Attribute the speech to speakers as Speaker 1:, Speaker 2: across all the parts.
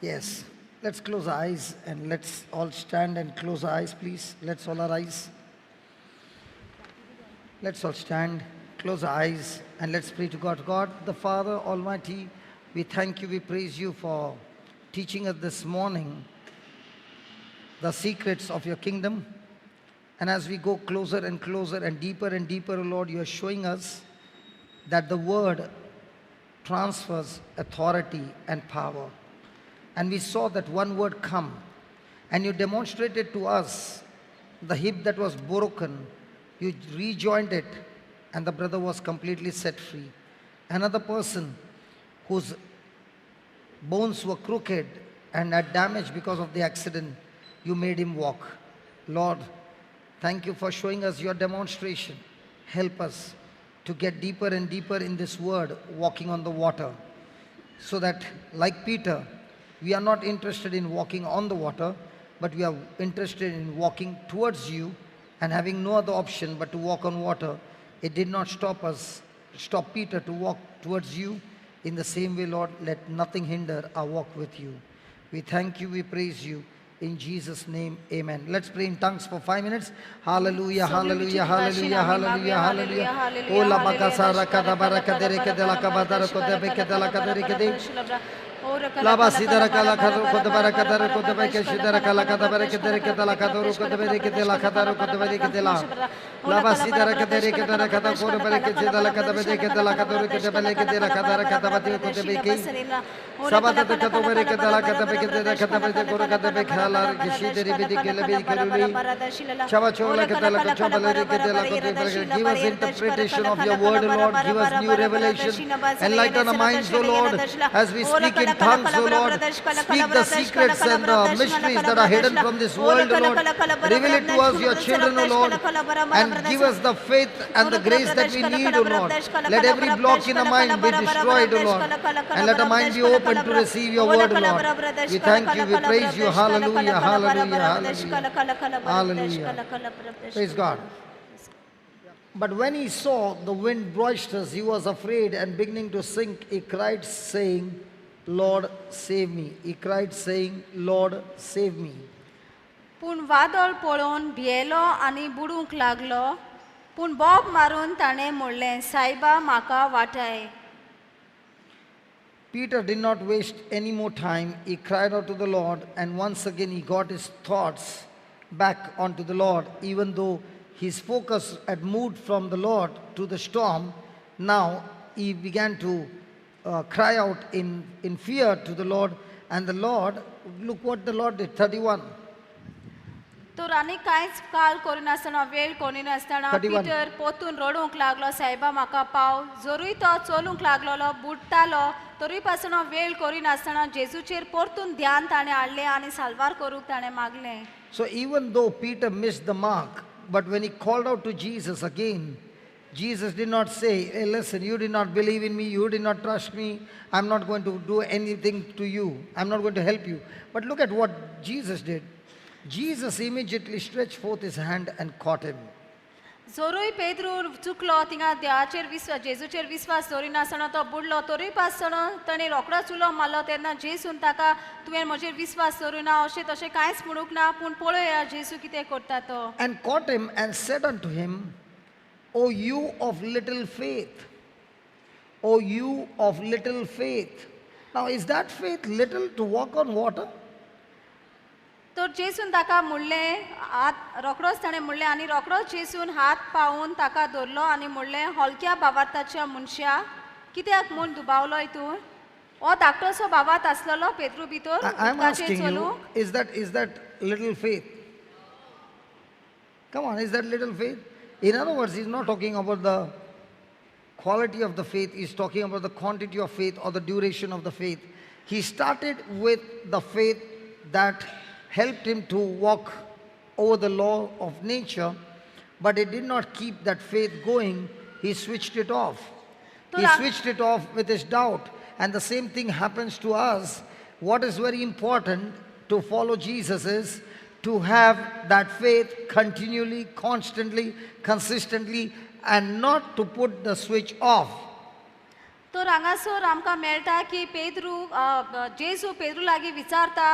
Speaker 1: Yes. Let's close our eyes and let's all stand and close our eyes, please. Let's all our eyes. Let's all stand, close our eyes, and let's pray to God. God, the Father Almighty, we thank you, we praise you for teaching us this morning the secrets of your kingdom. And as we go closer and closer and deeper, O Lord, you are showing us that the word transfers authority and power. And we saw that one word come, and you demonstrated to us the hip that was broken, you rejoined it, and the brother was completely set free. Another person whose bones were crooked and had damage because of the accident, you made him walk. Lord, thank you for showing us your demonstration. Help us to get deeper and deeper in this word, walking on the water, so that, like Peter, we are not interested in walking on the water, but we are interested in walking towards you and having no other option but to walk on water. It did not stop Peter to walk towards you. In the same way, Lord, let nothing hinder our walk with you. We thank you, we praise you. In Jesus' name, amen. Let's pray in tongues for 5 minutes. Hallelujah, hallelujah, hallelujah, hallelujah, hallelujah. Ola bakasara kada baraka dere kedela kabadara kodebe kedela kadere kede. Laba sidara kala kadu kodebara kadara kodebe keshidara kala kadabara kedere kedela kaduru kodebe kedela kadaru kodebe kedela. Laba sidara kadere kedara kada kodebere kedela kadabede kedela kaduru kedebele kedela kadara kadabati kodebe ke. Sabata kadobere kedela kadabe kedela kadabe koru kadabe khala keshidere bidi kelebe keluli. Chava chola kedela kachabale kedela kodebe. Give us interpretation of your word, Lord. Give us new revelation. Enlighten our minds, O Lord, as we speak in tongues, O Lord. Speak the secrets and the mysteries that are hidden from this world, O Lord. Reveal it to us, your children, O Lord, and give us the faith and the grace that we need, O Lord. Let every block in our mind be destroyed, O Lord, and let our mind be open to receive your word, O Lord. We thank you, we praise you. Hallelujah, hallelujah, hallelujah, hallelujah. Praise God. But when he saw the wind boisterous, he was afraid, and beginning to sink, he cried, saying, Lord, save me. He cried, saying, Lord, save me.
Speaker 2: पूण वादळ पळोवन भियेलो आनी बुडूंक लागलो. पूण बोब मारून ताणें म्हणलें, सायबा म्हाका वाटाय.
Speaker 1: Peter did not waste any more time. He cried out to the Lord, and once again he got his thoughts back onto the Lord. Even though his focus had moved from the Lord to the storm, now he began to cry out in fear to the Lord. And the Lord, look what the Lord did, 31.
Speaker 2: तर आनी कांयच काल करिनासतना, वेळ करिनासतना
Speaker 1: 31.
Speaker 2: Peter पोतून रडूंक लागलो, सायबा म्हाका पाव. जरूय तो चलूंक लागलो, बुडटालो, तरूय पासून वेळ करिनासतना जेजूचेर परतून ध्यान ताणें हाडलें आनी साल्वार करूंक ताणें मागलें.
Speaker 1: So even though Peter missed the mark, but when he called out to Jesus again, Jesus did not say, hey, listen, you did not believe in me, you did not trust me, I'm not going to do anything to you, I'm not going to help you. But look at what Jesus did. Jesus immediately stretched forth his hand and caught him.
Speaker 2: जरूय Pedro चुकलो, थिंगा देवाचेर विस्वास, जेजूचेर विस्वास दवरिनासतना तो बुडलो, तरूय पासतना ताणें रोखडोच उलो मारलो. तेन्ना जेजून ताका, तुवें म्हजेर विस्वास दवरुना अशें तशें कांयच म्हणूंक ना, पूण पळया जेजू कितें करता तो.
Speaker 1: And caught him and said unto him, O you of little faith, O you of little faith. Now is that faith little to walk on water?
Speaker 2: तर जेजून ताका म्हणलें, हात रोखडोच ताणें म्हणलें, आनी रोखडोच जेजून हात पावून ताका धरलो आनी म्हणलें, हलक्या भावार्थाच्या मनशा, कित्याक म्हूण दुबावलोय तूं? हो धाकटोसो भावार्थ आसलेलो पेद्रू भितर
Speaker 1: I'm
Speaker 2: उदकाचेर
Speaker 1: asking you,
Speaker 2: चलूंक.
Speaker 1: is that little faith? Come on, is that little faith? In other words, he's not talking about the quality of the faith, he's talking about the quantity of faith or the duration of the faith. He started with the faith that helped him to walk over the law of nature, but he did not keep that faith going. He switched it off. He switched it off with his doubt. And the same thing happens to us. What is very important to follow Jesus is to have that faith continually, constantly, consistently, and not to put the switch off.
Speaker 2: तर हांगासर आमकां मेळटा की पेद्रू जेजू पेद्रू लागीं विचारता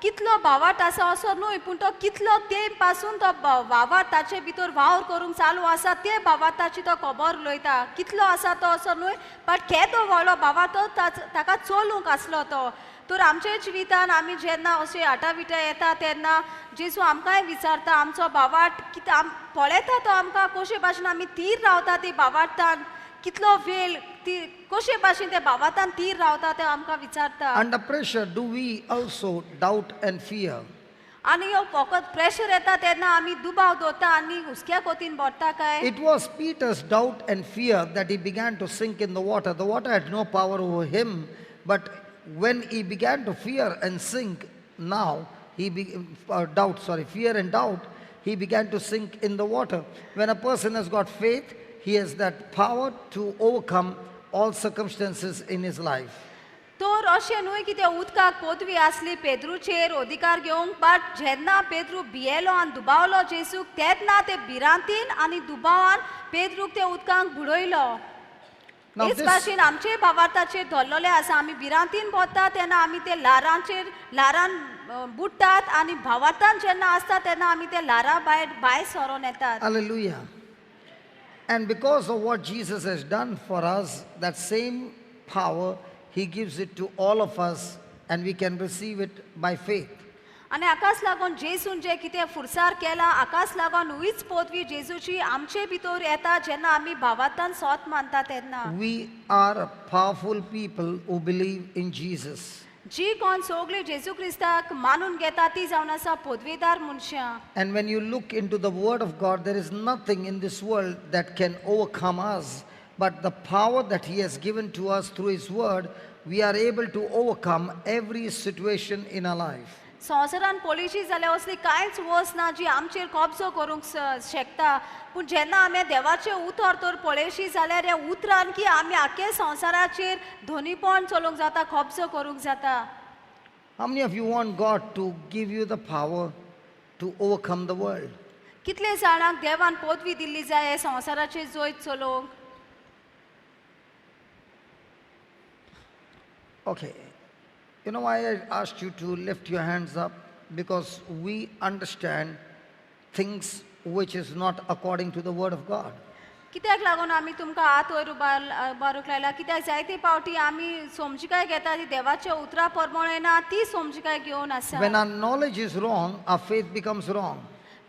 Speaker 2: कितलो भावार्थ आसा असो न्हय पूण तो कितलो तेंप पासून तो भावार्थ ताचे भितर वावर करूंक चालू आसा ते भावार्थाची तो खबर उलयता कितलो आसा तो असो न्हय बट केदो व्हडलो भावार्थ तो ताका चलूंक आसलो तो. तर आमच्या जिवितान आमी जेन्ना अशे आटाविटा येता तेन्ना जेजू आमकांय विचारता आमचो भावार्थ कितें पळयता तो आमकां कशे भाशेन आमी थीर रावता ती भावार्थान कितलो वेळ ती कशे भाशेन ते भावार्थान थीर रावता ते आमकां विचारता.
Speaker 1: Under pressure, do we also doubt and fear?
Speaker 2: आनी फकत प्रेशर येता तेन्ना आमी दुबाव दवरता आनी हुस्क्या कोतीन भरता काय?
Speaker 1: It was Peter's doubt and fear that he began to sink in the water. The water had no power over him, but when he began to fear and sink, now he fear and doubt, he began to sink in the water. When a person has got faith, he has that power to overcome all circumstances in his life.
Speaker 2: तर अशें न्हय की त्या उदकाक पदवी आसली पेद्रूचेर अधिकार घेवंक बट जेन्ना पेद्रू भियेलो आनी दुबावलो जेजूक तेन्ना ते भिरांतीन आनी दुबावान पेद्रूक त्या उदकांक बुडयलो. हेच भाशेन आमचे भावार्थाचेर धरलेले आसा आमी भिरांतीन भरता तेन्ना आमी ते ल्हारांचेर ल्हारान बुडटात आनी भावार्थान जेन्ना आसता तेन्ना आमी ते ल्हारां भायर भायर सरोन येतात.
Speaker 1: Hallelujah. And because of what Jesus has done for us, that same power, he gives it to all of us and we can receive it by faith.
Speaker 2: आनी हाकाच लागून जेजून जें कितें फुरसार केला हाकाच लागून हीच पदवी जेजूची आमचे भितर येता जेन्ना आमी भावार्थान सोत मानता तेन्ना.
Speaker 1: We are powerful people who believe in Jesus.
Speaker 2: जी कोण सगळी जेजू क्रिस्ताक मानून घेता ती जावन आसा पदवेदार मनशां.
Speaker 1: And when you look into the word of God, there is nothing in this world that can overcome us, but the power that he has given to us through his word, we are able to overcome every situation in our life.
Speaker 2: संवसारान पळयशी जाल्यार असली कांयच वस्त ना जी आमचेर कब्जो करूंक शकता पूण जेन्ना आमी देवाचें उतर तर पळयशी जाल्यार ह्या उतरान की आमी आख्खे संवसाराचेर धनीपण चलोवंक जाता कब्जो करूंक जाता.
Speaker 1: How many of you want God to give you the power to overcome the world?
Speaker 2: कितले जाणांक देवान पदवी दिल्ली जाय हे संवसाराचेर जैत चलोवंक?
Speaker 1: Okay. You know why I asked you to lift your hands up? Because we understand things which is not according to the word of God.
Speaker 2: कित्याक लागून आमी तुमकां हात वयर उबारूंक लायला? कित्याक जायते पावटी आमी समजिकाय घेता ती देवाच्या उतरा प्रमाणे ना ती समजिकाय घेवन आसा.
Speaker 1: When our knowledge is wrong, our faith becomes wrong.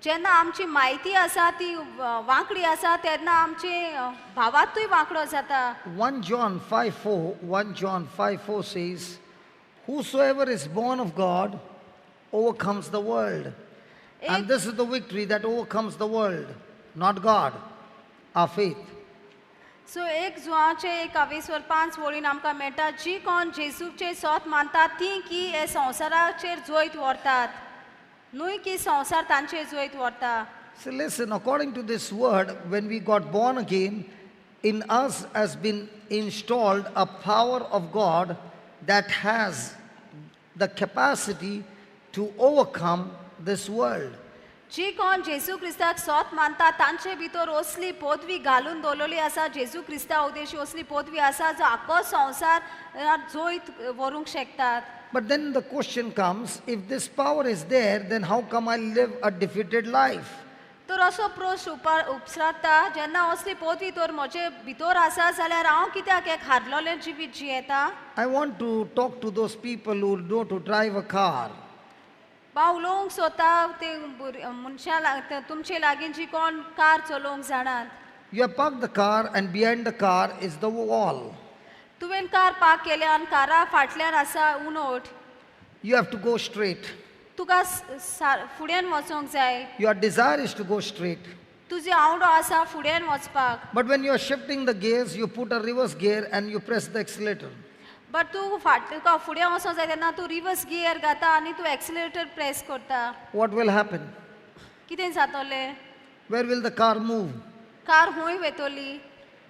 Speaker 2: जेन्ना आमची म्हायती आसा ती वांकडी आसा तेन्ना आमचे भावांतूय वांकडो जाता.
Speaker 1: 1 John 5:4, 1 John 5:4 says, whosoever is born of God overcomes the world. And this is the victory that overcomes the world, not God, our faith.
Speaker 2: So 1 जुवाचे 1:5 वळीन आमकां मेळटा जी कोण जेजूचे सोत मानतात ती की हे संवसाराचेर जैत व्हरतात न्हय की संवसार तांचेर जैत व्हरता.
Speaker 1: So listen, according to this word, when we got born again, in us has been installed a power of God that has the capacity to overcome this world.
Speaker 2: जी कोण जेजू क्रिस्ताक सोत मानता तांचे भितर असली पदवी घालून दवरलेली आसा जेजू क्रिस्ता उद्देशी असली पदवी आसा जो आख्खो संवसार जैत व्हरूंक शकतात.
Speaker 1: But then the question comes, if this power is there, then how come I live a defeated life?
Speaker 2: तर असो प्रश्न उपसरता जेन्ना असली पदवी तर म्हजे भितर आसा जाल्यार हांव कित्याक एक हारलेलें जिवीत जियेता?
Speaker 1: I want to talk to those people who know to drive a car.
Speaker 2: हांव उलोवंक सोदता ते मनशां तुमचे लागीं जी कोण कार चलोवंक जाणात.
Speaker 1: You have parked the car and behind the car is the wall.
Speaker 2: तुवें कार पार्क केल्या आनी कारा फाटल्यान आसा उनोट.
Speaker 1: You have to go straight.
Speaker 2: तुका फुड्यान वचोंक जाय.
Speaker 1: Your desire is to go straight.
Speaker 2: तुजी आवडो आसा फुड्यान वचपाक.
Speaker 1: But when you are shifting the gears, you put a reverse gear and you press the accelerator.
Speaker 2: But तूं तुका फुडें वचोंक जाय तेन्ना तूं रिवर्स गियर घाता आनी तूं एक्सिलेटर प्रेस करता.
Speaker 1: What will happen?
Speaker 2: कितें जातलें?
Speaker 1: Where will the car move?
Speaker 2: Car खंय वयतली?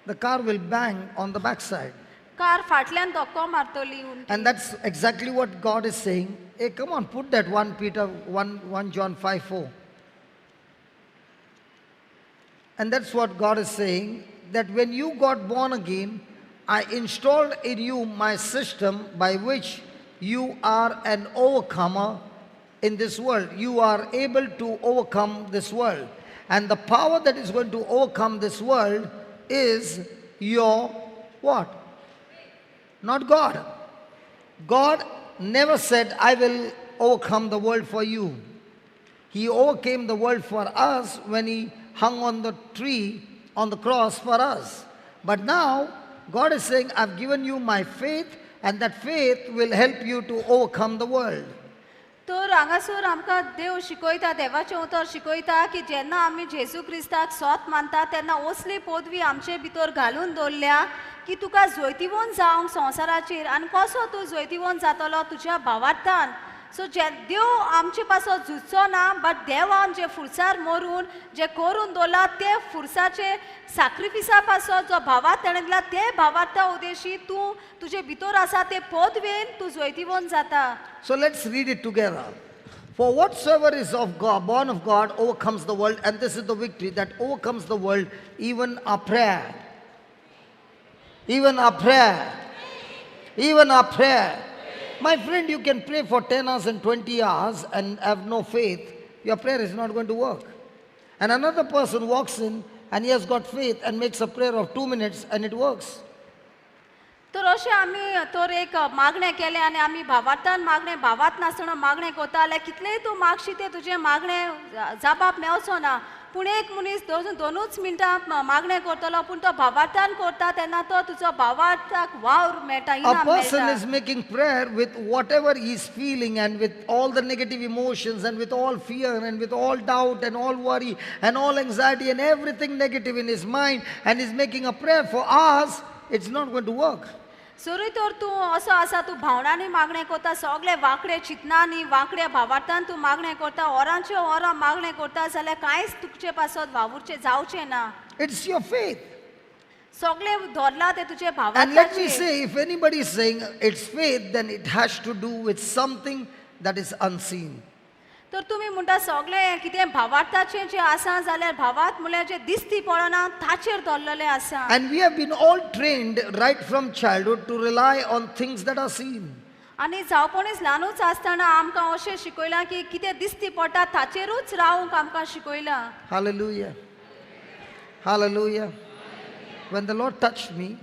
Speaker 1: The car will bang on the backside.
Speaker 2: Car फाटल्यान धक्को मारतली.
Speaker 1: And that's exactly what God is saying. Hey, come on, put that 1 Peter 1 John 5:4. And that's what God is saying, that when you got born again, I installed in you my system by which you are an overcomer in this world. You are able to overcome this world. And the power that is going to overcome this world is your what? Not God. God never said, I will overcome the world for you. He overcame the world for us when he hung on the tree on the cross for us. But now, God is saying, I've given you my faith, and that faith will help you to overcome the world.
Speaker 2: तर हांगासर आमकां देव शिकयता, देवाचें उतर शिकयता की जेन्ना आमी जेजू क्रिस्ताक सोत मानता तेन्ना असली पदवी आमचे भितर घालून दवरल्या की तुका जैतिवंत जावंक संवसाराचेर. आनी कसो तूं जैतिवंत जातलो? तुज्या भावार्थान. सो जे देव आमचे पासत झुजचो ना, बट देवान जे फुरसार मरून जे करून दवरला ते फुरसाचे साक्रिफिसा पासत जो भावार्थ ताणें दिला ते भावार्था उद्देशी तूं तुजे भितर आसा ते पदवेन तूं जैतिवंत जाता.
Speaker 1: So let's read it together. For whatsoever is of God, born of God, overcomes the world, and this is the victory that overcomes the world, even our prayer. Even our prayer. Even our prayer. My friend, you can pray for 10 hours and 20 hours and have no faith. Your prayer is not going to work. And another person walks in and he has got faith and makes a prayer of 2 minutes and it works.
Speaker 2: तर अशें आमी तर एक मागणें केलें आनी आमी भावार्थान मागणें, भावार्थ नासतना मागणें करता जाल्यार कितलेंय तूं मागशी तें तुजें मागणें जाबाब मेवचो ना. पूण एक मनीस दोनूच मिनटां मागणें करतलो, पूण तो भावार्थान करता तेन्ना तो तुजो भावार्थाक वावर मेळटा,
Speaker 1: A
Speaker 2: इनाम
Speaker 1: person
Speaker 2: मेळटा.
Speaker 1: is making prayer with whatever he is feeling and with all the negative emotions and with all fear and with all doubt and all worry and all anxiety and everything negative in his mind, and is making a prayer for us, it's not going to work.
Speaker 2: सुरूय तर तूं असो आसा, तूं भावनांनी मागणें करता, सगळे वांकडे चिंतनांनी वांकड्या भावार्थान तूं मागणें करता, वरांच्यो वरां मागणें करता जाल्यार कांयच तुजे पासत वावुरचें जावचें ना.
Speaker 1: It's your faith.
Speaker 2: सगळे धरला ते तुजे
Speaker 1: And let me
Speaker 2: भावार्थाचेर.
Speaker 1: say, if anybody is saying it's faith, then it has to do with something that is unseen.
Speaker 2: तर तुमी म्हणटा सगळें कितें भावार्थाचें जें आसा जाल्यार भावार्थ म्हणल्यार जें दिसती पडना ताचेर धरलेलें आसा.
Speaker 1: And we have been all trained right from childhood to rely on things that are seen.
Speaker 2: आनी जावपणीच ल्हानूच आसतना आमकां अशें शिकयलां की कितें दिसती पडटा ताचेरूच रावूंक आमकां शिकयलां.
Speaker 1: Hallelujah. Hallelujah. When the Lord touched me,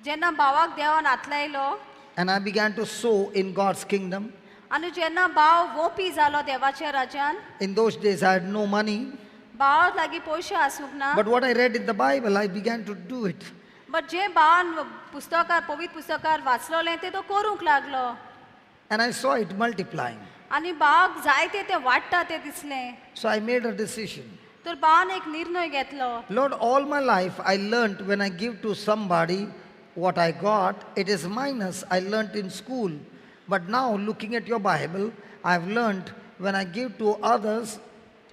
Speaker 2: जेन्ना भावाक देवान हातलायलो
Speaker 1: and I began to sow in God's kingdom,
Speaker 2: आनी जेन्ना भाव वोपी जालो देवाच्या राज्यान,
Speaker 1: in those days I had no money,
Speaker 2: भावा लागीं पयशे आसूंक ना,
Speaker 1: but what I read in the Bible, I began to do it.
Speaker 2: But जे भावान पुस्तकार पवित्र पुस्तकार वाचलोलें तें तो करूंक लागलो.
Speaker 1: And I saw it multiplying.
Speaker 2: आनी भावाक जायते ते वाडटा तें दिसलें.
Speaker 1: So I made a decision.
Speaker 2: तर भावान एक निर्णय घेतलो.
Speaker 1: Lord, all my life I learnt when I give to somebody what I got, it is minus. I learnt in school. But now, looking at your Bible, I've learnt when I give to others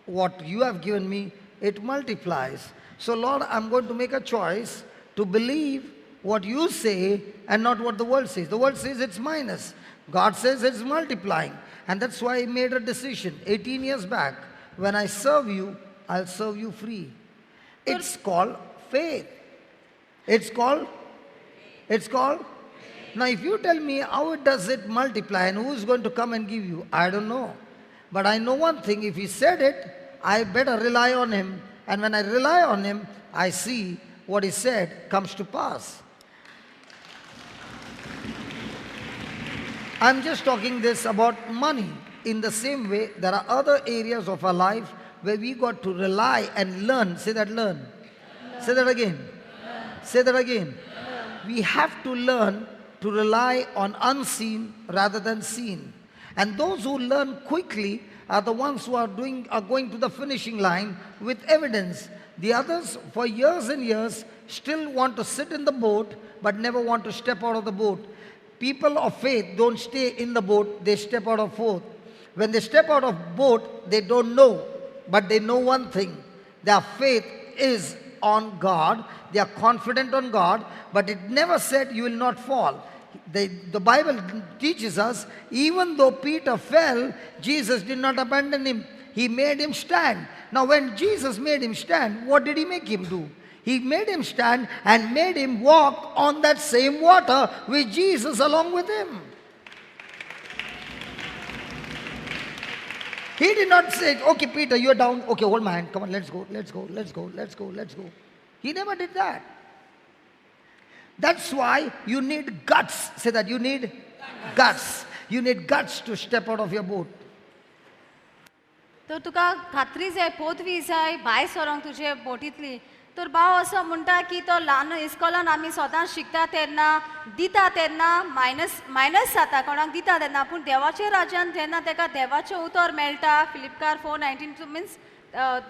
Speaker 1: what you have given me, it multiplies. So, Lord, I'm going to make a choice to believe what you say and not what the world says. The world says it's minus. God says it's multiplying. And that's why I made a decision 18 years back. When I serve you, I'll serve you free. It's called faith. It's called? It's called? Now, if you tell me how it does it multiply and who is going to come and give you, I don't know. But I know one thing, if he said it, I better rely on him. And when I rely on him, I see what he said comes to pass. I'm just talking this about money. In the same way, there are other areas of our life where we got to rely and learn. Say that, learn. Learn. Say that again. Learn. Say that again. Learn. We have to learn to rely on unseen rather than seen. And those who learn quickly are the ones who are going to the finishing line with evidence. The others, for years and years, still want to sit in the boat but never want to step out of the boat. People of faith don't stay in the boat, they step out of boat. When they step out of boat, they don't know, but they know one thing. Their faith is on God. They are confident on God, but it never said you will not fall. The Bible teaches us, even though Peter fell, Jesus did not abandon him. He made him stand. Now when Jesus made him stand, what did he make him do? He made him stand and made him walk on that same water with Jesus along with him. He did not say, okay, Peter, you're down. Okay, hold my hand. Come on, let's go, let's go, let's go, let's go, let's go. He never did that. That's why you need guts. Say that, you need guts. You need guts to step out of your boat.
Speaker 2: तर तुका खात्री जाय, पोतवी जाय भायर सरोंक तुजे बोटींतली. तर भाव असो म्हणटा की तो ल्हान इस्कॉलान आमी सदांच शिकता तेन्ना दिता तेन्ना मायनस मायनस जाता कोणाक दिता तेन्ना, पूण देवाच्या राज्यान जेन्ना तेका देवाचें उतर मेळटा, फिलिपकार 4:19 मिन्स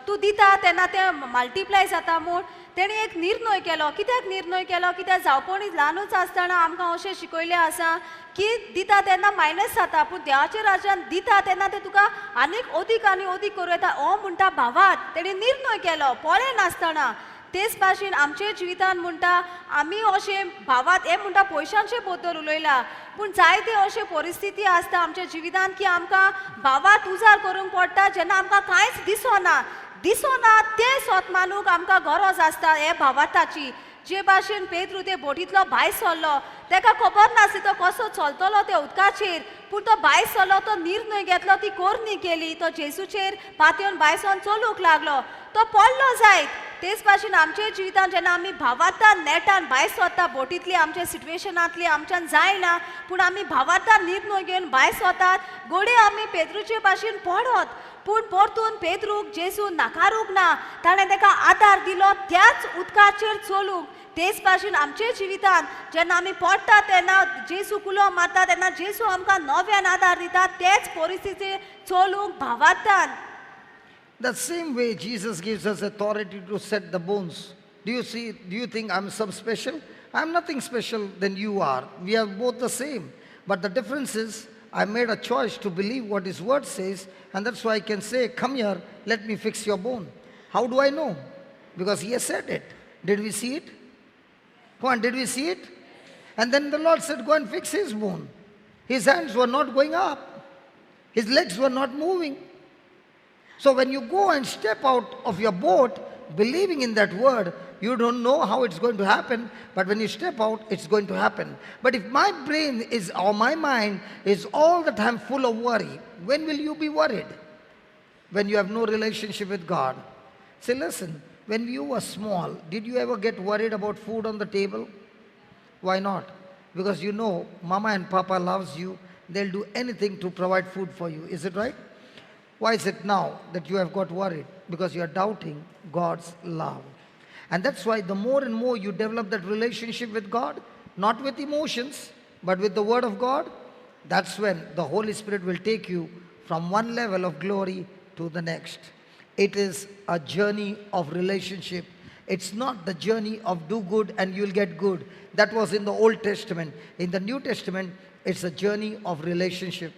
Speaker 2: तूं दिता तेन्ना तें मल्टिप्लाय जाता म्हूण तेणी एक निर्णय केलो. कित्याक निर्णय केलो? कित्याक जावपणी ल्हानूच आसतना आमकां अशें शिकयलें आसा की दिता तेन्ना मायनस जाता, पूण देवाच्या राज्यान दिता तेन्ना तें तुका आनीक अदीक आनी अदीक करूं येता. हो म्हणटा भावात तेणी निर्णय केलो पळय नासतना. तेच भाशेन आमच्या जिवितान म्हणटा आमी अशें भावात हें म्हणटा पयशांचे बद्दल उलयला, पूण जायते अशे परिस्थिती आसता आमच्या जिवितान की आमकां भावात उजार करूंक पडटा जेन्ना आमकां कांयच दिसना दिसना तें सोत मानूंक आमकां गरज आसता हे भावार्थाची. जे भाशेन पेद्रू ते बोटींतलो भायर सरलो, तेका खबर नासली तो कसो चलतलो त्या उदकाचेर, पूण तो भायर सरलो, तो निर्णय घेतलो, ती कोरणी केली, तो जेसूचेर पातयेवन भायर सरून चलूंक लागलो, तो पडलो जायत. तेच भाशेन आमच्या जिवितान जेन्ना आमी भावार्थान नेटान भायर सरता बोटींतली, आमच्या सिट्युएशनांतली आमच्यान जायना, पूण आमी भावार्थान निर्णय घेवन भायर सरतात, घडये आमी पेद्रूचे भाशेन पडत, पूण परतून पेद्रूक जेजू नाकारूंक ना, ताणें ताका आदार दिलो त्याच उदकाचेर चलूंक. तेच भाशेन आमच्या जिवितान जेन्ना आमी पडटा तेन्ना जेजू कुलो मारता तेन्ना जेजू आमकां नव्यान आदार दिता तेच परिस्थिती चलूंक भावार्थान.
Speaker 1: The same way Jesus gives us authority to set the bones. Do you see, do you think I'm some special? I'm nothing special than you are. We are both the same. But the difference is, I made a choice to believe what His word says, and that's why I can say, come here, let me fix your bone. How do I know? Because He has said it. Did we see it? Come on, did we see it? And then the Lord said, go and fix his bone. His hands were not going up. His legs were not moving. So when you go and step out of your boat, believing in that word, you don't know how it's going to happen, but when you step out, it's going to happen. But if my brain is, or my mind is all the time full of worry, when will you be worried? When you have no relationship with God. Say, listen, when you were small, did you ever get worried about food on the table? Why not? Because you know, mama and papa loves you. They'll do anything to provide food for you. Is it right? Why is it now that you have got worried? Because you are doubting God's love. And that's why the more and more you develop that relationship with God, not with emotions, but with the Word of God, that's when the Holy Spirit will take you from one level of glory to the next. It is a journey of relationship. It's not the journey of do good and you'll get good. That was in the Old Testament. In the New Testament, it's a journey of relationship.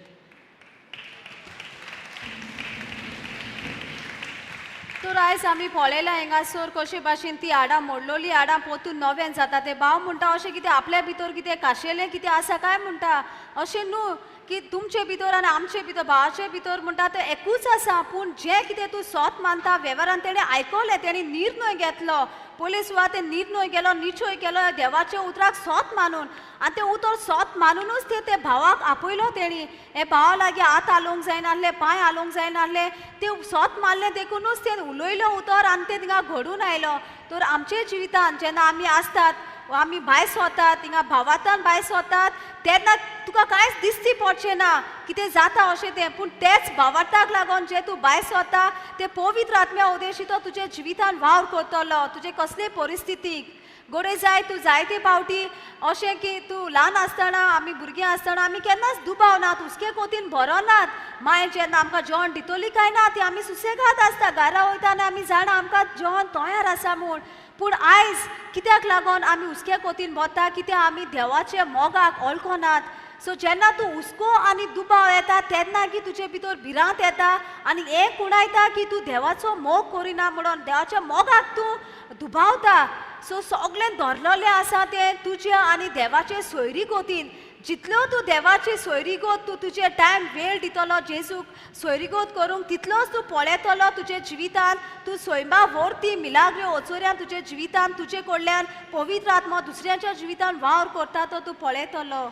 Speaker 2: तर आयज आमी पळयलां हांगासर कशे भाशेन ती हाडां मोडलोली हाडां पोतून नव्यान जाता. ते भाव म्हणटा अशें कितें आपल्या भितर कितें खाशेलें कितें आसा काय म्हणटा, अशें न्हू की तुमचे भितर आनी आमचे भितर भावाचे भितर म्हणटा तें एकूच आसा, पूण जें कितें तूं सोत मानता वेव्हारान तेणें आयकलें, तेणें निर्णय घेतलो, पयले सुवातेर निर्णय केलो, निश्चय केलो देवाच्या उतराक सोत मानून, आनी तें उतर सोत मानुनूच ते ते भावाक आपयलो. तेणी हे भावा लागीं हात हालोवंक जायनासले, पांय हालोवंक जायनासले, ते सोत मानलें देखुनूच तें उलयलो उतर आनी तें थिंगा घडून आयलो. तर आमच्या जिवितान जेन्ना आमी आसतात, आमी भायर सोतात, थिंगा भावांतान भायर सोतात तेन्ना तुका कांयच दिसती पडचें ना कितें जाता अशें तें, पूण तेच भावार्थाक लागून जें तूं भायर सोता तें पवित्र आत्म्या उदेशी तो तुज्या जिवितान वावर करतलो. तुजे कसले परिस्थितीक घडये जाय तूं जायते फावटी अशें की तूं ल्हान आसतना, आमी भुरगीं आसतना आमी केन्नाच दुबावनात, हुस्के कोतीन भरनात. मागीर जेन्ना आमकां जेवण दितली काय ना ती आमी सुसेगाद आसता, घरा वयता आनी आमी जाणा आमकां जेवण तयार आसा म्हूण. पूण आयज कित्याक लागून आमी हुस्क्या कोतीन भरता? कित्याक आमी देवाच्या मोगाक वळखनात. सो जेन्ना तूं हुस्को आनी दुबाव येता तेन्ना की तुजे भितर भिरांत येता आनी हें कुणायता की तूं देवाचो मोग करिना म्हणून, देवाच्या मोगाक तूं दुबावता. सो सगळें धरलेलें आसा तें तुज्या आनी देवाचे सोयरी गोतीन. जितलो तूं देवाची सोयरीगत तूं तुजे टायम वेळ दितलो जेजूक सोयरीगत करूंक तितलोच तूं पळयतलो तुजे जिवितान तूं सैमा वरती मिलाग्रो ओचोऱ्यान तुजे जिवितान तुजे कडल्यान पवित्र आत्मो दुसऱ्यांच्या जिवितान वावर करता तो तूं पळयतलो.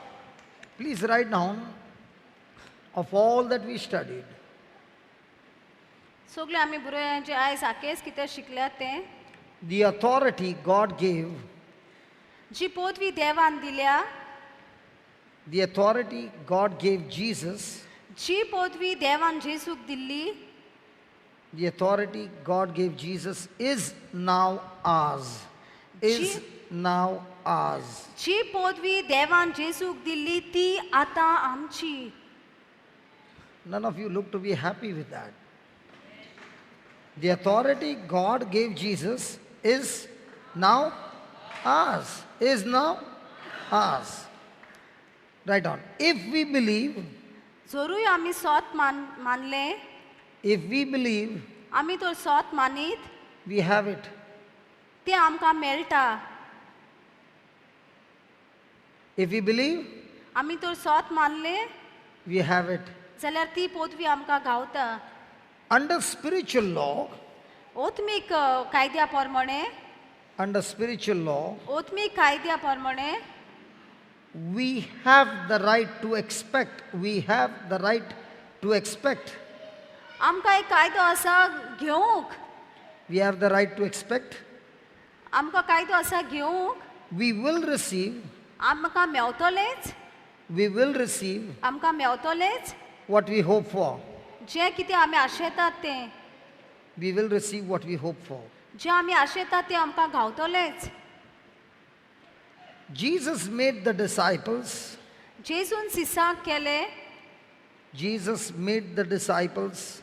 Speaker 1: Please write down of all that we studied.
Speaker 2: सगळे आमी भुरग्यांचे आयज आकेस कितें शिकल्यात तें.
Speaker 1: The authority God gave.
Speaker 2: जी पदवी देवान दिल्या.
Speaker 1: The authority God gave Jesus.
Speaker 2: जी पदवी देवान जेजूक दिल्ली.
Speaker 1: The authority God gave Jesus is now ours. Is now ours.
Speaker 2: जी पदवी देवान जेजूक दिल्ली ती आतां आमची.
Speaker 1: None of you look to be happy with that. The authority God gave Jesus is now ours. Is now ours. Right on. If we believe,
Speaker 2: जरूय आमी सोत मानले.
Speaker 1: If we believe,
Speaker 2: आमी तर सोत मानीत,
Speaker 1: we have it.
Speaker 2: ते आमकां मेळटा.
Speaker 1: If we believe,
Speaker 2: आमी तर सोत मानले,
Speaker 1: we have it.
Speaker 2: जाल्यार ती पदवी आमकां गावता.
Speaker 1: Under spiritual law,
Speaker 2: ओत्मीक कायद्या प्रमाणे,
Speaker 1: under spiritual law,
Speaker 2: ओत्मीक कायद्या प्रमाणे,
Speaker 1: we have the right to expect. We have the right to expect.
Speaker 2: आमकां एक कायदो आसा घेवंक.
Speaker 1: We have the right to expect.
Speaker 2: आमकां कायदो आसा घेवंक.
Speaker 1: We will receive.
Speaker 2: आमकां मेवतलेंच.
Speaker 1: We will receive.
Speaker 2: आमकां मेवतलेंच.
Speaker 1: What we hope for.
Speaker 2: जें कितें आमी आशेतात तें.
Speaker 1: We will receive what we hope for.
Speaker 2: जें आमी आशेतात तें आमकां गावतलेंच.
Speaker 1: Jesus made the disciples.
Speaker 2: जेजून सिसांक केलें.
Speaker 1: Jesus made the disciples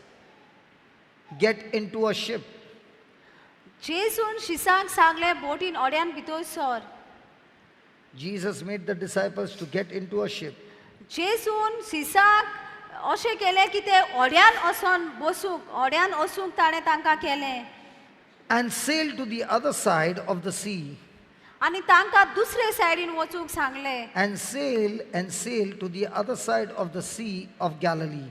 Speaker 1: get into a ship.
Speaker 2: जेजून शिसांक सांगलें बोटीन ओड्यान भितर sir.
Speaker 1: Jesus made the disciples to get into a ship.
Speaker 2: जेजून सिसांक अशें केलें की ते ओड्यान वचोन बसूंक, ओड्यान वचूंक ताणें तांकां केलें.
Speaker 1: And sail to the other side of the sea.
Speaker 2: आनी तांकां दुसरे सायडीन वचूंक सांगलें.
Speaker 1: And sail to the other side of the sea of Galilee.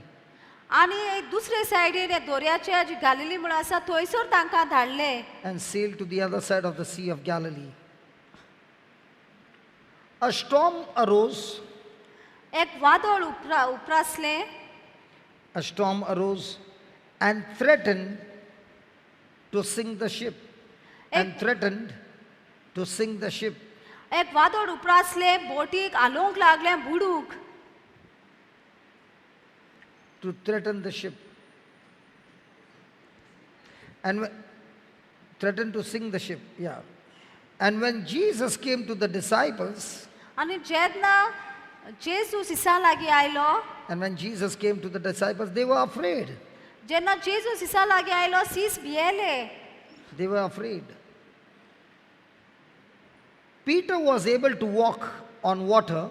Speaker 2: आनी दुसरे सायडीन दर्याच्या जी गालिली म्हणून आसा थंयसर तांकां धाडले.
Speaker 1: And sail to the other side of the sea of Galilee. A storm arose.
Speaker 2: एक वादळ उप्रासलें.
Speaker 1: A storm arose and threatened to sink the ship. And threatened to sink the ship.
Speaker 2: एक वादळ उप्रासले, बोटीक हालोवंक लागलें बुडूंक.
Speaker 1: To threaten the ship. And threatened to sink the ship, yeah. And when Jesus came to the disciples,
Speaker 2: आनी जेन्ना जेजू सिसां लागीं आयलो,
Speaker 1: and when Jesus came to the disciples, they were afraid.
Speaker 2: जेन्ना जेजू सिसां लागीं आयलो, सीस भियेले.
Speaker 1: They were afraid. Peter was able to walk on water.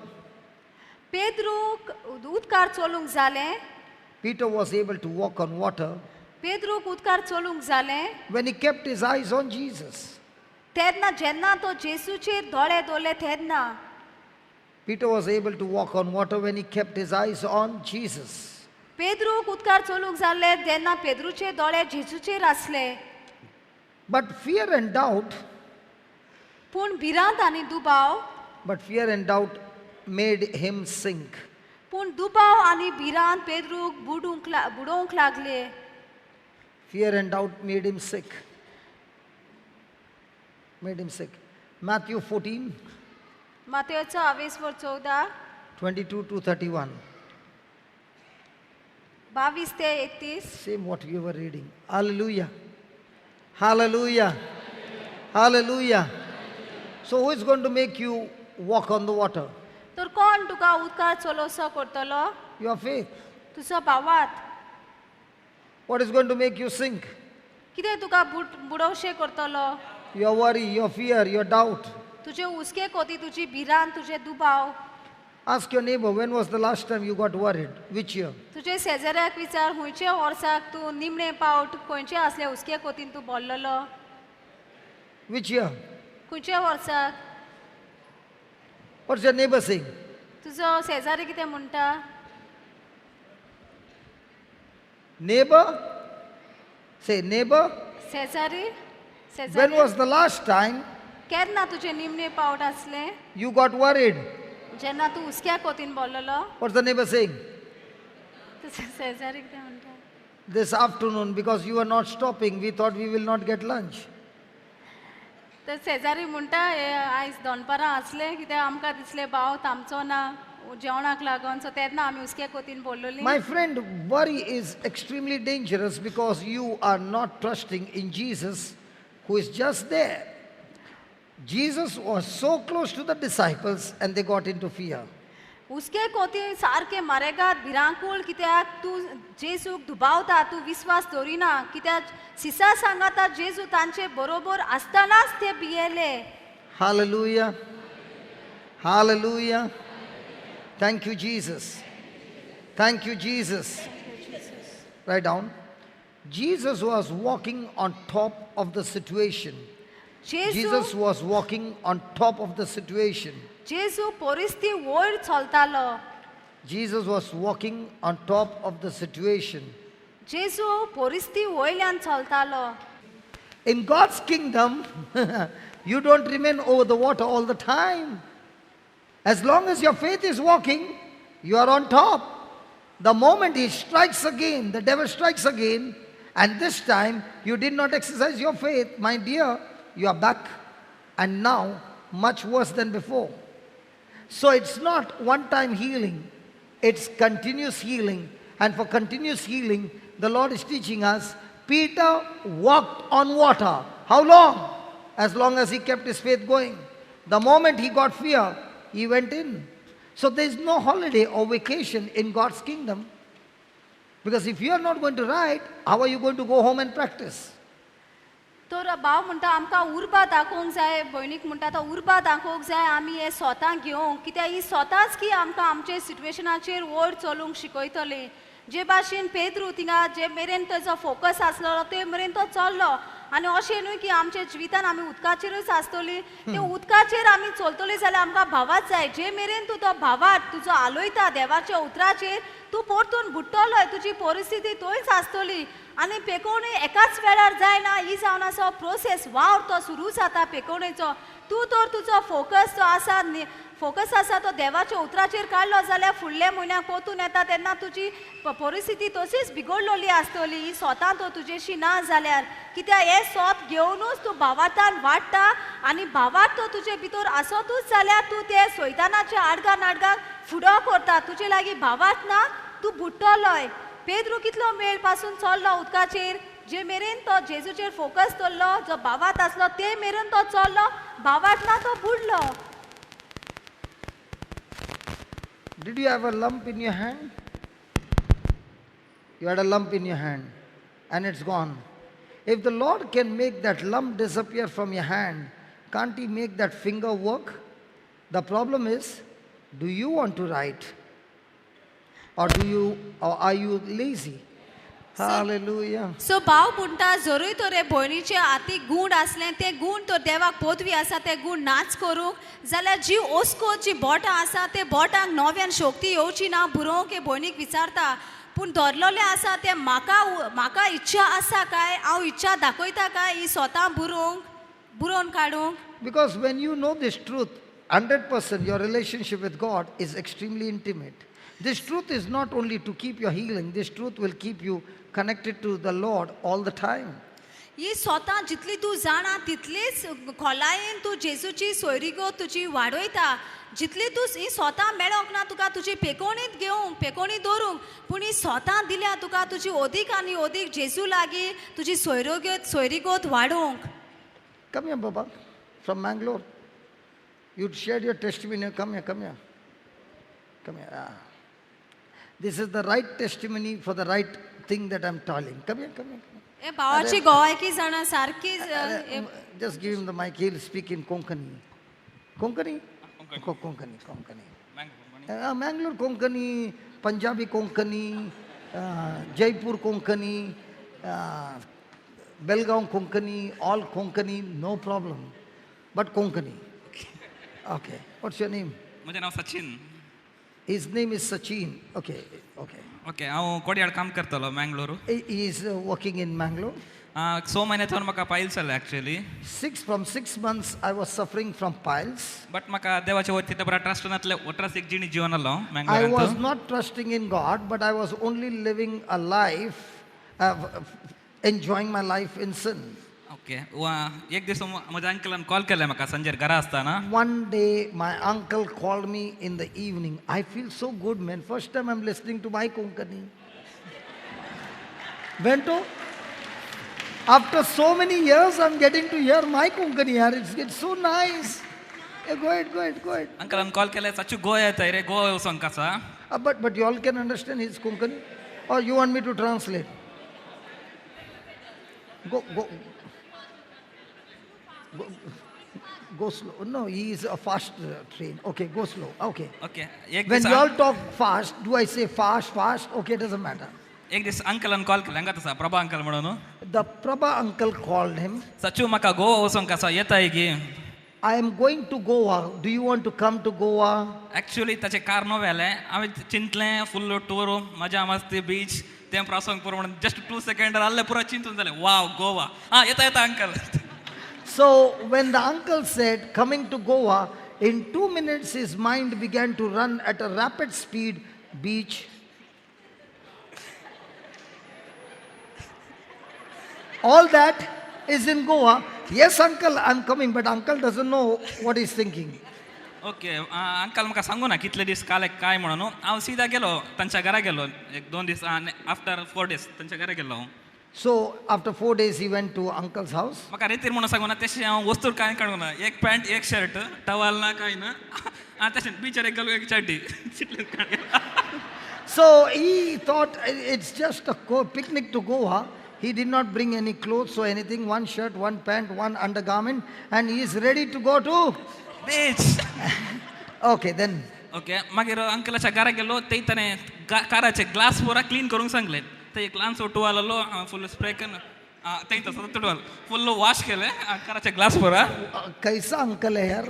Speaker 2: पेद्रूक उदकार चलूंक जालें.
Speaker 1: Peter was able to walk on water.
Speaker 2: पेद्रूक उदकार चलूंक जालें.
Speaker 1: When he kept his eyes on Jesus.
Speaker 2: तेन्ना जेन्ना तो जेजूचेर दोळे दवरले तेन्ना.
Speaker 1: Peter was able to walk on water when he kept his eyes on Jesus.
Speaker 2: पेद्रूक उदकार चलूंक जालें जेन्ना पेद्रूचे दोळे जेजूचेर आसले.
Speaker 1: But fear and doubt.
Speaker 2: पूण भिरांत आनी दुबाव.
Speaker 1: But fear and doubt made him sink.
Speaker 2: पूण दुबाव आनी भिरांत पेद्रूक बुडोवंक लागले.
Speaker 1: Fear and doubt made him sick. Made him sick. Matthew 14.
Speaker 2: मातेवचो आवेसवर 14.
Speaker 1: 22 to 31.
Speaker 2: 22 ते 31.
Speaker 1: Same what we were reading. Hallelujah. Hallelujah. Hallelujah. So who is going to make you walk on the water?
Speaker 2: तर कोण तुका उदकार चलोसो करतलो?
Speaker 1: Your faith.
Speaker 2: तुजो भावात.
Speaker 1: What is going to make you sink?
Speaker 2: कितें तुका बुडोवशें करतलो?
Speaker 1: Your worry, your fear, your doubt.
Speaker 2: तुजे हुस्के कोती, तुजी भिरांत, तुजे दुबाव.
Speaker 1: Ask your neighbor, when was the last time you got worried? Which year?
Speaker 2: तुजे शेजाऱ्याक विचार खंयचे वर्साक तूं निमणे पावट खंयचे आसले हुस्के कोतीन तूं बोल्लोलो?
Speaker 1: Which year?
Speaker 2: खंयच्या वर्साक?
Speaker 1: What's your neighbor saying?
Speaker 2: तुजो शेजारी कितें म्हणटा?
Speaker 1: Neighbor? Say neighbor.
Speaker 2: शेजारी.
Speaker 1: When was the last time
Speaker 2: केन्ना तुजे निमणे पावट आसले?
Speaker 1: You got worried.
Speaker 2: जेन्ना तूं हुस्क्या कोतीन बोल्लोलो.
Speaker 1: What's the neighbor saying?
Speaker 2: शेजारी कितें म्हणटा?
Speaker 1: This afternoon, because you were not stopping, we thought we will not get lunch.
Speaker 2: तर शेजारी म्हणटा आयज दनपारां आसले कित्याक आमकां दिसलें भाव थांबचो ना जेवणाक लागून, सो तेन्ना आमी हुस्क्या कोतीन बोल्लोली.
Speaker 1: My friend, worry is extremely dangerous because you are not trusting in Jesus, who is just there. Jesus was so close to the disciples and they got into fear.
Speaker 2: हुस्के कोती सारके मारेगात भिरांकूळ कित्याक तूं जेजूक दुबावता, तूं विस्वास दवरिना कित्याक सिसा सांगाता जेजू तांचे बरोबर आसतनाच ते भियेले.
Speaker 1: Hallelujah. Hallelujah. Thank you, Jesus. Thank you, Jesus. Write down. Jesus was walking on top of the situation. Jesus was walking on top of the situation.
Speaker 2: जेजू परिस्थिती वयर चलतालो.
Speaker 1: Jesus was walking on top of the situation.
Speaker 2: जेजू परिस्थिती वयल्यान चलतालो.
Speaker 1: In God's kingdom, you don't remain over the water all the time. As long as your faith is walking, you are on top. The moment he strikes again, the devil strikes again, and this time you did not exercise your faith, my dear, you are back, and now much worse than before. So it's not one-time healing, it's continuous healing. And for continuous healing, the Lord is teaching us, Peter walked on water. How long? As long as he kept his faith going. The moment he got fear, he went in. So there is no holiday or vacation in God's kingdom. Because if you are not going to write, how are you going to go home and practice?
Speaker 2: तर भाव म्हणटा आमकां उर्बा दाखोवंक जाय, भयणीक म्हणटा तो उर्बा दाखोवंक जाय आमी हे स्वता घेवंक, कित्याक ही स्वताच की आमकां आमचे सिट्युएशनाचेर वयर चलूंक शिकयतली. जे भाशेन पेद्रू थिंगा जे मेरेन तेजो फोकस आसलो ते मेरेन तो चल्लो. आनी अशें न्हय की आमच्या जिवितान आमी उदकाचेरूच आसतली, ते उदकाचेर आमी चलतली जाल्यार आमकां भावात जाय. जे मेरेन तूं तो भावात तुजो आलोयता देवाच्या उतराचेर, तूं परतून बुडटलोय, तुजी परिस्थिती थंयच आसतली. आनी पेकोवणी एकाच वेळार जायना, ही जावन आसा प्रोसेस, वावर तो सुरू जाता पेकोवणेचो. तूं तर तुजो फोकस जो आसा, फोकस आसा तो देवाच्या उतराचेर काडलो जाल्यार फुडल्या म्हयन्याक परतून येता तेन्ना तुजी परिस्थिती तशीच बिगडलेली आसतली. ही स्वता तो तुजेशी ना जाल्यार, कित्याक हें सोप घेवनूच तूं भावार्थान वाडटा आनी भावार्थ तो तुजे भितर आसतूच जाल्यार तूं ते सैतानाच्या आडगां नाडगांक फुडो करता. तुजे लागीं भावार्थ ना, तूं बुडटलोय. पेद्रू कितलो मेळ पासून चल्लो उदकाचेर, जे मेरेन तो जेजूचेर फोकस दवरलो, जो भावार्थ आसलो ते मेरेन तो चल्लो, भावार्थ ना तो बुडलो.
Speaker 1: Did you have a lump in your hand? You had a lump in your hand and it's gone. If the Lord can make that lump disappear from your hand, can't He make that finger work? The problem is, do you want to write? Or are you lazy? Hallelujah.
Speaker 2: So भाव म्हणटा जरूय तर हे भयणीचे हाती गूण आसले, ते गूण तर देवाक पदवी आसा ते गूण नाच करूंक जाल्यार जी ओस्कोत जी बोटां आसा ते बोटांक नव्यान शक्ती येवची ना बरोवंक हे भयणीक विचारता. पूण धरलेलें आसा तें म्हाका म्हाका इच्छा आसा काय, हांव इच्छा दाखयता काय ही स्वता बरोवंक, बरोवन काडूंक.
Speaker 1: Because when you know this truth, 100% your relationship with God is extremely intimate. This truth is not only to keep your healing, this truth will keep you connected to the Lord all the time.
Speaker 2: ही स्वता जितली तूं जाणा तितलीच खोलायेन तूं जेजूची सोयरीगत तुजी वाडयता. जितली तूं ही स्वता मेळोंक ना तुका तुजी पेकोवणीत घेवंक, पेकोवणी दवरूंक, पूण ही स्वता दिल्या तुका तुजी अदीक आनी अदीक जेजू लागीं तुजी सोयरीगत वाडोवंक.
Speaker 1: Come here, Baba, from Mangalore. You shared your testimony. Come here, come here. Come here. Ah. This is the right testimony for the right thing that I'm telling. Come here, come here.
Speaker 2: ए भावाची गोवायकी जाणा सारकी.
Speaker 1: Just give him the mic. He'll speak in Konkani. Konkani? Konkani, Konkani. Mangalore Konkani, Punjabi Konkani, Jaipur Konkani, Belgaum Konkani, all Konkani, no problem. But Konkani. Okay. What's your name?
Speaker 3: My name is Sachin.
Speaker 1: His name is Sachin. Okay, okay.
Speaker 3: Okay हांव कोडयाळ काम करतालो Mangalore.
Speaker 1: He is working in Mangalore.
Speaker 3: स म्हयने थंय म्हाका piles जाले actually.
Speaker 1: From 6 months, I was suffering from piles.
Speaker 3: But म्हाका देवाच्या वतीन बरा ट्रस्ट नासले ट्रस्ट एक जिणी जिवन आलो
Speaker 1: I was
Speaker 3: मँगलोरांत.
Speaker 1: Not trusting in God, but I was only living a life, enjoying my life in sin.
Speaker 3: Okay एक दीस म्हज्या अंकलान कॉल केले म्हाका सांजेर घरा आसतना.
Speaker 1: One day, my uncle called me in the evening. I feel so good, man. First time I'm listening to my Konkani. Bento, after so many years, I'm getting to hear my Konkani. Yaar. It's so nice. Yeah, go ahead, go ahead, go ahead.
Speaker 3: अंकलान call केले चाचू गोवा येताय रे गोवा वचोंक आसा.
Speaker 1: But you all can understand his Konkani? Or you want me to translate? Go, go. Go, go slow. No, he is a fast train. Okay, go slow. Okay.
Speaker 3: Okay एक
Speaker 1: When
Speaker 3: दीस
Speaker 1: you all talk fast, do I say fast, fast? Okay, doesn't matter.
Speaker 3: एक दीस अंकलान call केले हांगाच आसा प्रभा uncle म्हणून.
Speaker 1: The Prabha uncle called him.
Speaker 3: चाचू म्हाका गोवा वचोंक आसा येताय की?
Speaker 1: I am going to Goa. Do you want to come to Goa?
Speaker 3: Actually ताचें कार नवें आलें हांवें चिंतलें फुल टूर मजा मस्ती बीच तें प्रासोंक पुरो म्हणून जस्ट टू सेकंड आहलें पुरो चिंतून जालें वाव गोवा आं येता येता uncle.
Speaker 1: So when the uncle said, coming to Goa, in 2 minutes his mind began to run at a rapid speed, beach. All that is in Goa. Yes, uncle, I'm coming, but uncle doesn't know what he's thinking.
Speaker 3: Okay uncle म्हाका सांगू ना कितले दीस काल काय म्हणून हांव सिदा गेलो तांच्या घरा गेलो एक दोन दीस आफ्टर फोर डेज तांच्या घरा गेलो हांव.
Speaker 1: So after 4 days, he went to uncle's house.
Speaker 3: म्हाका रेतीर म्हणून सांगू ना तशें हांव वस्तूर कांय काडूंक ना एक पॅन्ट एक शर्ट टवाल ना कांय ना आं तशें बिचार एक घालून एक चड्डी तितलेंच काडलें.
Speaker 1: So he thought it's just a picnic to Goa. He did not bring any clothes or anything, one shirt, one pant, one undergarment, and he is ready to go to.
Speaker 3: Beach.
Speaker 1: Okay, then.
Speaker 3: Okay मागीर अंकलाच्या घरा गेलो ते ताणें काराचे glass पुरा clean करूंक सांगले ते एक ल्हानसो टुवाल आसलो फुल स्प्रे करून ते तसो टुवाल फुल वॉश केले काराचे ग्लास पुरा.
Speaker 1: कैसा अंकल है यार,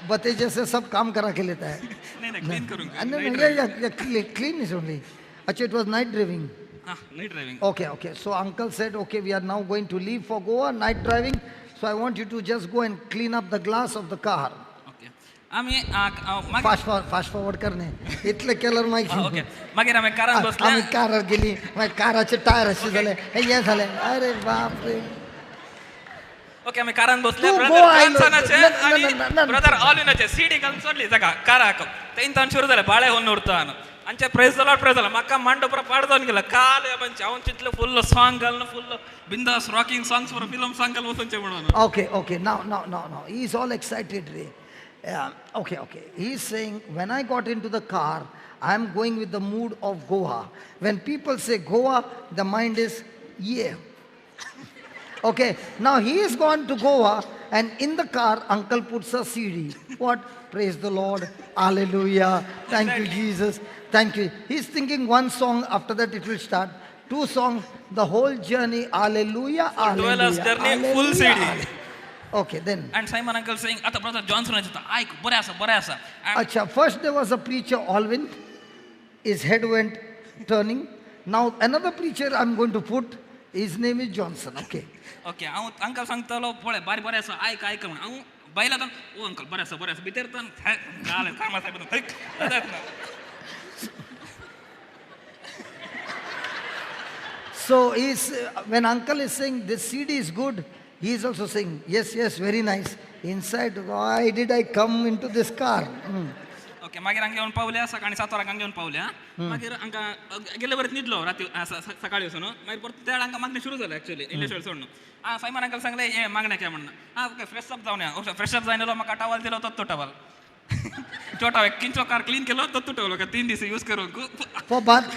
Speaker 1: बते जैसे सब काम करा के लेता है.
Speaker 3: नाही नाही क्लीन करूंक.
Speaker 1: No, yeah, clean is only. अच्छा, it was night driving.
Speaker 3: हां night driving.
Speaker 1: Okay. So uncle said, okay, we are now going to leave for Goa, night driving. So I want you to just go and clean up the glass of the car.
Speaker 3: Okay आमी मागीर
Speaker 1: fast forward, fast forward करणे इतले केल्यार मागीर
Speaker 3: okay मागीर आमी कारान बसले.
Speaker 1: आमी कारार गेली मागीर काराचे टायर अशे जाले हे हे जाले अरे बाप रे.
Speaker 3: ओके आमी कारान बसले.
Speaker 1: तूं
Speaker 3: ब्रदर
Speaker 1: गोवा आयलो.
Speaker 3: जॉन्सनाचे
Speaker 1: न- न-
Speaker 3: आनी
Speaker 1: न- न-
Speaker 3: ब्रदर ऑलविनाचे सीडी घालून सोडली जाका काराक तेंतान सुरू जालें बाळे होवन उरता आमचे प्रेज the Lord praise झाला म्हाका मांडो पुरो पाड जावन गेलो काल म्हणजे हांव चिंतलें फुल्ल सॉंग घालून फुल्ल बिंदास रॉकिंग सॉंग्स पुरो फिल्म सॉंग घालून वचोनचें म्हणून.
Speaker 1: Okay. Now. He's all excited. Ray. Yeah, okay. He's saying, when I got into the car, I'm going with the mood of Goa. When people say Goa, the mind is, yeah. Okay, now he is gone to Goa, and in the car, uncle puts a CD. What? Praise the Lord. Hallelujah. Thank you, Jesus. Thank you. He's thinking one song, after that it will start. Two songs, the whole journey, hallelujah,
Speaker 3: 12 hours
Speaker 1: hallelujah.
Speaker 3: Journey, full
Speaker 1: hallelujah,
Speaker 3: CD.
Speaker 1: hallelujah. Okay, then.
Speaker 3: And Simon uncle saying आतां brother Johnson येता आयक बरें आसा बरें आसा. And
Speaker 1: अच्छा, first there was a preacher, Alvin. His head went turning. Now another preacher I'm going to put, his name is Johnson. Okay.
Speaker 3: Okay हांव uncle सांगतालो पळय बारी बरें आसा आयक आयक म्हणून हांव बायला ओ अंकल बरें आसा बरें आसा भितर काल कामा साहेब.
Speaker 1: So he's, when uncle is saying this CD is good, he is also saying, yes, yes, very nice. Inside, why did I come into this car? Hmm.
Speaker 3: Okay मागीर हांगा येवन पावल्या सकाळी सात वरांक हांगा येवन पावल्या मागीर हांगा गेले बरें न्हिदलो राती सकाळी वचून मागीर परत त्या हांगा मागणें सुरू जालें एक्चुअली इल्लें सोडून आं सायमन अंकल सांगलें हे मागणें काय म्हणून आं ओके फ्रेश अप जावन या फ्रेश अप जायन म्हाका टावल दिलो तोच तो टावल छोटा किंचो कार क्लीन केलो तोच तो टावल तीन दीस यूज करूंक.
Speaker 1: For bath.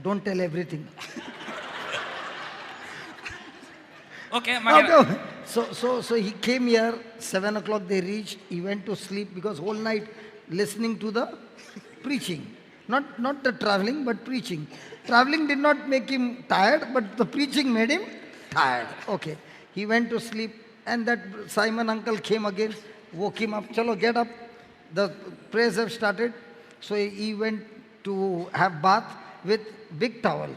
Speaker 1: Don't tell everything.
Speaker 3: Okay मागीर
Speaker 1: Okay. So he came here, 7 o'clock they reached, he went to sleep because whole night listening to the preaching. Not the traveling, but preaching. Traveling did not make him tired, but the preaching made him tired. Okay. He went to sleep. And that Simon uncle came again, woke him up. Chalo, get up. The prayers have started. So he went to have bath with big towel.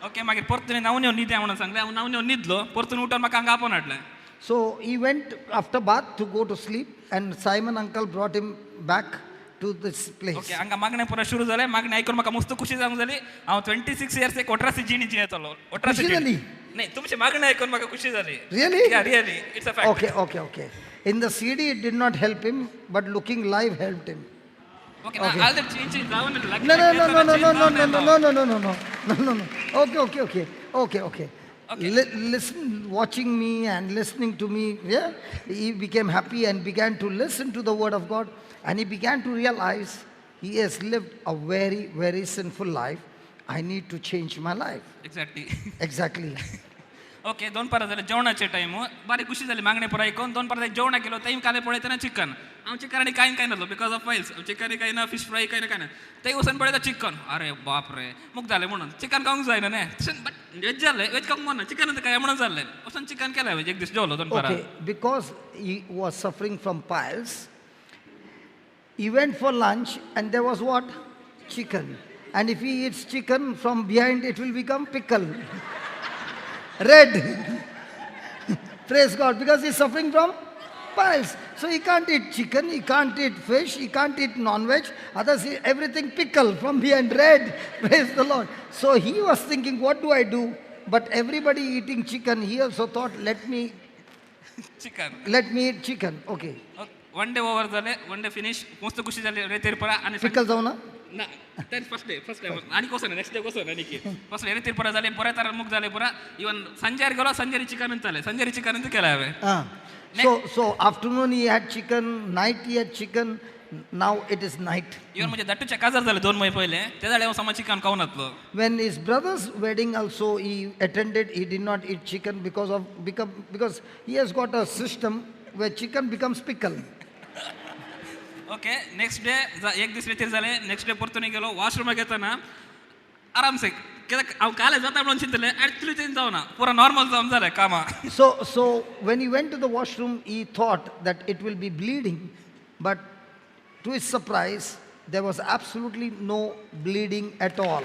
Speaker 3: Okay मागीर परतून न्हांवन येवन न्हिद्या म्हणून सांगलें, हांव न्हांवन येवन न्हिदलो, परतून उठून म्हाका हांगा आपोवन हाडलें.
Speaker 1: So he went after bath to go to sleep, and Simon uncle brought him back to this place.
Speaker 3: Okay हांगा मागणें पुरो सुरू जालें, मागणें आयकून म्हाका मस्त खुशी जावंक जाली. हांव 26 इयर्स एक 18 जिणी जियेतलो. 18
Speaker 1: खुशी जाली?
Speaker 3: न्ही, तुमचें मागणें आयकून म्हाका खुशी जाली.
Speaker 1: Really?
Speaker 3: Yeah, really, it's a fact.
Speaker 1: Okay. In the CD it did not help him, but looking live helped him.
Speaker 3: Okay, already change जावन.
Speaker 1: No, no, no, no, no, no, no, no, no, no, no, no, no, no, no, no. Okay. Listen, watching me and listening to me, yeah, he became happy and began to listen to the word of God, and he began to realize he has lived a very, very sinful life. I need to change my life.
Speaker 3: Exactly.
Speaker 1: Exactly.
Speaker 3: Okay, दोन पारा जाले जेवणाचे time, बारी खुशी जाली मागणें पुरो आयकून. दोन पारा जेवणाक गेलो, थंय काले पळयतना चिकन. हांव चिकन आनी कांय कांय नासलो because of files. Chicken कांय ना, फिश फ्राय कांय ना, कांय ना. थंय वचून पळयता चिकन, अरे बाप रे, मुग जालें म्हणून चिकन खावंक जायना न्ही, तशें बट वेज जालें, वेज खावंक मन चिकन काय म्हणून जालें, वचून चिकन केलें हांवें, एक दीस जेवलो दोन पारा.
Speaker 1: Okay, because he was suffering from piles, he went for lunch and there was what? Chicken. And if he eats chicken from behind, it will become pickle. Red. Praise God, because he's suffering from piles. So he can't eat chicken, he can't eat fish, he can't eat non-veg. Others, everything pickle from behind, red. Praise the Lord. So he was thinking, what do I do? But everybody eating chicken, he also thought, let me
Speaker 3: chicken.
Speaker 1: Let me eat chicken. Okay.
Speaker 3: One day over जाले, one day finish, मस्त खुशी जाली रेतेर परा आनी
Speaker 1: pickle जाऊ ना?
Speaker 3: ना, that first day, first day आनी कसो ना, नेक्स्ट डे कसो ना, आनी फर्स्ट डे रेतेर परा जाले, बरें तर मुख जाले पुरा. इवन संजय गेलो, संजय चिकन जालें, संजय चिकन केलें हांवें.
Speaker 1: So afternoon he had chicken, night he had chicken, now it is night.
Speaker 3: Even म्हजे धाटूचे काजार जाले 2 म्हयने पयले, ते जाले हांव सामा चिकन खावन नातलो.
Speaker 1: When his brother's wedding also he attended, he did not eat chicken because he has got a system where chicken becomes pickle.
Speaker 3: Okay, next day एक दीस रेतीर जाले, नेक्स्ट डे परतून गेलो वॉशरूमाक येतना आरामसे, कित्याक हांव काले जाता म्हणून चिंतलें, एक्चुअली चेंज जावना, पुरा नॉर्मल जावन जालें कामां.
Speaker 1: So when he went to the washroom, he thought that it will be bleeding, but to his surprise, there was absolutely no bleeding at all.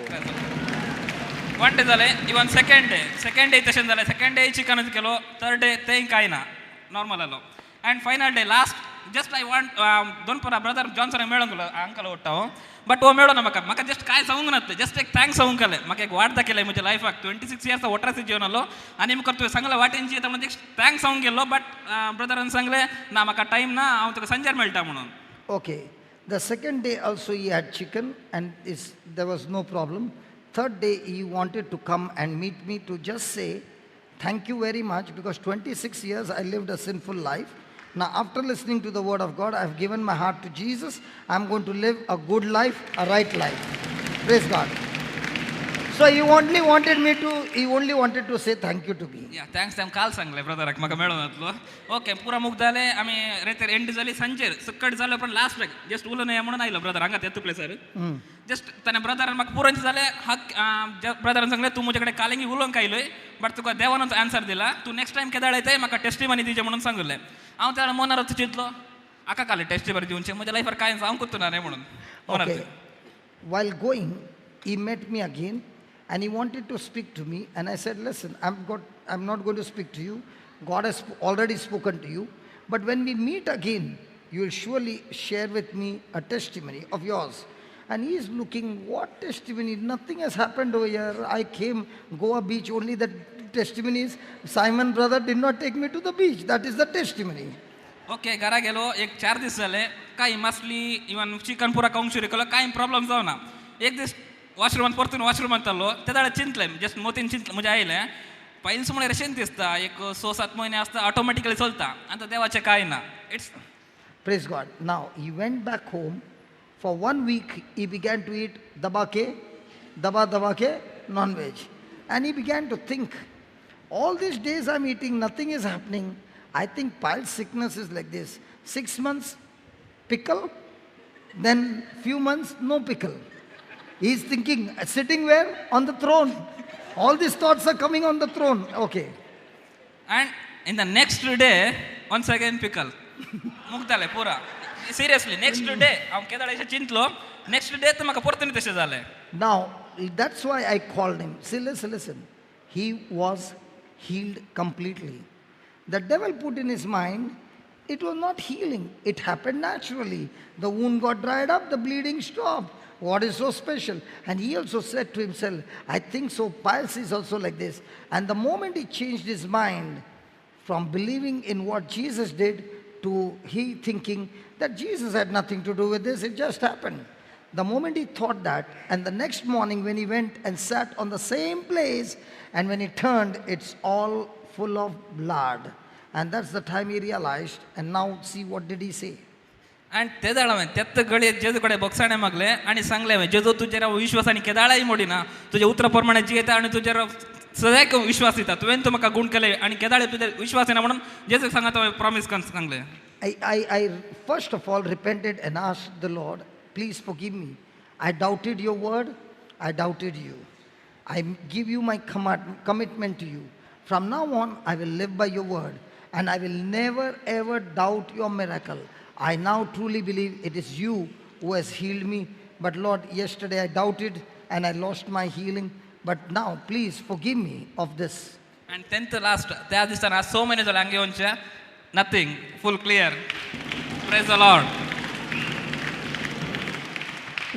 Speaker 3: One day जालें, even second day तशें जालें, second day चिकनच केलो, third day तेंय कांय ना, normal जालो. And final day last, just I want दोन परा ब्रदर जॉन्सन मेळोंक अंकल ओडटा हांव, बट हो मेळो ना म्हाका, म्हाका जस्ट कांय सांगूंक नासलें, जस्ट एक thanks सांगूंक आलें, म्हाका एक वाट दाखयलें म्हज्या लायफाक. 26 इयर्स वॉटराचे जिवन आलो आनी मुखार तुवें सांगलें वाटेन जियेता म्हणून एक thanks सांगूंक गेलो, बट ब्रदरान सांगलें ना म्हाका टायम ना, हांव तुका सांजेर मेळटा म्हणून.
Speaker 1: Okay, the second day also he had chicken and there was no problem. Third day he wanted to come and meet me to just say thank you very much, because 26 years I lived a sinful life. Now after listening to the word of God, I have given my heart to Jesus. I am going to live a good life, a right life. Praise God. So he only wanted to say thank you to me.
Speaker 3: Yeah, thanks them काल सांगले ब्रदराक म्हाका मेळोन जातलो. Okay, पुरा मुख जाले, आमी रेतेर and जाली, सांजेर सक्कट जालो, पण लास्ट लायक जस्ट उलोवन या म्हणून आयलो ब्रदर हांगा येता प्लेसार. जस्ट ताणें ब्रदरान म्हाका पुरांचे जालें, हक ब्रदरान सांगलें तूं म्हजे कडेन कालेंगी उलोवंक आयलोय, बट तुका देवानूच आन्सर दिला, तूं नेक्स्ट टायम केदाळ येताय म्हाका टेस्टिमनी दिवचें म्हणून सांगिल्लें. हांव त्या मनार चिंतलो, आका काले टेस्टिमनी दिवचें, म्हज्या लायफार कांय जावंकूच ना न्ही म्हणून.
Speaker 1: Okay, while going he met me again and he wanted to speak to me, and I said, listen, I'm not going to speak to you. God has already spoken to you. But when we meet again, you will surely share with me a testimony of yours. And he is looking, what testimony? Nothing has happened over here. I came, Goa beach, only the testimony is Simon brother did not take me to the beach. That is the testimony.
Speaker 3: Okay, घरा गेलो, एक 4 दीस जाले, कांय मासली, even chicken पुरा खावंक सुरू केलो, कांय प्रॉब्लम जावना. एक दीस वॉशरुमान परतून वॉशरुमान चल्लो, ते जाल्यार चिंतलें, जस्ट मोतीन चिंतलें म्हजें आयलें, पायल्स म्हळ्यार अशेंच दिसता, एक 6-7 म्हयने आसता ऑटोमॅटिकली चलता, आनी देवाचें कांय ना. It's
Speaker 1: Praise God. Now he went back home. For 1 week he began to eat daba ke non-veg, and he began to think, all these days I'm eating, nothing is happening. I think pile sickness is like this. 6 months pickle, then few months no pickle. He is thinking, sitting where? On the throne. All these thoughts are coming on the throne. Okay.
Speaker 3: And In the next day once again pickle मुक्त जालें पुरा. Seriously, next day हांव केदाळ अशें चिंतलो, next day तर म्हाका परतून तशें जालें.
Speaker 1: Now, that's why I called him. See, listen, listen. He was healed completely. The devil put in his mind, it was not healing. It happened naturally. The wound got dried up, the bleeding stopped. What is so special? And he also said to himself, I think so, piles is also like this. And the moment he changed his mind from believing in what Jesus did to he thinking that Jesus had nothing to do with this, it just happened. The moment he thought that, and the next morning when he went and sat on the same place, and when he turned, it's all full of blood. And that's the time he realized, and now see what did he say.
Speaker 3: आनी ते जाण हांवें तेत्त घडये जेजू कडेन भोगसाणें मागलें आनी सांगलें हांवें, जेजू, तुजेर हांव विश्वास आनी केदाळाय मोडिना. तुज्या उतरा प्रमाणे जियेता आनी तुजेर सदांच विश्वास दिता. तुवें तूं म्हाका गूण केलें आनी केदाळे तुजेर विश्वास येना म्हणून जेजूक सांगता, हांवें प्रॉमीस करून सांगलें.
Speaker 1: I first of all repented and asked the Lord, please forgive me. I doubted your word, I doubted you. I give you my commitment to you. From now on, I will live by your word and I will never ever doubt your miracle. I now truly believe it is you who has healed me. But Lord, yesterday I doubted and I lost my healing. But now, please forgive me of this.
Speaker 3: आनी 10th last त्या दिसान आज 6 म्हयने जाले हांगा येवचे, nothing, full clear. Praise the Lord.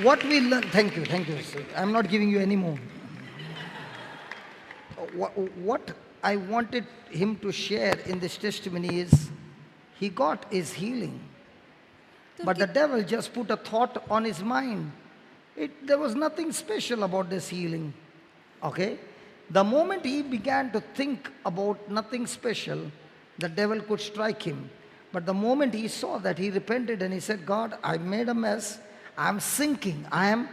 Speaker 1: What we learn, thank you, sir. I'm not giving you any more. What I wanted him to share in this testimony is he got his healing. But the devil just put a thought on his mind. There was nothing special about this healing. Okay? The moment he began to think about nothing special, the devil could strike him. But the moment he saw that, he repented and he said, God, I made a mess. I'm sinking. I am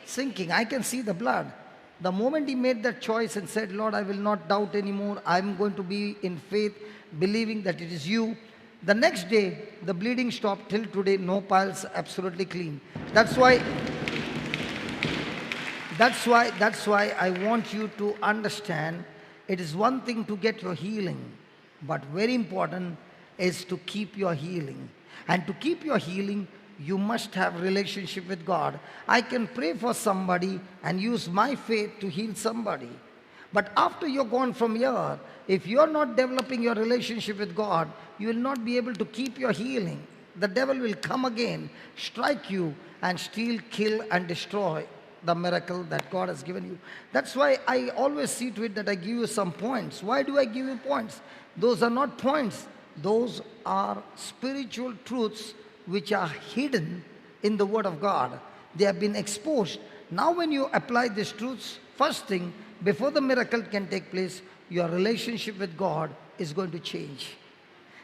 Speaker 1: sinking. I can see the blood. The moment he made that choice and said, Lord, I will not doubt anymore. I'm going to be in faith, believing that it is you. The next day, the bleeding stopped. Till today, no piles, absolutely clean. That's why I want you to understand it is one thing to get your healing, but very important is to keep your healing. And to keep your healing, you must have relationship with God. I can pray for somebody and use my faith to heal somebody. But after you're gone from here, if you're not developing your relationship with God, you will not be able to keep your healing. The devil will come again, strike you, and steal, kill, and destroy the miracle that God has given you. That's why I always see to it that I give you some points. Why do I give you points? Those are not points. Those are spiritual truths which are hidden in the Word of God. They have been exposed. Now when you apply these truths, first thing, before the miracle can take place, your relationship with God is going to change.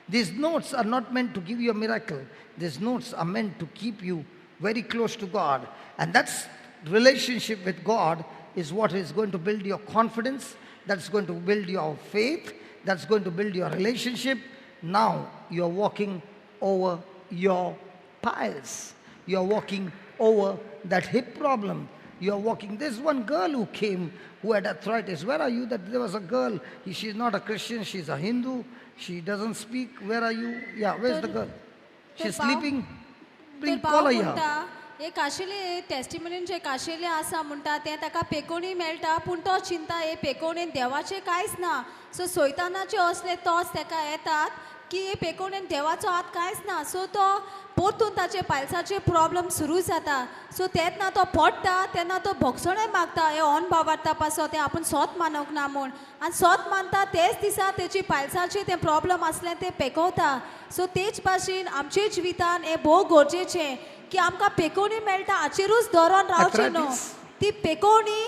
Speaker 1: These notes are not meant to give you a miracle. These notes are meant to keep you very close to God. And that's relationship with God is what is going to build your confidence, that's going to build your faith, that's going to build your relationship. Now you're walking over your piles. You're walking over that hip problem. You're walking. There's one girl who came who had arthritis. Where are you? That there was a girl. She's not a Christian. She's a Hindu. She doesn't speak. Where are you? Yeah, where's the girl? She's sleeping. Bring, call her here.
Speaker 2: एक आशिल्ले टेस्टिमनीन जे आशिल्लें आसा म्हणटा तें ताका पेकोणी मेळटा, पूण तो चिंता हे पेकोणेन देवाचें कांयच ना. सो सैतानाचे असले तोच ताका येतात की हे पेकोणेन देवाचो हात कांयच ना. सो तो परतून ताचे पायल्साचे प्रॉब्लम सुरू जाता. सो तेन्ना तो पडटा, तेन्ना तो भोगसणें मागता हे ऑन बाबार्ता पासो तें आपूण सोत मानूंक ना म्हूण, आनी सोत मानता तेच दिसा तेची पायल्साचे तें प्रॉब्लम आसलें तें पेकवता. सो तेच भाशेन आमचे जिवितान हें भोव गरजेचें की आमकां पेकोवणी मेळटा हाचेरूच धरोन रावचें न्हू, ती पेकोवणी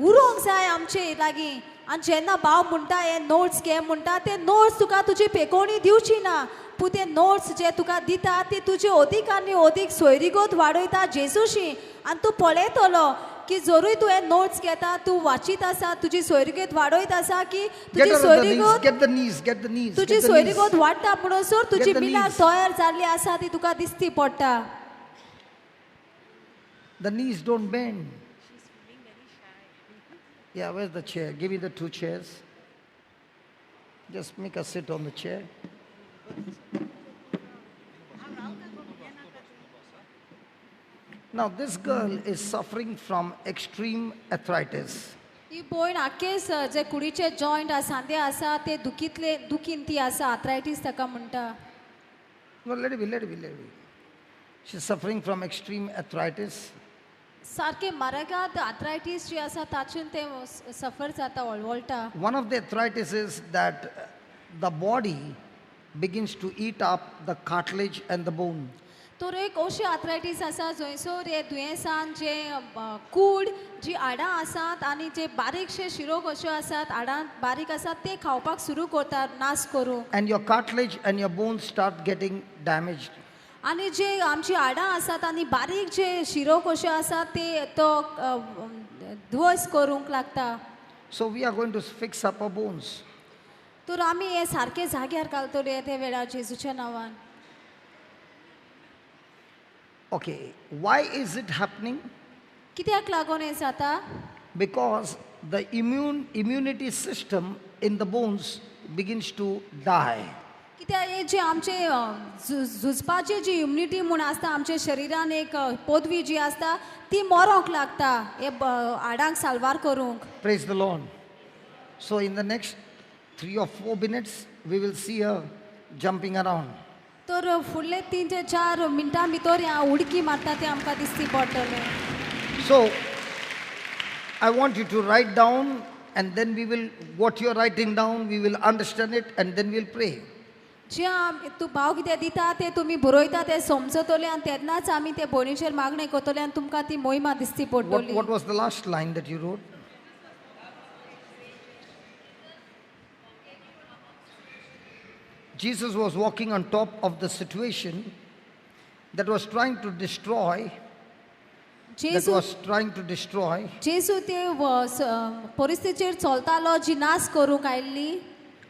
Speaker 2: उरोंक जाय आमचे लागीं. आनी जेन्ना भाव म्हणटा हे नोट्स घे म्हणटा, ते नोट्स तुका तुजी पेकोवणी दिवची ना, पूण ते नोट्स जे तुका दिता ते तुजे अदीक आनी अदीक सोयरीगत वाडयता जेजूशी. आनी तूं पळयतलो की जरूय तूं हे नोट्स घेता, तूं वाचीत आसा, तुजी सोयरीगत वाडयत आसा की तुजी सोयरीगत तुजी सोयरीगत वाडटा म्हणसर तुजी मिलाक तयार जाल्ली आसा ती तुका दिसती पडटा.
Speaker 1: The knees don't bend. She's feeling very shy. Yeah, where's the chair? Give me the two chairs. Just make her sit on the chair. Now, this girl is suffering from extreme arthritis.
Speaker 2: ही भयण आख्खे जे कुडीचे joint सांदे आसा ते दुखीतले दुखीन ती आसा आथरायटीस ताका म्हणटा.
Speaker 1: No, let it be, let it be, let it be. She's suffering from extreme arthritis.
Speaker 2: सारके मारगात आथरायटीस जी आसा ताचून ते सफर जाता वळवळटा.
Speaker 1: One of the arthritis is that the body begins to eat up the cartilage and the bone.
Speaker 2: तर एक अशी आथरायटीस आसा जंयसर हे दुयेंसान जे कूड जी हाडां आसात आनी जे बारीकशे शिरो कश्यो आसात हाडां बारीक आसात ते खावपाक सुरू करतात नाश करूंक.
Speaker 1: And your cartilage and your bones start getting damaged.
Speaker 2: आनी जे आमची हाडां आसात आनी बारीक जे शिरो कश्यो आसात ते तो ध्वस करूंक लागता.
Speaker 1: So we are going to fix up our bones.
Speaker 2: तर आमी हे सारके जाग्यार घालतले ते वेळार जेजूच्या नांवान.
Speaker 1: Okay, why is it happening?
Speaker 2: कित्याक लागून हें जाता?
Speaker 1: Because the immunity system in the bones begins to die.
Speaker 2: कित्याक हे जे आमचे झुजपाची जी इम्युनिटी म्हूण आसता आमच्या शरिरान एक पदवी जी आसता ती मरोंक लागता हे हाडांक साल्वार करूंक.
Speaker 1: Praise the Lord. So in the next 3 or 4 minutes we will see her jumping around.
Speaker 2: तर फुडले 3 ते 4 मिनटां भितर ह्या उडकी मारता ते आमकां दिसती पडटलें.
Speaker 1: So I want you to write down, and then we will, what you are writing down, we will understand it, and then we will pray.
Speaker 2: जे तूं भाव कितें दिता ते तुमी बरयता ते समजतले आनी तेन्नाच आमी ते भयणीचेर मागणें करतले आनी तुमकां ती मोहिमा दिसती पडटली.
Speaker 1: What was the last line that you wrote? Jesus was walking on top of the situation that was trying to destroy. That was trying to destroy.
Speaker 2: जेजू ते परिस्थितीचेर चलतालो जी नाश करूंक आयिल्ली.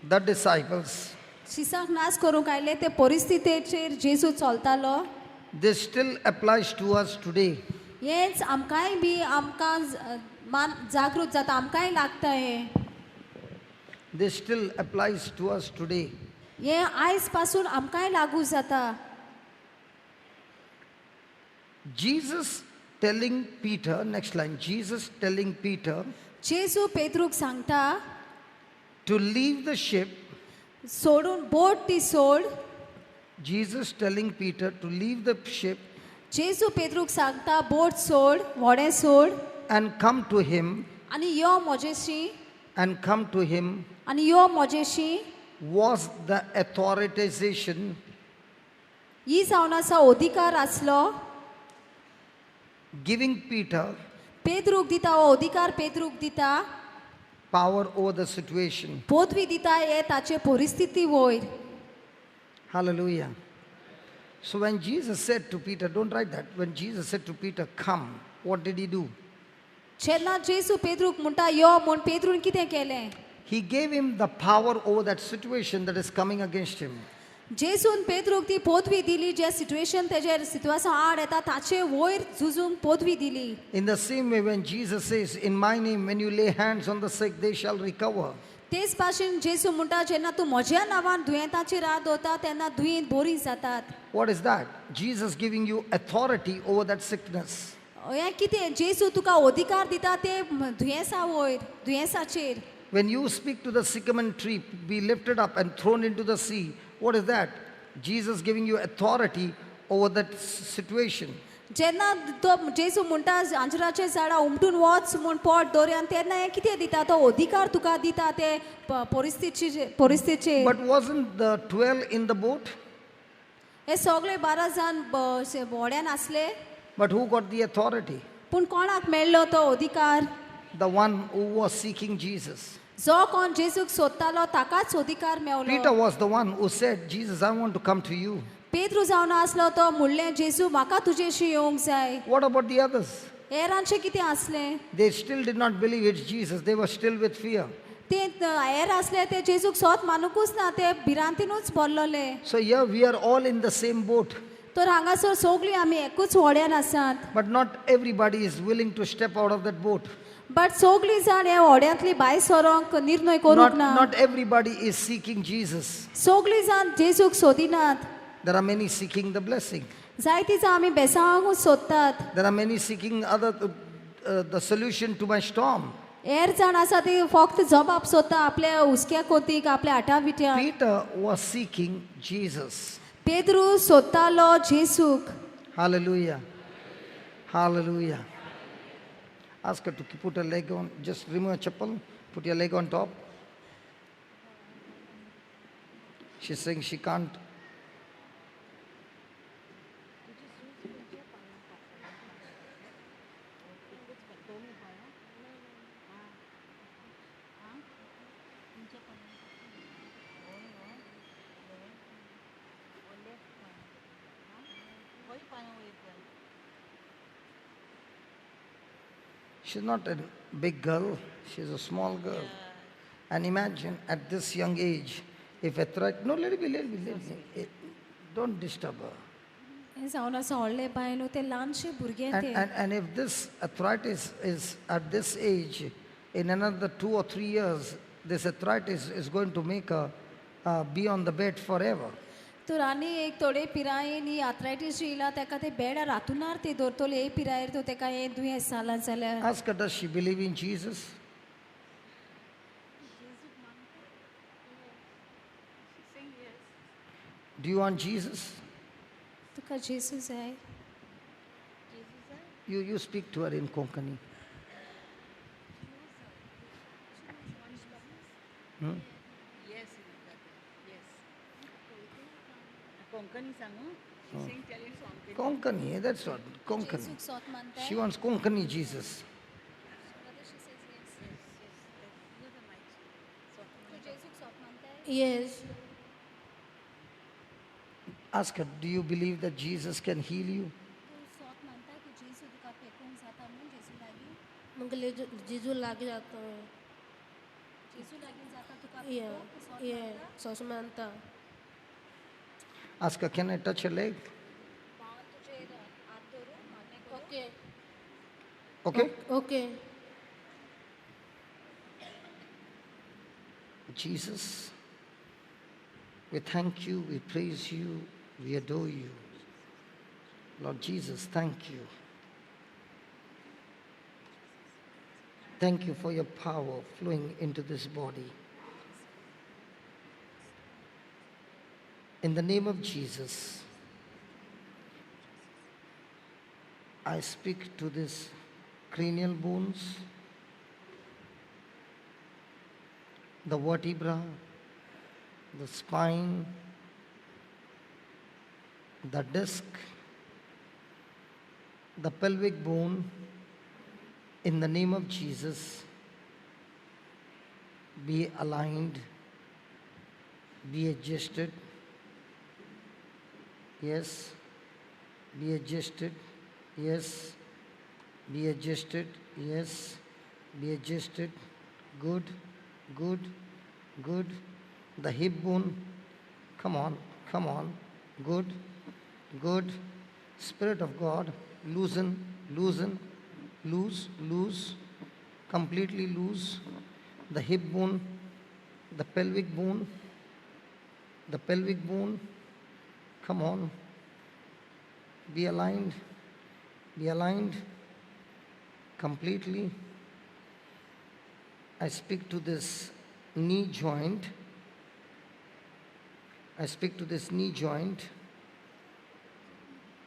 Speaker 1: The disciples.
Speaker 2: शिसांक नाश करूंक आयिल्ले ते परिस्थितीचेर जेजू चलतालो.
Speaker 1: This still applies to us today.
Speaker 2: हेंच आमकांय बी आमकां मान जागृत जाता आमकांय लागता हें.
Speaker 1: This still applies to us today.
Speaker 2: हे आयज पासून आमकांय लागू जाता.
Speaker 1: Jesus telling Peter, next line, Jesus telling Peter,
Speaker 2: जेजू पेद्रूक सांगता,
Speaker 1: to leave the ship.
Speaker 2: सोडून बोट ती सोड.
Speaker 1: Jesus telling Peter to leave the ship.
Speaker 2: जेजू पेद्रूक सांगता बोट सोड, व्हडें सोड.
Speaker 1: And come to him.
Speaker 2: आनी यो म्हजेशी.
Speaker 1: And come to him.
Speaker 2: आनी यो म्हजेशी.
Speaker 1: Was the authorization.
Speaker 2: ही जावन आसा अधिकार आसलो.
Speaker 1: Giving Peter.
Speaker 2: पेद्रूक दिता हो अधिकार पेद्रूक दिता.
Speaker 1: Power over the situation.
Speaker 2: पदवी दिता हे ताचे परिस्थिती वयर.
Speaker 1: Hallelujah. So when Jesus said to Peter, don't write that. When Jesus said to Peter, come, what did he do?
Speaker 2: जेन्ना जेजू पेद्रूक म्हणटा यो म्हूण पेद्रून कितें केलें?
Speaker 1: He gave him the power over that situation that is coming against him.
Speaker 2: जेजून पेद्रूक ती पदवी दिली जे सिट्युएशन तेजेर सितवासां आड येता ताचे वयर झुजूंक पदवी दिली.
Speaker 1: In the same way, when Jesus says, in my name, when you lay hands on the sick, they shall recover.
Speaker 2: तेच भाशेन जेजू म्हणटा जेन्ना तूं म्हज्या नांवान दुयेंताचेर हात दवरता तेन्ना दुयेंत बरीं जातात.
Speaker 1: What is that? Jesus giving you authority over that sickness.
Speaker 2: हें कितें? जेजू तुका अधिकार दिता ते दुयेंसा वयर, दुयेंसाचेर.
Speaker 1: When you speak to the sycamore tree, be lifted up and thrown into the sea. What is that? Jesus giving you authority over that situation.
Speaker 2: जेन्ना तो जेजू म्हणटा आंजराचे झाडां उमटून वच म्हूण पोट दवरया तेन्ना हें कितें दिता? तो अधिकार तुका दिता ते परिस्थितीचेर.
Speaker 1: But wasn't the 12 in the boat?
Speaker 2: हे सगळे 12 जाण व्हड्यान आसले.
Speaker 1: But who got the authority?
Speaker 2: पूण कोणाक मेळ्ळो तो अधिकार?
Speaker 1: The one who was seeking Jesus.
Speaker 2: जो कोण जेजूक सोदतालो ताकाच अधिकार मेवलो.
Speaker 1: Peter was the one who said, Jesus, I want to come to you.
Speaker 2: Pedro जावन आसलो तो म्हणलें जेजू म्हाका तुजेशी येवंक जाय.
Speaker 1: What about the others?
Speaker 2: हेरांचें कितें आसलें?
Speaker 1: They still did not believe it's Jesus. They were still with fear.
Speaker 2: ते हेर आसले ते जेजूक सोद मानुकूच ना, ते भिरांतीनूच भरलेले.
Speaker 1: So here we are all in the same boat.
Speaker 2: तर हांगासर सगळीं आमी एकूच व्हड्यान आसात.
Speaker 1: But not everybody is willing to step out of that boat.
Speaker 2: But सगळीं जाण ह्या होड्यांतली भायर सरोंक निर्णय करूंक
Speaker 1: Not,
Speaker 2: ना.
Speaker 1: not everybody is seeking Jesus.
Speaker 2: सगळीं जाण जेजूक सोदिनात.
Speaker 1: There are many seeking the blessing.
Speaker 2: जायतीं जाण आमी बेसांवूच सोदतात.
Speaker 1: There are many seeking the solution to my storm.
Speaker 2: हेर जाण आसा ती फक्त जबाब सोदता आपल्या हुस्क्या कोतीक आपल्या आटाविट्याक.
Speaker 1: Peter was seeking Jesus.
Speaker 2: Pedro सोदतालो जेजूक.
Speaker 1: Hallelujah. Hallelujah. Ask her to put her leg on, just remove her chappal, put your leg on top. She's saying she can't. She's not a big girl, she's a small girl. And imagine at this young age, if a threat, no, let it be, let it be, let it be. Don't disturb her.
Speaker 2: हें जावन आसा व्हडलें बाय न्हू तें ल्हानशें भुरगें
Speaker 1: And,
Speaker 2: तें.
Speaker 1: and if this arthritis is at this age, in another 2 or 3 years, this arthritis is going to make her be on the bed forever.
Speaker 2: तर आनी एक थोडे पिरायेन ही आर्थरायटीस जी येयला ताका ते बेडार हातुणार ती दवरतली हे पिरायेर तो ताका हें दुयेंस जालां जाल्यार.
Speaker 1: Ask her, does she believe in Jesus? Do you want Jesus?
Speaker 2: तुका जेजू जाय?
Speaker 1: You speak to her in Konkani.
Speaker 4: Yes, yes. Konkani सांगू? She's saying tell it Konkani.
Speaker 1: Konkani, that's what. Konkani.
Speaker 2: जेजूक सोत मानताय?
Speaker 1: She wants Konkani Jesus.
Speaker 5: Yes.
Speaker 1: Ask her, do you believe that Jesus can heal you?
Speaker 5: मगले जीजू लागे जाता हूँ. Yeah, yeah. सोच मानता.
Speaker 1: Ask her, can I touch her leg?
Speaker 5: Okay.
Speaker 1: Okay?
Speaker 5: Okay.
Speaker 1: Jesus, we thank you, we praise you, we adore you. Lord Jesus, thank you. Thank you for your power flowing into this body. In the name of Jesus, I speak to this cranial bones, the vertebra, the spine, the disc, the pelvic bone, in the name of Jesus, be aligned, be adjusted. Yes, be adjusted. Yes, be adjusted. Yes, be adjusted. Good, good, good. The hip bone, come on, come on. Good, good. Spirit of God, loosen, loosen, loose, loose, completely loose. The hip bone, the pelvic bone, the pelvic bone. Come on. Be aligned, be aligned completely. I speak to this knee joint. I speak to this knee joint.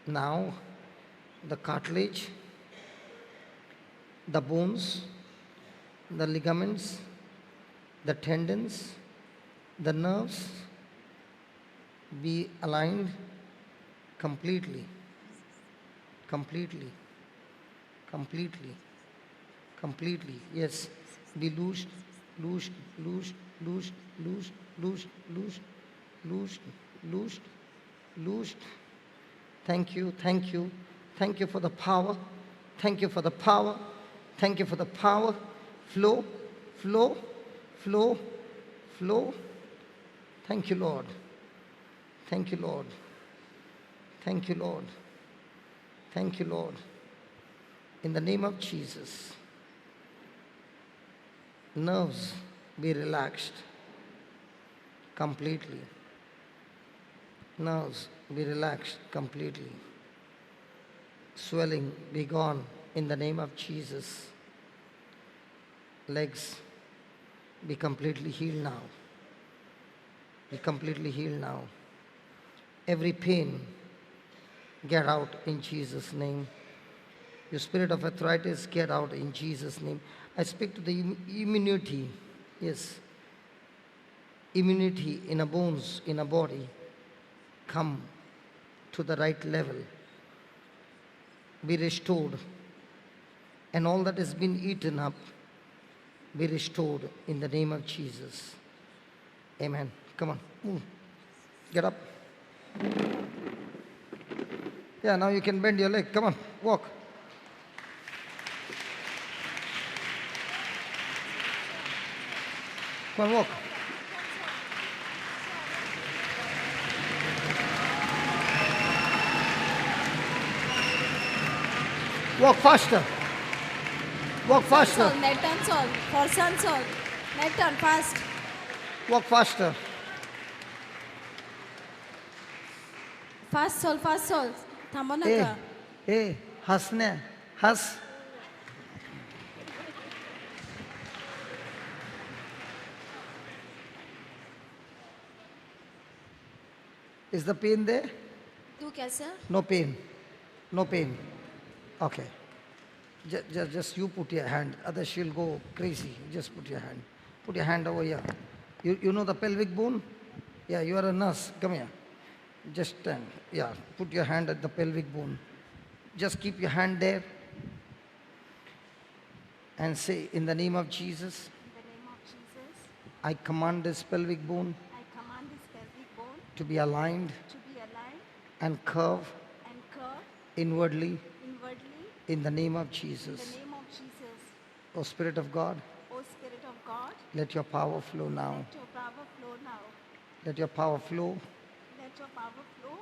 Speaker 1: Now, the cartilage, the bones, the ligaments, the tendons, the nerves be aligned completely, completely, completely, completely. Yes, be loosed, loosed, loosed, loosed, loosed, loosed, loosed, loosed, loosed, loosed. Thank you, thank you, thank you for the power. Thank you for the power. Thank you for the power. Flow, flow, flow, flow. Thank you, Lord. Thank you, Lord. Thank you, Lord. Thank you, Lord. In the name of Jesus, Nerves be relaxed completely. Nerves be relaxed completely. Swelling be gone in the name of Jesus. Legs be completely healed now. Be completely healed now. Every pain, get out in Jesus' name. Your spirit of arthritis, get out in Jesus' name. I speak to the immunity, yes, immunity in our bones, in our body, come to the right level. Be restored. And all that has been eaten up, be restored in the name of Jesus. Amen. Come on, move. Get up. Yeah, now you can bend your leg. Come on, walk. Come on, walk. Walk faster. Walk faster.
Speaker 2: नेटान चल, फोर्सान चल, नेटान fast.
Speaker 1: Walk faster.
Speaker 2: Fast चल, fast चल, थांबो
Speaker 1: Hey,
Speaker 2: नाका.
Speaker 1: hey, हसने, has. Is the pain there?
Speaker 2: तूं केसर?
Speaker 1: No pain. No pain. Okay. Just you put your hand. Others she'll go crazy. Just put your hand. Put your hand over here. You know the pelvic bone? Yeah, you are a nurse. Come here. Just stand. Yeah, put your hand at the pelvic bone. Just keep your hand there and say, in the name of Jesus,
Speaker 2: In the name of Jesus,
Speaker 1: I command this pelvic bone
Speaker 2: I command this pelvic bone
Speaker 1: to be aligned
Speaker 2: to be aligned
Speaker 1: and curve
Speaker 2: and curve
Speaker 1: inwardly
Speaker 2: inwardly
Speaker 1: in the name of
Speaker 2: in
Speaker 1: Jesus.
Speaker 2: the name of Jesus.
Speaker 1: O Spirit of God,
Speaker 2: O Spirit of God,
Speaker 1: let your power flow now.
Speaker 2: let your power flow now.
Speaker 1: Let your power flow,
Speaker 2: Let your power flow,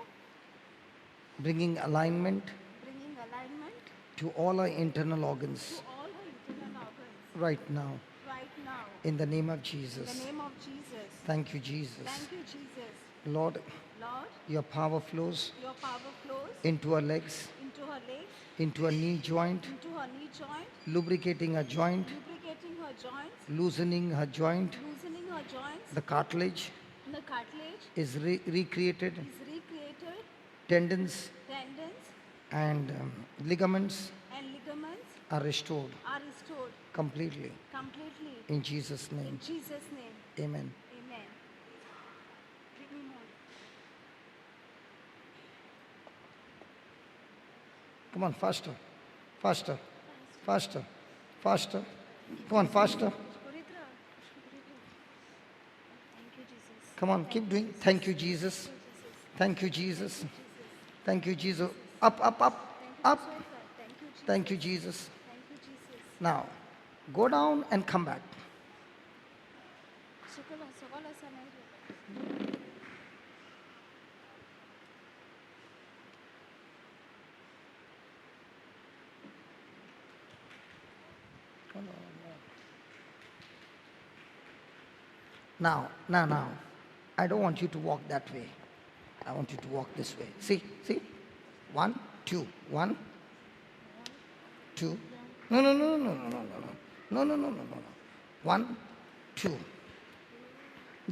Speaker 1: bringing alignment
Speaker 2: bringing alignment
Speaker 1: to all our internal organs
Speaker 2: to all our internal organs
Speaker 1: right now.
Speaker 2: right now.
Speaker 1: In the name of
Speaker 2: In the
Speaker 1: Jesus.
Speaker 2: name of Jesus.
Speaker 1: Thank you, Jesus.
Speaker 2: Thank you, Jesus.
Speaker 1: Lord,
Speaker 2: Lord,
Speaker 1: your power flows
Speaker 2: your power flows
Speaker 1: into our legs,
Speaker 2: into her legs,
Speaker 1: into our knee joint,
Speaker 2: into her knee joint,
Speaker 1: lubricating her joint,
Speaker 2: lubricating her joints,
Speaker 1: loosening her joint.
Speaker 2: loosening her joints.
Speaker 1: The cartilage
Speaker 2: The cartilage
Speaker 1: is recreated,
Speaker 2: is recreated,
Speaker 1: tendons
Speaker 2: tendons
Speaker 1: and ligaments
Speaker 2: and ligaments
Speaker 1: are restored
Speaker 2: are restored
Speaker 1: completely.
Speaker 2: completely.
Speaker 1: In Jesus' name.
Speaker 2: In Jesus' name,
Speaker 1: Amen.
Speaker 2: amen. Give me more.
Speaker 1: Come on, faster, faster, faster, faster. Come on, faster.
Speaker 2: Thank you, Jesus.
Speaker 1: Come on, keep doing. Thank you, Jesus. Thank you, Jesus. Thank you, Jesus. Up, up, up, up.
Speaker 2: Thank you, Jesus.
Speaker 1: Thank you, Jesus.
Speaker 2: Thank you, Jesus.
Speaker 1: Now, go down and come back.
Speaker 2: सकल सकल असा नाही रे.
Speaker 1: Now, now, now. I don't want you to walk that way. I want you to walk this way. See, see? 1, 2, 1, 2. No, no, no, no, no, no, no, no. No, no, no, no, no, no. 1, 2.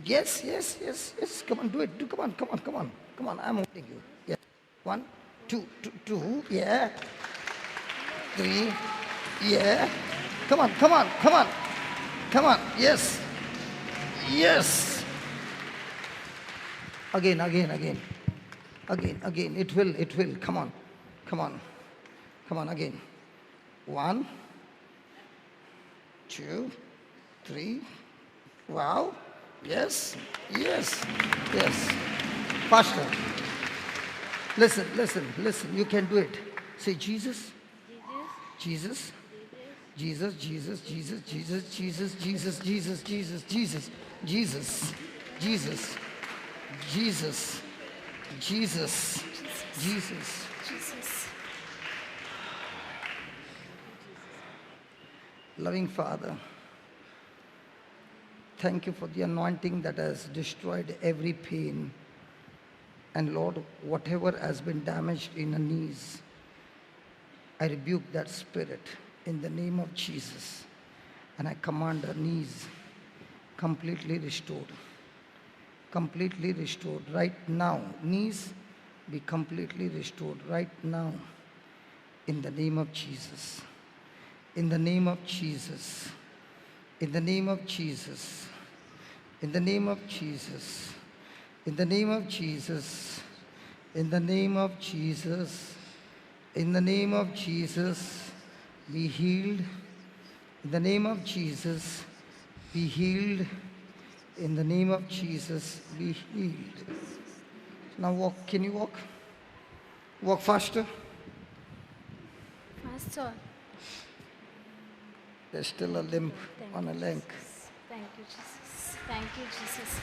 Speaker 1: Yes, yes, yes, yes. Come on, do it. Do, come on, come on, come on. Come on, I'm holding you. Yeah. 1, 2, 2, 2. Yeah. 3. Yeah. Come on, come on, come on. Come on. Yes. Yes. Again, again, again. Again, again. It will, it will. Come on. Come on. Come on, again. 1, 2, 3. Wow. Yes, yes, yes. Faster. Listen, listen, listen. You can do it. Say, Jesus. Jesus. Jesus, Jesus, Jesus, Jesus, Jesus, Jesus, Jesus, Jesus, Jesus, Jesus, Jesus, Jesus, Jesus, Jesus.
Speaker 2: Jesus.
Speaker 1: Loving Father, Thank you for the anointing that has destroyed every pain. And Lord, whatever has been damaged in her knees, I rebuke that spirit in the name of Jesus. And I command her knees completely restored. Completely restored right now. Knees be completely restored right now. In the name of Jesus. In the name of Jesus. In the name of Jesus. In the name of Jesus. In the name of Jesus. In the name of Jesus. In the name of Jesus. Be healed. In the name of Jesus. Be healed. In the name of Jesus, be healed. Now walk. Can you walk? Walk faster.
Speaker 2: Faster.
Speaker 1: There's still a limp
Speaker 2: Thank
Speaker 1: on a
Speaker 2: you,
Speaker 1: leg.
Speaker 2: Jesus. Thank you, Jesus. Thank you, Jesus.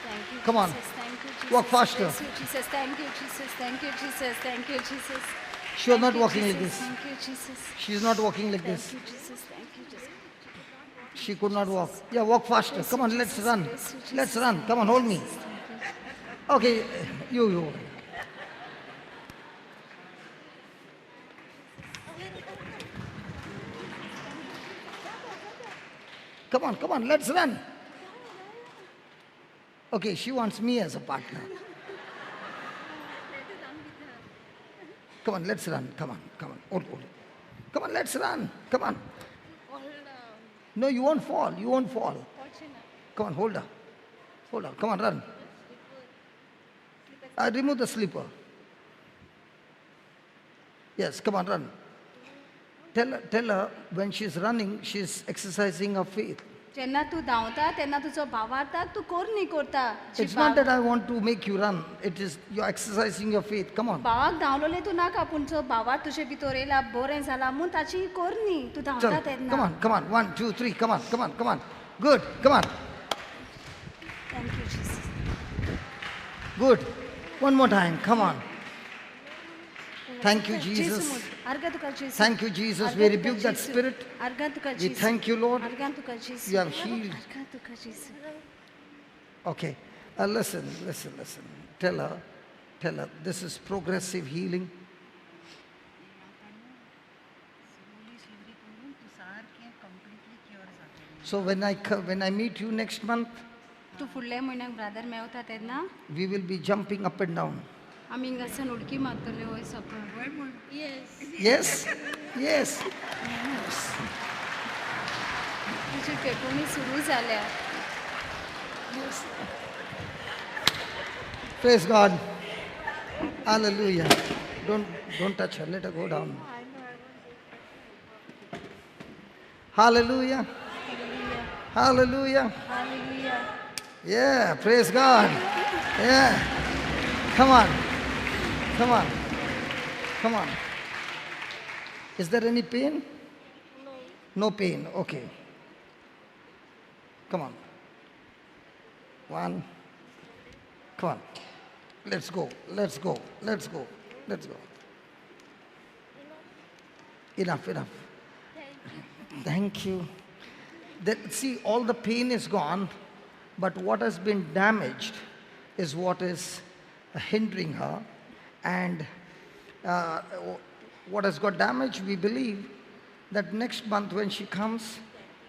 Speaker 2: Thank you,
Speaker 1: Come on.
Speaker 2: Jesus. Thank you, Jesus.
Speaker 1: Walk faster.
Speaker 2: Bless you, Jesus. Thank you, Jesus. Thank you, Jesus. Thank you, Jesus.
Speaker 1: She was
Speaker 2: Thank
Speaker 1: not
Speaker 2: you,
Speaker 1: walking like
Speaker 2: Jesus.
Speaker 1: this.
Speaker 2: Thank you, Jesus.
Speaker 1: She's not walking like
Speaker 2: Thank
Speaker 1: this.
Speaker 2: you, Jesus. Thank you, Jesus.
Speaker 1: She could not walk. Yeah, walk faster.
Speaker 2: Bless
Speaker 1: Come
Speaker 2: you,
Speaker 1: on, let's
Speaker 2: Jesus.
Speaker 1: run.
Speaker 2: Bless you,
Speaker 1: Let's
Speaker 2: Jesus.
Speaker 1: run.
Speaker 2: Thank
Speaker 1: Come on,
Speaker 2: you,
Speaker 1: hold me.
Speaker 2: Jesus. Thank you.
Speaker 1: Okay, you. Come on, come on, let's run. Okay, she wants me as a partner. Come on, let's run. Come on, come on. Hold, hold. Come on, let's run. Come on. No, you won't fall. You won't fall. Come on, hold her. Hold her. Come on, run. I remove the slipper. Yes, come on, run. Tell her when she's running, she's exercising her faith.
Speaker 2: जेन्ना तूं धांवता तेन्ना तुजो भावार्थाक तूं कोरनी करता.
Speaker 1: It's not that I want to make you run. It is you're exercising your faith. Come on.
Speaker 2: भावाक धांवलोलें तूं नाका, पूण जो भावार्थ तुजे भितर येयला बरें जालां म्हूण ताची कोरनी तूं धांवता
Speaker 1: Chalo.
Speaker 2: तेन्ना.
Speaker 1: Come on, come on. 1, 2, 3. Come on, come on, come on. Good. Come on.
Speaker 2: Thank you Jesus.
Speaker 1: Good. One more time. Come on. Thank you, Jesus. Thank you, Jesus. We rebuke that spirit. We thank you, Lord. You have healed. Okay. Listen, listen, listen. Tell her, this is progressive healing. So when I meet you next month, we will be jumping up and down.
Speaker 2: Yes.
Speaker 1: Yes. Yes. Yes. Praise God. Hallelujah. Don't touch her. Let her go down. Hallelujah. Hallelujah.
Speaker 2: Hallelujah.
Speaker 1: Yeah, praise God. Yeah. Come on. Come on. Come on. Is there any pain?
Speaker 5: No.
Speaker 1: No pain. Okay. Come on. One. Come on. Let's go. Let's go. Let's go. Let's go. Enough, enough. Thank you. That, see, all the pain is gone, but what has been damaged is what is hindering her. And what has got damaged, we believe that next month when she comes,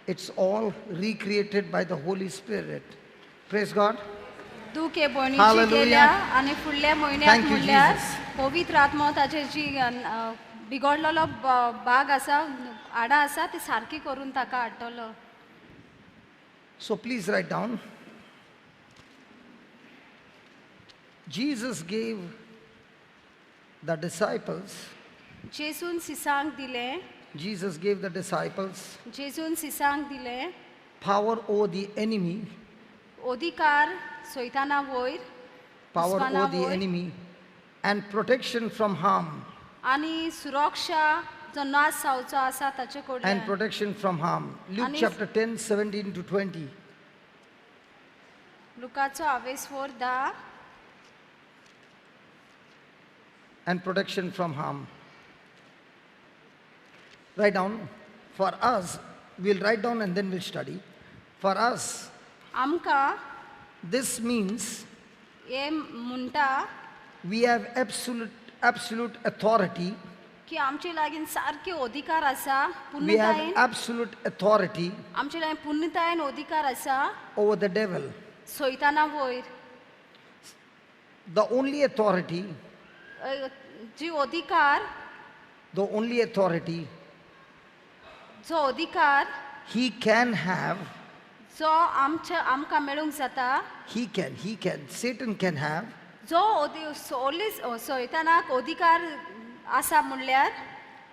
Speaker 1: it's all recreated by the Holy Spirit. Praise God. Hallelujah. Thank you, Jesus.
Speaker 2: पवित्र आत्मो ताचे जी बिगडलेलो भाग आसा, आडा आसा, ती सारकी करून ताका हाडटलो.
Speaker 1: So please write down. Jesus gave the disciples.
Speaker 2: जेजून सिसांक दिलें.
Speaker 1: Jesus gave the disciples.
Speaker 2: जेजून सिसांक दिलें.
Speaker 1: Power over the enemy.
Speaker 2: अधिकार सैताना वयर.
Speaker 1: Power over the enemy and protection from harm.
Speaker 2: आनी सुरक्षा जो नाश जावचो आसा ताचे कडल्यान.
Speaker 1: And protection from harm. Luke chapter 10, 17 to 20.
Speaker 2: लुकाचो आवेसवर 10.
Speaker 1: And protection from harm. Write down. For us, we'll write down and then we'll study. For us,
Speaker 2: आमकां
Speaker 1: This means
Speaker 2: हे म्हणटा
Speaker 1: we have absolute authority.
Speaker 2: की आमचे लागीं सारके अधिकार आसा
Speaker 1: We have
Speaker 2: पुर्णतायेन
Speaker 1: absolute authority
Speaker 2: आमचे लागीं पुर्णतायेन अधिकार आसा
Speaker 1: over the devil.
Speaker 2: सैताना वयर.
Speaker 1: The only authority,
Speaker 2: जी अधिकार
Speaker 1: the only authority
Speaker 2: जो अधिकार
Speaker 1: he can have,
Speaker 2: जो आमच्या आमकां मेळूंक जाता
Speaker 1: he can, Satan can have,
Speaker 2: जो ओनली सैतानाक अधिकार आसा म्हणल्यार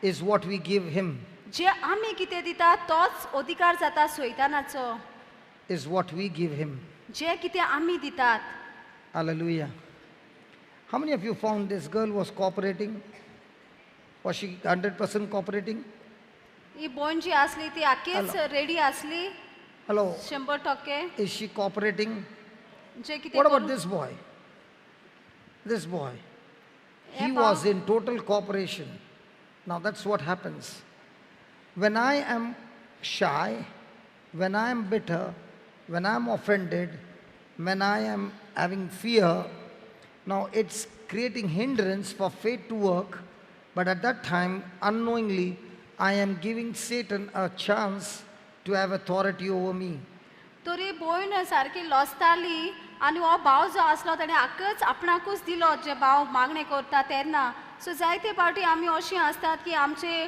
Speaker 1: is what we give him,
Speaker 2: जे आमी कितें दिता तोच अधिकार जाता सैतानाचो
Speaker 1: is what we give him.
Speaker 2: जे कितें आमी दितात.
Speaker 1: Hallelujah. How many of you found this girl was cooperating? Was she 100% cooperating?
Speaker 2: ही भयण जी आसली ती आखीच रेडी आसली
Speaker 1: Hello,
Speaker 2: 100%.
Speaker 1: is she cooperating?
Speaker 2: जे कितें
Speaker 1: What about
Speaker 2: करूंक-
Speaker 1: this boy? This boy. He
Speaker 2: Yeah,
Speaker 1: was in total cooperation. Now that's what happens. When I am shy, when I am bitter, when I am offended, when I am having fear, now it's creating hindrance for faith to work. But at that time, unknowingly, I am giving Satan a chance to have authority over me.
Speaker 2: तरी भयण सारकी लजताली आनी हो भाव जो आसलो ताणें आकच आपणाकूच दिलो जे भाव मागणें करता तेन्ना. सो जायते फावटी आमी अशीं आसतात की आमचे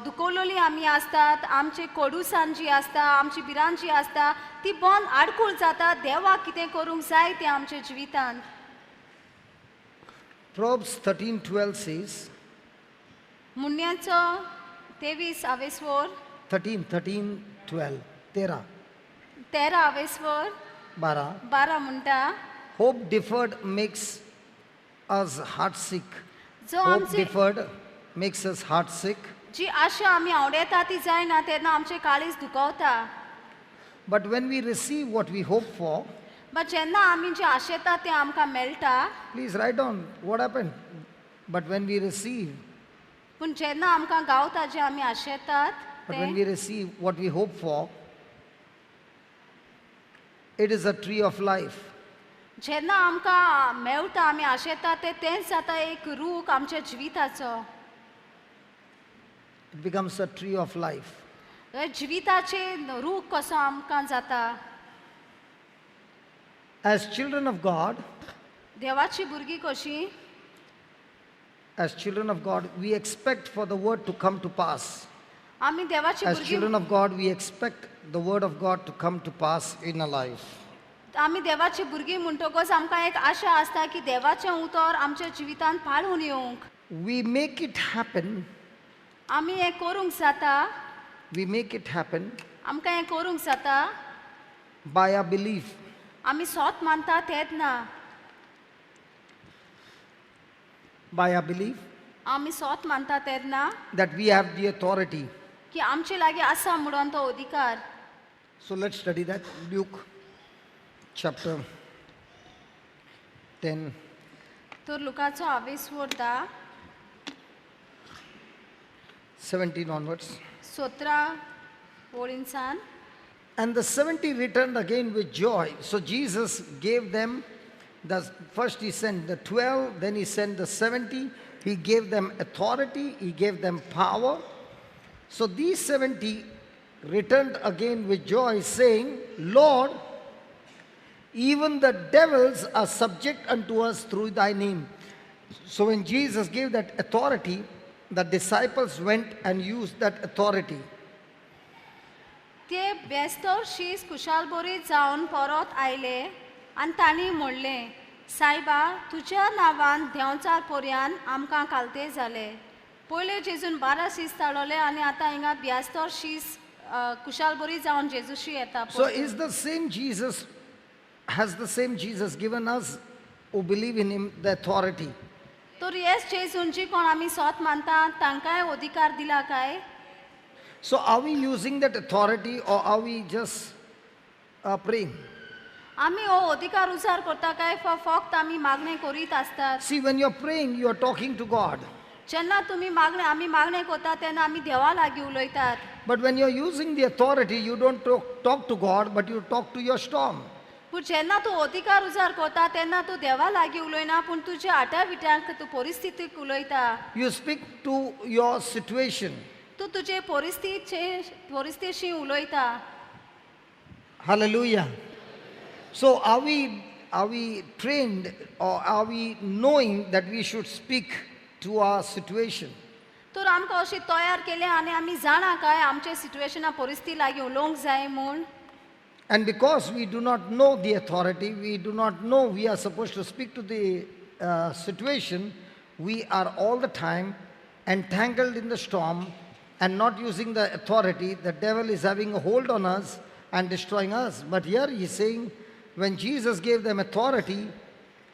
Speaker 2: दुखवलेली आमी आसतात आमचे कोडूसान जी आसता आमची भिरांत जी आसता ती बंद आडकूळ जाता देवाक कितें करूंक जाय तें आमच्या जिवितांत.
Speaker 1: Proverbs 13:12 says,
Speaker 2: मुन्याचो 23 आवेसवर
Speaker 1: 13, 12, 13,
Speaker 2: 13 आवेसवर
Speaker 1: 12.
Speaker 2: 12 म्हणटा
Speaker 1: Hope deferred makes us heartsick.
Speaker 2: जो
Speaker 1: Hope
Speaker 2: आमचे
Speaker 1: deferred makes us heartsick.
Speaker 2: जी आशा आमी आवडेता ती जायना तेन्ना आमचें काळीज दुखवता.
Speaker 1: But when we receive what we hope for,
Speaker 2: but जेन्ना आमी जें आशेता तें आमकां मेळटा.
Speaker 1: please write down what happened. But when we receive,
Speaker 2: पूण जेन्ना आमकां गावता जें आमी आशेतात
Speaker 1: but when
Speaker 2: तें
Speaker 1: we receive what we hope for, it is a tree of life.
Speaker 2: जेन्ना आमकां मेळटा आमी आशेता तें तेंच जाता एक रूख आमच्या जिविताचो.
Speaker 1: It becomes a tree of life.
Speaker 2: जिविताचे रूख कसो आमकां जाता.
Speaker 1: As children of God,
Speaker 2: देवाची भुरगीं कशीं
Speaker 1: as children of God, we expect for the word to come to pass.
Speaker 2: आमी देवाची
Speaker 1: As
Speaker 2: भुरगीं
Speaker 1: children of God, we expect the word of God to come to pass in our life.
Speaker 2: आमी देवाची भुरगीं म्हणटकच आमकां एक आशा आसता की देवाचें उतर आमच्या जिवितांत पाळून येवंक.
Speaker 1: We make it happen.
Speaker 2: आमी हें करूंक जाता.
Speaker 1: We make it happen
Speaker 2: आमकां हें करूंक जाता
Speaker 1: by our belief.
Speaker 2: आमी सोत मानता तेंच ना.
Speaker 1: By our belief
Speaker 2: आमी सोत मानता तेन्ना
Speaker 1: that we have the authority.
Speaker 2: की आमचे लागीं आसा म्हणून तो अधिकार.
Speaker 1: So let's study that. Luke chapter 10.
Speaker 2: तर लुकाचो आवेस वरता
Speaker 1: 17 onwards.
Speaker 2: 17 ओळींसान.
Speaker 1: And the 70 returned again with joy. So Jesus gave them, the first he sent the 12, then he sent the 70. He gave them authority, he gave them power. So these 70 returned again with joy, saying, Lord, even the devils are subject unto us through thy name. So when Jesus gave that authority, the disciples went and used that authority.
Speaker 2: ते बेस्तर शीस खुशालबरीत जावन परत आयले आनी तांणी म्हणलें, सायबा तुज्या नांवान देंवचार पर्यान आमकां कालते जाले. पयले जेजून 12 शीस धाडवले आनी आतां हिंगा ब्यास्तर शीस खुशालबरीत जावन जेजूशी येता.
Speaker 1: So is the same Jesus, has the same Jesus given us who believe in him the authority?
Speaker 2: तर येस जेजून जी कोण आमी सोत मानता तांकांय अधिकार दिला काय?
Speaker 1: So are we using that authority or are we just praying?
Speaker 2: आमी हो अधिकार उजार करता काय फक्त आमी मागणें करीत आसतात?
Speaker 1: See, when you're praying, you're talking to God.
Speaker 2: जेन्ना तुमी मागणें आमी मागणें करता तेन्ना आमी देवा लागीं उलयतात.
Speaker 1: But when you're using the authority, you don't talk to God, but you talk to your storm.
Speaker 2: पूण जेन्ना तूं अधिकार उजार करता तेन्ना तूं देवा लागीं उलयना पूण तुज्या आट्या विट्यांक तूं परिस्थितीक उलयता.
Speaker 1: You speak to your situation.
Speaker 2: तूं तुजे परिस्थितीशी उलयता.
Speaker 1: Hallelujah. So are we trained or are we knowing that we should speak to our situation?
Speaker 2: तर आमकां अशी तयार केले आनी आमी जाणा काय आमचे सिट्युएशना परिस्थिती लागीं उलोवंक जाय म्हूण.
Speaker 1: And because we do not know the authority, we do not know we are supposed to speak to the situation, we are all the time entangled in the storm and not using the authority. The devil is having a hold on us and destroying us. But here he is saying, when Jesus gave them authority,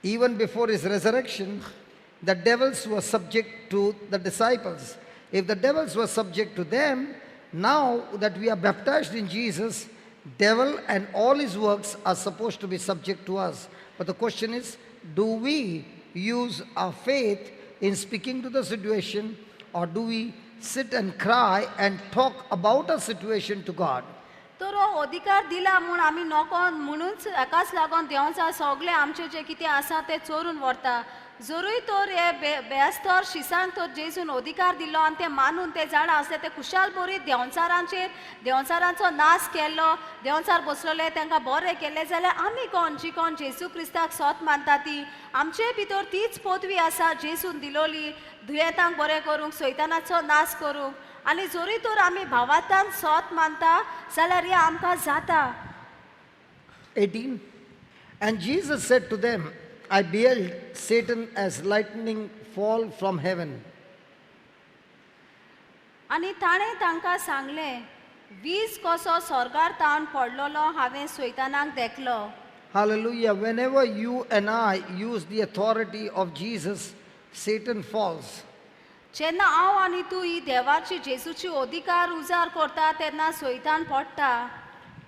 Speaker 1: even before his resurrection, the devils were subject to the disciples. If the devils were subject to them, now that we are baptized in Jesus, devil and all his works are supposed to be subject to us. But the question is, do we use our faith in speaking to the situation, or do we sit and cry and talk about our situation to God?
Speaker 2: तर हो अधिकार दिला म्हूण आमी नको म्हणूच हाकाच लागून देवाचा सगळे आमचे जे कितें आसा ते चोरून व्हरता. जरूय तर हे बेस्तर शिसांक तर जेजून अधिकार दिलो आनी ते मानून ते जाणा आसले ते खुशाल बरी देंवचारांचेर देंवचारांचो नाश केल्लो, देंवचार बसलेले तांकां बरें केल्लें जाल्यार आमी कोण जी कोण जेजू क्रिस्ताक सोत मानता ती आमचे भितर तीच पदवी आसा जेजून दिलोली दुयेंतांक बरें करूंक, सैतानाचो नाश करूंक. आनी जरी तर आमी भावार्थान सोत मानता जाल्यार हें आमकां जाता.
Speaker 1: 18. And Jesus said to them, I beheld Satan as lightning fall from heaven.
Speaker 2: आनी ताणें तांकां सांगलें, वीज कसो स्वर्गार तावन पडलेलो हांवें सैतानाक देखलो.
Speaker 1: Hallelujah. Whenever you and I use the authority of Jesus, Satan falls.
Speaker 2: जेन्ना हांव आनी तूं ही देवाची जेजूची अधिकार उजार करता तेन्ना सैतान पडटा.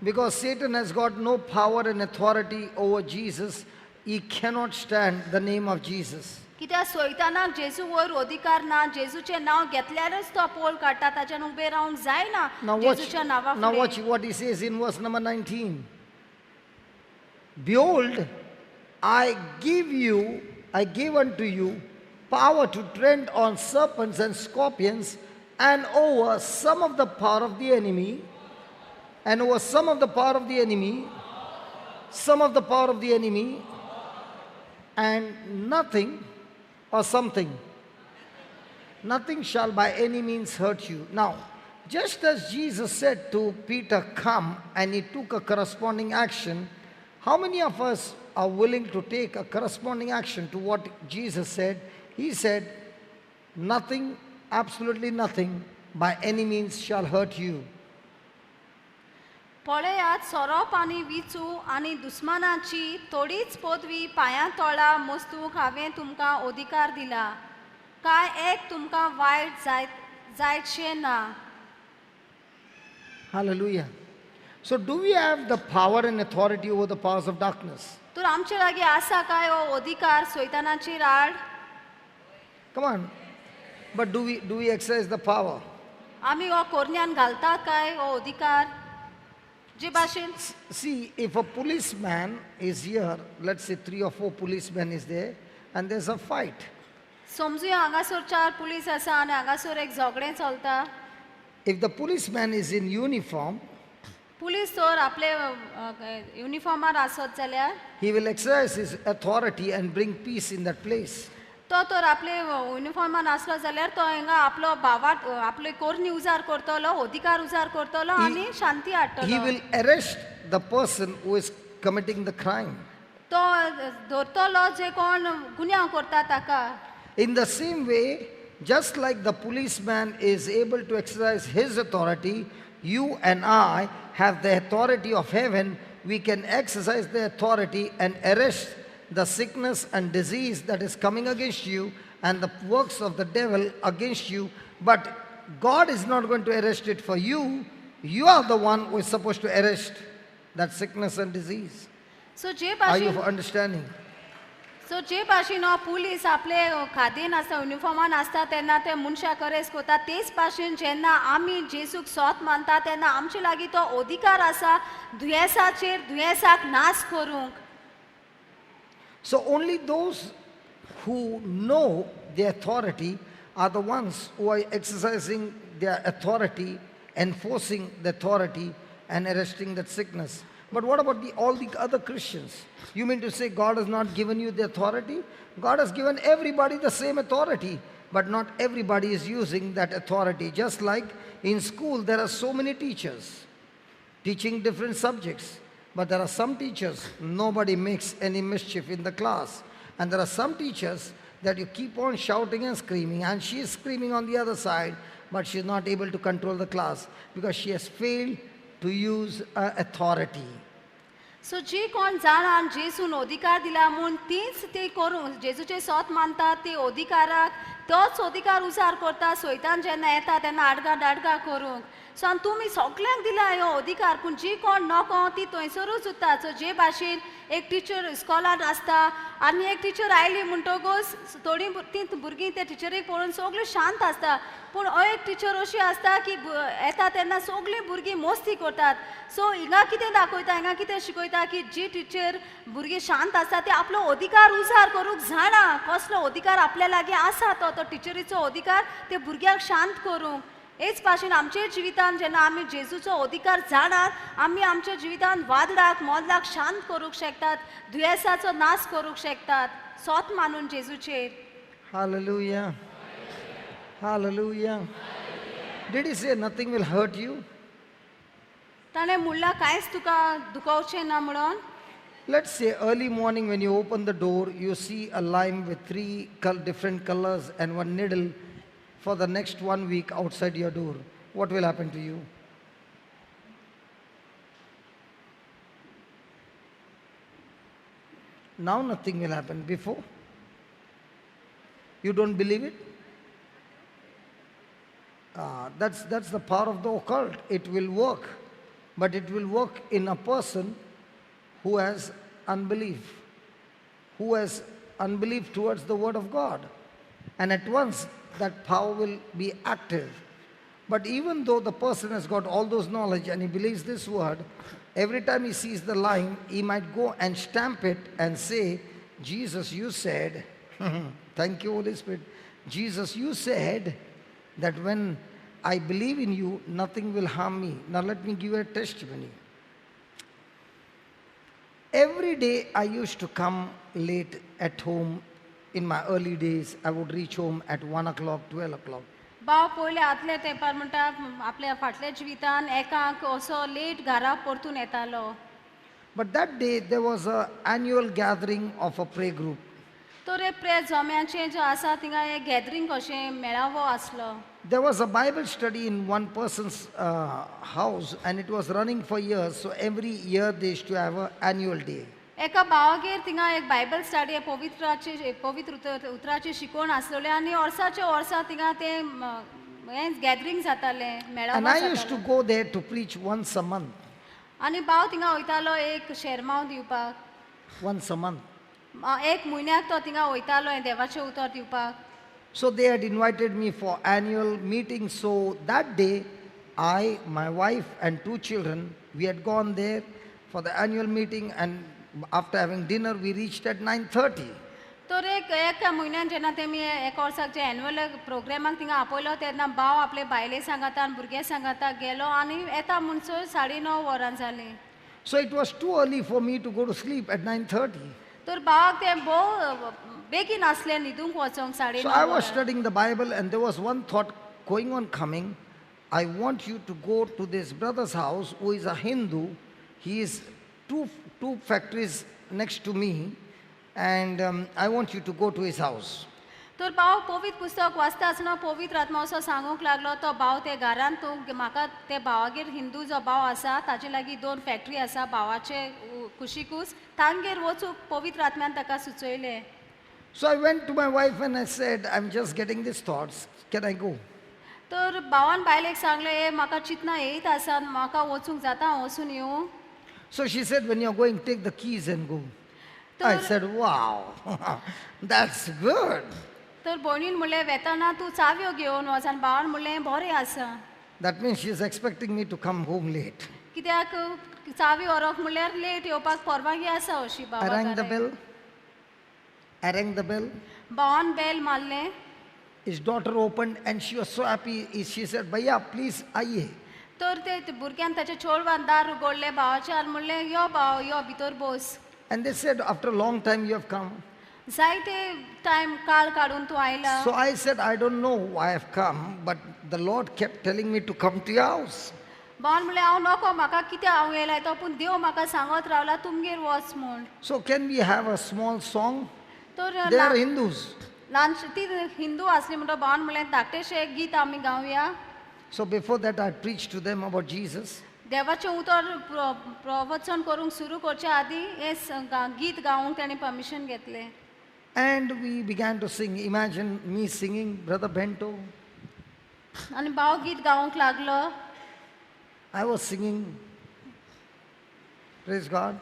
Speaker 1: Because Satan has got no power and authority over Jesus. He cannot stand the name of Jesus.
Speaker 2: कित्याक सैतानाक जेजू वयर अधिकार ना, जेजूचें नांव घेतल्यारच तो पोल काडटा, ताच्यान उबें रावंक जायना जेजूच्या नांवा
Speaker 1: Now
Speaker 2: फुडें.
Speaker 1: Watch what he says in verse number 19. Behold, I give unto you power to tread on serpents and scorpions and over some of the power of the enemy, and over some of the power of the enemy, some of the power of the enemy, and nothing or something, nothing shall by any means hurt you. Now, just as Jesus said to Peter, come, and he took a corresponding action, how many of us are willing to take a corresponding action to what Jesus said? He said, nothing, absolutely nothing, by any means shall hurt you.
Speaker 2: पळयात सोरोप आनी विचू आनी दुस्मानाची थोडीच पदवी पांयां तोळा मस्तूक हांवें तुमकां अधिकार दिला, काय एक तुमकां वायट जायतशें ना.
Speaker 1: Hallelujah. So do we have the power and authority over the powers of darkness?
Speaker 2: तर आमचे लागीं आसा काय हो अधिकार सैतानाचेर आड?
Speaker 1: Come on. But do we exercise the power?
Speaker 2: आमी हो कोरन्यान घालता काय हो अधिकार? जे भाशेन
Speaker 1: See, if a policeman is here, let's say 3 or 4 policemen is there, and there's a fight.
Speaker 2: समजुया हांगासर 4 पुलीस आसा आनी हांगासर एक झगडें चलता.
Speaker 1: If the policeman is in uniform,
Speaker 2: police तर आपले युनिफॉर्मार आसत जाल्यार
Speaker 1: he will exercise his authority and bring peace in that place.
Speaker 2: तो तर आपले युनिफॉर्मान आसलो जाल्यार तो हिंगा आपलो भावात आपले कोरनी उजार करतलो, अधिकार उजार करतलो आनी शांती हाडटलो.
Speaker 1: He will arrest the person who is committing the crime.
Speaker 2: तो धरतलो जे कोण गुन्यांव करता ताका.
Speaker 1: In the same way, just like the policeman is able to exercise his authority, you and I have the authority of heaven. We can exercise the authority and arrest the sickness and disease that is coming against you and the works of the devil against you. But God is not going to arrest it for you. You are the one who is supposed to arrest that sickness and disease.
Speaker 2: So,
Speaker 1: Are you understanding?
Speaker 2: So जे भाशेन हो police आपले खादीन आसता युनिफॉर्मान आसता तेन्ना ते मनशाक arrest करता तेच भाशेन जेन्ना आमी जेजूक सोत मानता तेन्ना आमचे लागीं तो अधिकार आसा दुयेंसाचेर दुयेंसाक नाश करूंक.
Speaker 1: So only those who know the authority are the ones who are exercising their authority, enforcing the authority and arresting that sickness. But what about all the other Christians? You mean to say God has not given you the authority? God has given everybody the same authority, but not everybody is using that authority. Just like in school, there are so many teachers teaching different subjects. But there are some teachers, nobody makes any mischief in the class. And there are some teachers that you keep on shouting and screaming, and she is screaming on the other side, but she is not able to control the class because she has failed to use her authority.
Speaker 2: So जी कोण जाणां जेजून अधिकार दिला म्हूण तीच ती करूंक जेजूचे सोत मानतात ती अधिकाराक तोच अधिकार उजार करता सैतान जेन्ना येता तेन्ना आडगा दाडगा करूंक. सो आनी तुमी सगल्यांक दिला ह्यो अधिकार पूण जी कोण नको ती थंयसरूच उरता. सो जे भाशेन एक टिचर इस्कॉलान आसता आनी एक टिचर आयली म्हणटकूच थोडीं तीं भुरगीं त्या टिचरीक पळोवन सगळीं शांत आसता पूण एक टिचर अशी आसता की येता तेन्ना सगळीं भुरगीं मस्ती करतात. सो हिंगा कितें दाखयता हिंगा कितें शिकयता की जी टिचर भुरगीं शांत आसता ते आपलो अधिकार उजार करूंक जाणा कसलो अधिकार आपल्या लागीं आसा तो तो टिचरीचो अधिकार ते भुरग्यांक शांत करूंक. हेच भाशेन आमच्या जिवितान जेन्ना आमी जेजूचो अधिकार जाणात आमी आमच्या जिवितान वादळाक मोदलाक शांत करूंक शकतात दुयेंसाचो नाश करूंक शकतात सोत मानून जेजूचेर.
Speaker 1: Hallelujah. Hallelujah. Did he say nothing will hurt you?
Speaker 2: ताणें म्हणलां कांयच तुका दुखोवचें ना म्हणून.
Speaker 1: Let's say early morning when you open the door, you see a lime with three different colors and one needle for the next 1 week outside your door. What will happen to you? Now nothing will happen. Before, you don't believe it? That's the power of the occult. It will work. But it will work in a person who has unbelief, who has unbelief towards the word of God. And at once that power will be active. But even though the person has got all those knowledge and he believes this word, every time he sees the line, he might go and stamp it and say, Jesus, you said, thank you, Holy Spirit. Jesus, you said that when I believe in you, nothing will harm me. Now let me give you a testimony. Every day I used to come late at home. In my early days, I would reach home at 1 o'clock, 12 o'clock.
Speaker 2: भाव पयले आदले तेंपार म्हणटा आपल्या फाटल्या जिवितान एकाक असो लेट घरा परतून येतालो.
Speaker 1: But that day there was an annual gathering of a prayer group.
Speaker 2: तर एक प्रे जम्याचें जो आसा थिंगा एक गॅदरींग कशें मेळावो आसलो.
Speaker 1: There was a Bible study in one person's house and it was running for years. So every year they used to have an annual day.
Speaker 2: एका भावागेर थिंगा एक बायबल स्टडी पवित्राचे पवित्र उतराची शिकवण आसलेली आनी वर्साचे वर्सा थिंगा तें हें गॅदरींग जातालें मेळावो.
Speaker 1: And I used to go there to preach once a month.
Speaker 2: आनी भाव थिंगा वयतालो एक शेरमांव दिवपाक.
Speaker 1: Once a month.
Speaker 2: एक म्हयन्याक तो थिंगा वयतालो देवाचें उतर दिवपाक.
Speaker 1: So they had invited me for annual meeting. So that day, I, my wife and 2 children, we had gone there for the annual meeting, and after having dinner, we reached at 9:30.
Speaker 2: तर एक एका म्हयन्यान जेन्ना तेमी एक वर्साक जे annual प्रोग्रामाक थिंगा आपयलो तेन्ना भाव आपले बायले सांगाता आनी भुरगे सांगाता गेलो आनी येता म्हणसर 9:30 वरां जालीं.
Speaker 1: So it was too early for me to go to sleep at 9:30.
Speaker 2: तर भावाक तें भोव बेगीन आसलें न्हिदूंक वचोंक 9:30.
Speaker 1: So I was studying the Bible and there was one thought going on coming. I want you to go to this brother's house who is a Hindu. He is two factories next to me, and I want you to go to his house.
Speaker 2: तर भाव पवित्र पुस्तक वाचता आसतना पवित्र आत्मा असो सांगूंक लागलो तो भाव ते घरान तूं म्हाका ते भावागेर हिंदू जो भाव आसा ताजे लागीं 2 फॅक्टरी आसा भावाचे कुशीकूच तांगेर वचूंक पवित्र आत्म्यान ताका सुचयलें.
Speaker 1: So I went to my wife and I said, I'm just getting these thoughts, can I go?
Speaker 2: तर भावान बायलेक सांगलें, हे म्हाका चिंतना येयत आसा, म्हाका वचूंक जाता, हांव वचून येवं.
Speaker 1: So she said, when you're going, take the keys and go. I said, wow, that's good.
Speaker 2: तर भयणीन म्हणलें वेताना तूं चावयो घेवन वच आनी भावान म्हणलें बरें आसा.
Speaker 1: That means she is expecting me to come home late.
Speaker 2: कित्याक चावी व्हरोंक म्हणल्यार लेट येवपाक परवानगी आसा अशी
Speaker 1: I rang the
Speaker 2: भावा.
Speaker 1: Bell. I rang the bell.
Speaker 2: भावान बेल मारलें.
Speaker 1: His daughter opened and she was so happy. She said, Bhaiya, please, आइए.
Speaker 2: तर ते भुरग्यान ताच्या चेडवान दार उगडलें भावाचें आनी म्हणलें यो भाव यो भितर बस.
Speaker 1: And they said, after a long time you have come.
Speaker 2: जायते टायम काळ काडून तूं आयला.
Speaker 1: So I said, I don't know why I have come, but the Lord kept telling me to come to your house.
Speaker 2: भावान म्हणलें हांव नको म्हाका कित्याक हांव येयला तो पूण देव म्हाका सांगत रावला तुमगेर वच म्हूण.
Speaker 1: So can we have a small song?
Speaker 2: तर
Speaker 1: They are Hindus.
Speaker 2: ल्हान ती हिंदू आसली म्हणटो भावान म्हणलें धाकटेशें एक गीत आमी गावया.
Speaker 1: So before that I preached to them about Jesus.
Speaker 2: देवाचें उतर प्रवचन करूंक सुरू करचे आदीं हें गीत गावंक ताणें परमिशन घेतलें.
Speaker 1: And we began to sing. Imagine me singing, Brother Bento.
Speaker 2: आनी भाव गीत गावंक लागलो.
Speaker 1: I was singing. Praise God.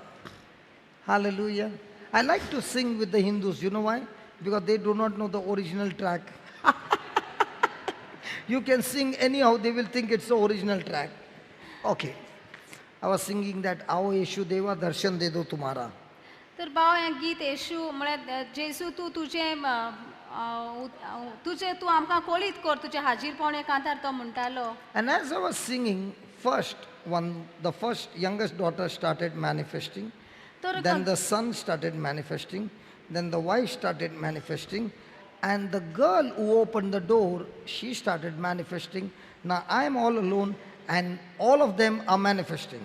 Speaker 1: Hallelujah. I like to sing with the Hindus. You know why? Because they do not know the original track. You can sing anyhow, they will think it's the original track. Okay. I was singing that, Aao Yeshu Deva Darshan De Do Tumhara.
Speaker 2: तर भाव हें गीत येशू म्हळ्यार जेजू तूं तुजें तुजें तूं आमकां कळीत कर तुजें हाजीरपण हें कांतार तो म्हणटालो.
Speaker 1: And as I was singing, first one, the first youngest daughter started manifesting. Then the son started manifesting. Then the wife started manifesting. And the girl who opened the door, she started manifesting. Now I am all alone and all of them are manifesting.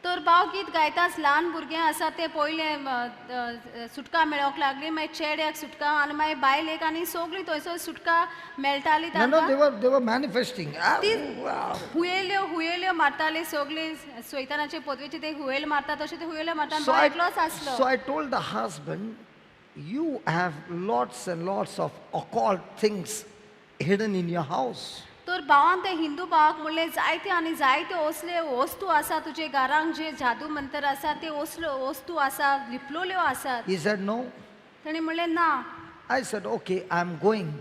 Speaker 2: तर भाव गीत गायताच ल्हान भुरगें आसा तें पयलें सुटका मेळोंक लागली, मागीर चेड्याक सुटका आनी मागीर बायलेक आनी सगळीं थंयसर सुटका मेळटाली.
Speaker 1: No, no, they were manifesting.
Speaker 2: ती हुयेल्यो हुयेल्यो मारताली सगळीं, सैतानाचे पदवेचे ते हुयेल मारता तशें ते हुयेल्यो मारता. भाव एकलोच आसलो.
Speaker 1: So I told the husband, you have lots and lots of occult things hidden in your house.
Speaker 2: तर भावान ते हिंदू भावाक म्हणलें जायते आनी जायते असले वस्तू आसा तुजे घरांक जे जादू मंतर आसा ते असल्यो वस्तू आसा लिपलोल्यो आसात.
Speaker 1: He said no.
Speaker 2: ताणें म्हणलें ना.
Speaker 1: I said okay, I am going,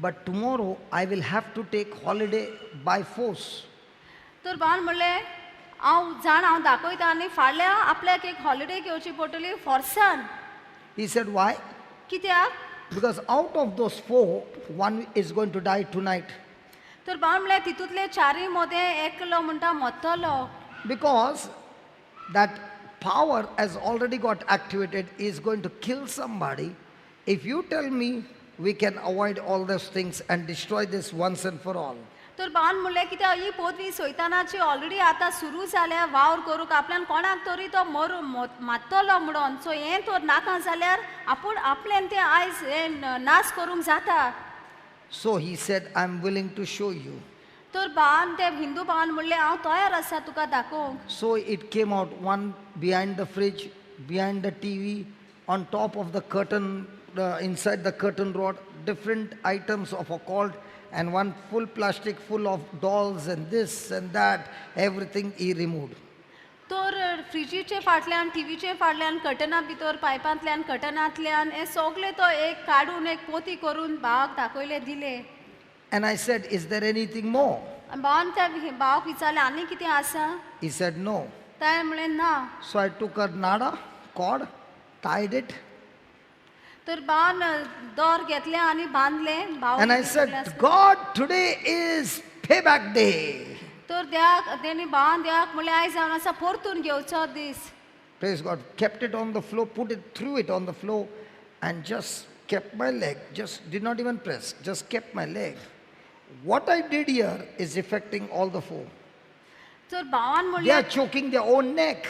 Speaker 1: but tomorrow I will have to take holiday by force.
Speaker 2: तर भावान म्हणलें हांव जाण हांव दाखयता आनी फाल्यां आपल्याक एक हॉलिडे घेवची पडटली फोर्सान.
Speaker 1: He said why?
Speaker 2: कित्याक?
Speaker 1: Because out of those four, one is going to die tonight.
Speaker 2: तर भावान म्हणलें तितूंतले चारूय मदें एकलो म्हणटा मरतलो.
Speaker 1: Because that power has already got activated, is going to kill somebody. If you tell me, we can avoid all those things and destroy this once and for all.
Speaker 2: तर भावान म्हणलें कित्याक ही पदवी सैतानाची ऑलरेडी आतां सुरू जाल्या वावर करूंक आपल्यान कोणाक तरी तो मरू मारतलो म्हणून. सो हें तर नाका जाल्यार आपूण आपल्यान तें आयज हें नाश करूंक जाता.
Speaker 1: So he said, I am willing to show you.
Speaker 2: तर भावान ते हिंदू भावान म्हणलें हांव तयार आसा तुका दाखोवंक.
Speaker 1: So it came out, one behind the fridge, behind the TV, on top of the curtain, inside the curtain rod, different items of occult, and one full plastic full of dolls and this and that, everything he removed.
Speaker 2: तर फ्रिजीचे फाटल्यान, टीव्हीचे फाटल्यान, कर्टना भितर, पायपांतल्यान, कर्टनांतल्यान हें सगळें तो एक काडून एक पोती करून भावाक दाखयले दिले.
Speaker 1: And I said, is there anything more?
Speaker 2: भावान त्या भावाक विचारलें आनी कितें आसा?
Speaker 1: He said no.
Speaker 2: ताणें म्हणलें ना.
Speaker 1: So I took a nada cord, tied it.
Speaker 2: तर भावान दोर घेतलें आनी बांदलें. भाव
Speaker 1: And I said, God, today is payback day.
Speaker 2: तर देवाक तेणी भावान देवाक म्हणलें आयज जावन आसा परतून घेवचो दीस.
Speaker 1: Praise God. Kept it on the floor, put it, threw it on the floor, and just kept my leg, just did not even press, just kept my leg. What I did here is affecting all the four.
Speaker 2: तर भावान
Speaker 1: They are
Speaker 2: म्हणलें
Speaker 1: choking their own neck.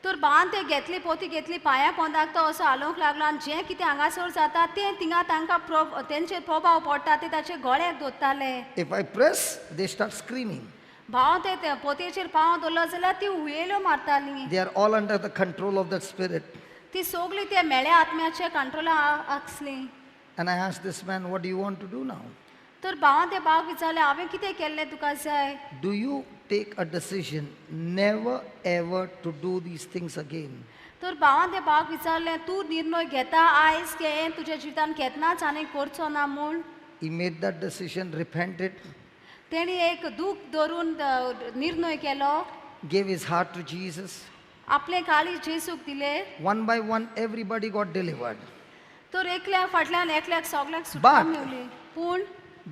Speaker 2: तर भावान ते घेतली पोती घेतली पांया पोंदाक तो असो हालोवंक लागलो आनी जें कितें हांगासर जाता तें थिंगा तांकां तेंचेर प्रभाव पडटा ते ताचे गळ्याक दोत्ताले.
Speaker 1: If I press, they start screaming.
Speaker 2: भाव ते पोतयेचेर पांव दवरलो जाल्यार ती हुयेल्यो मारताली.
Speaker 1: They are all under the control of that spirit.
Speaker 2: ती सगळी त्या मेळ्या आत्म्याच्या कंट्रोला आसली.
Speaker 1: And I asked this man, what do you want to do now?
Speaker 2: तर भावान ते भावाक विचारलें हांवें कितें केल्लें तुका जाय?
Speaker 1: Do you take a decision never ever to do these things again?
Speaker 2: तर भावान त्या भावाक विचारलें तूं निर्णय घेता आयज की हें तुज्या जिवितान घेतनाच आनी करचो ना म्हूण.
Speaker 1: He made that decision, repented,
Speaker 2: तेणी एक दूख धरून निर्णय केलो,
Speaker 1: gave his heart to Jesus.
Speaker 2: आपलें काळीज जेसूक दिलें.
Speaker 1: One by one, everybody got delivered.
Speaker 2: तर एकल्या फाटल्यान एकल्याक सगळ्याक सुटका
Speaker 1: But-
Speaker 2: मेवली. पूण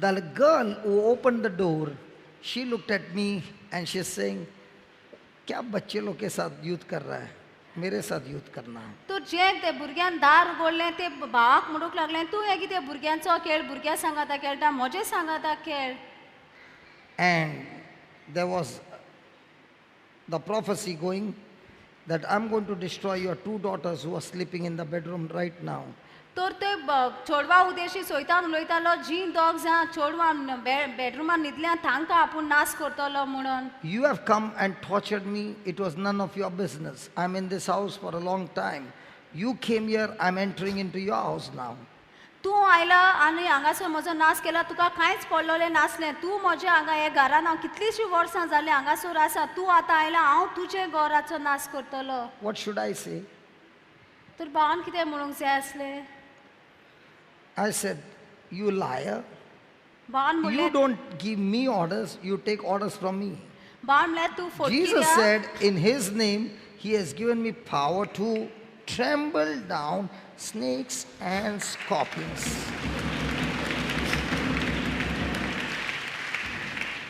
Speaker 1: The girl who opened the door, she looked at me and she's saying, क्या बच्चे लोग के साथ युद्ध कर रहा है, मेरे साथ युद्ध करना है.
Speaker 2: तर जे ते भुरग्यान दार उगडलें ते भावाक म्हणूंक लागलें तूं हें कितें भुरग्यांचो खेळ भुरग्यां सांगाता खेळटा म्हजे सांगाता खेळ.
Speaker 1: And there was the prophecy going that I'm going to destroy your two daughters who are sleeping in the bedroom right now.
Speaker 2: तर ते चेडवा उदेशी सोयतान उलयतालो जी दोग जाण चेडवां बेडरुमान न्हिदल्या तांकां आपूण नाश करतलो म्हणून.
Speaker 1: You have come and tortured me. It was none of your business. I'm in this house for a long time. You came here, I'm entering into your house now.
Speaker 2: तूं आयला आनी हांगासर म्हजो नाश केला तुका कांयच पडलेलें नासलें तूं म्हज्या हांगा ह्या घरान हांव कितलींशीं वर्सां जालीं हांगासर आसा तूं आतां आयला हांव तुजे घराचो नाश करतलो.
Speaker 1: What should I say?
Speaker 2: तर भावान कितें म्हणूंक जाय आसलें?
Speaker 1: I said, you liar.
Speaker 2: भावान
Speaker 1: You
Speaker 2: म्हणलें
Speaker 1: don't give me orders, you take orders from me.
Speaker 2: भावान म्हणल्यार तूं
Speaker 1: Jesus
Speaker 2: फोटकिऱ्या
Speaker 1: said, in his name, he has given me power to trample down snakes and scorpions.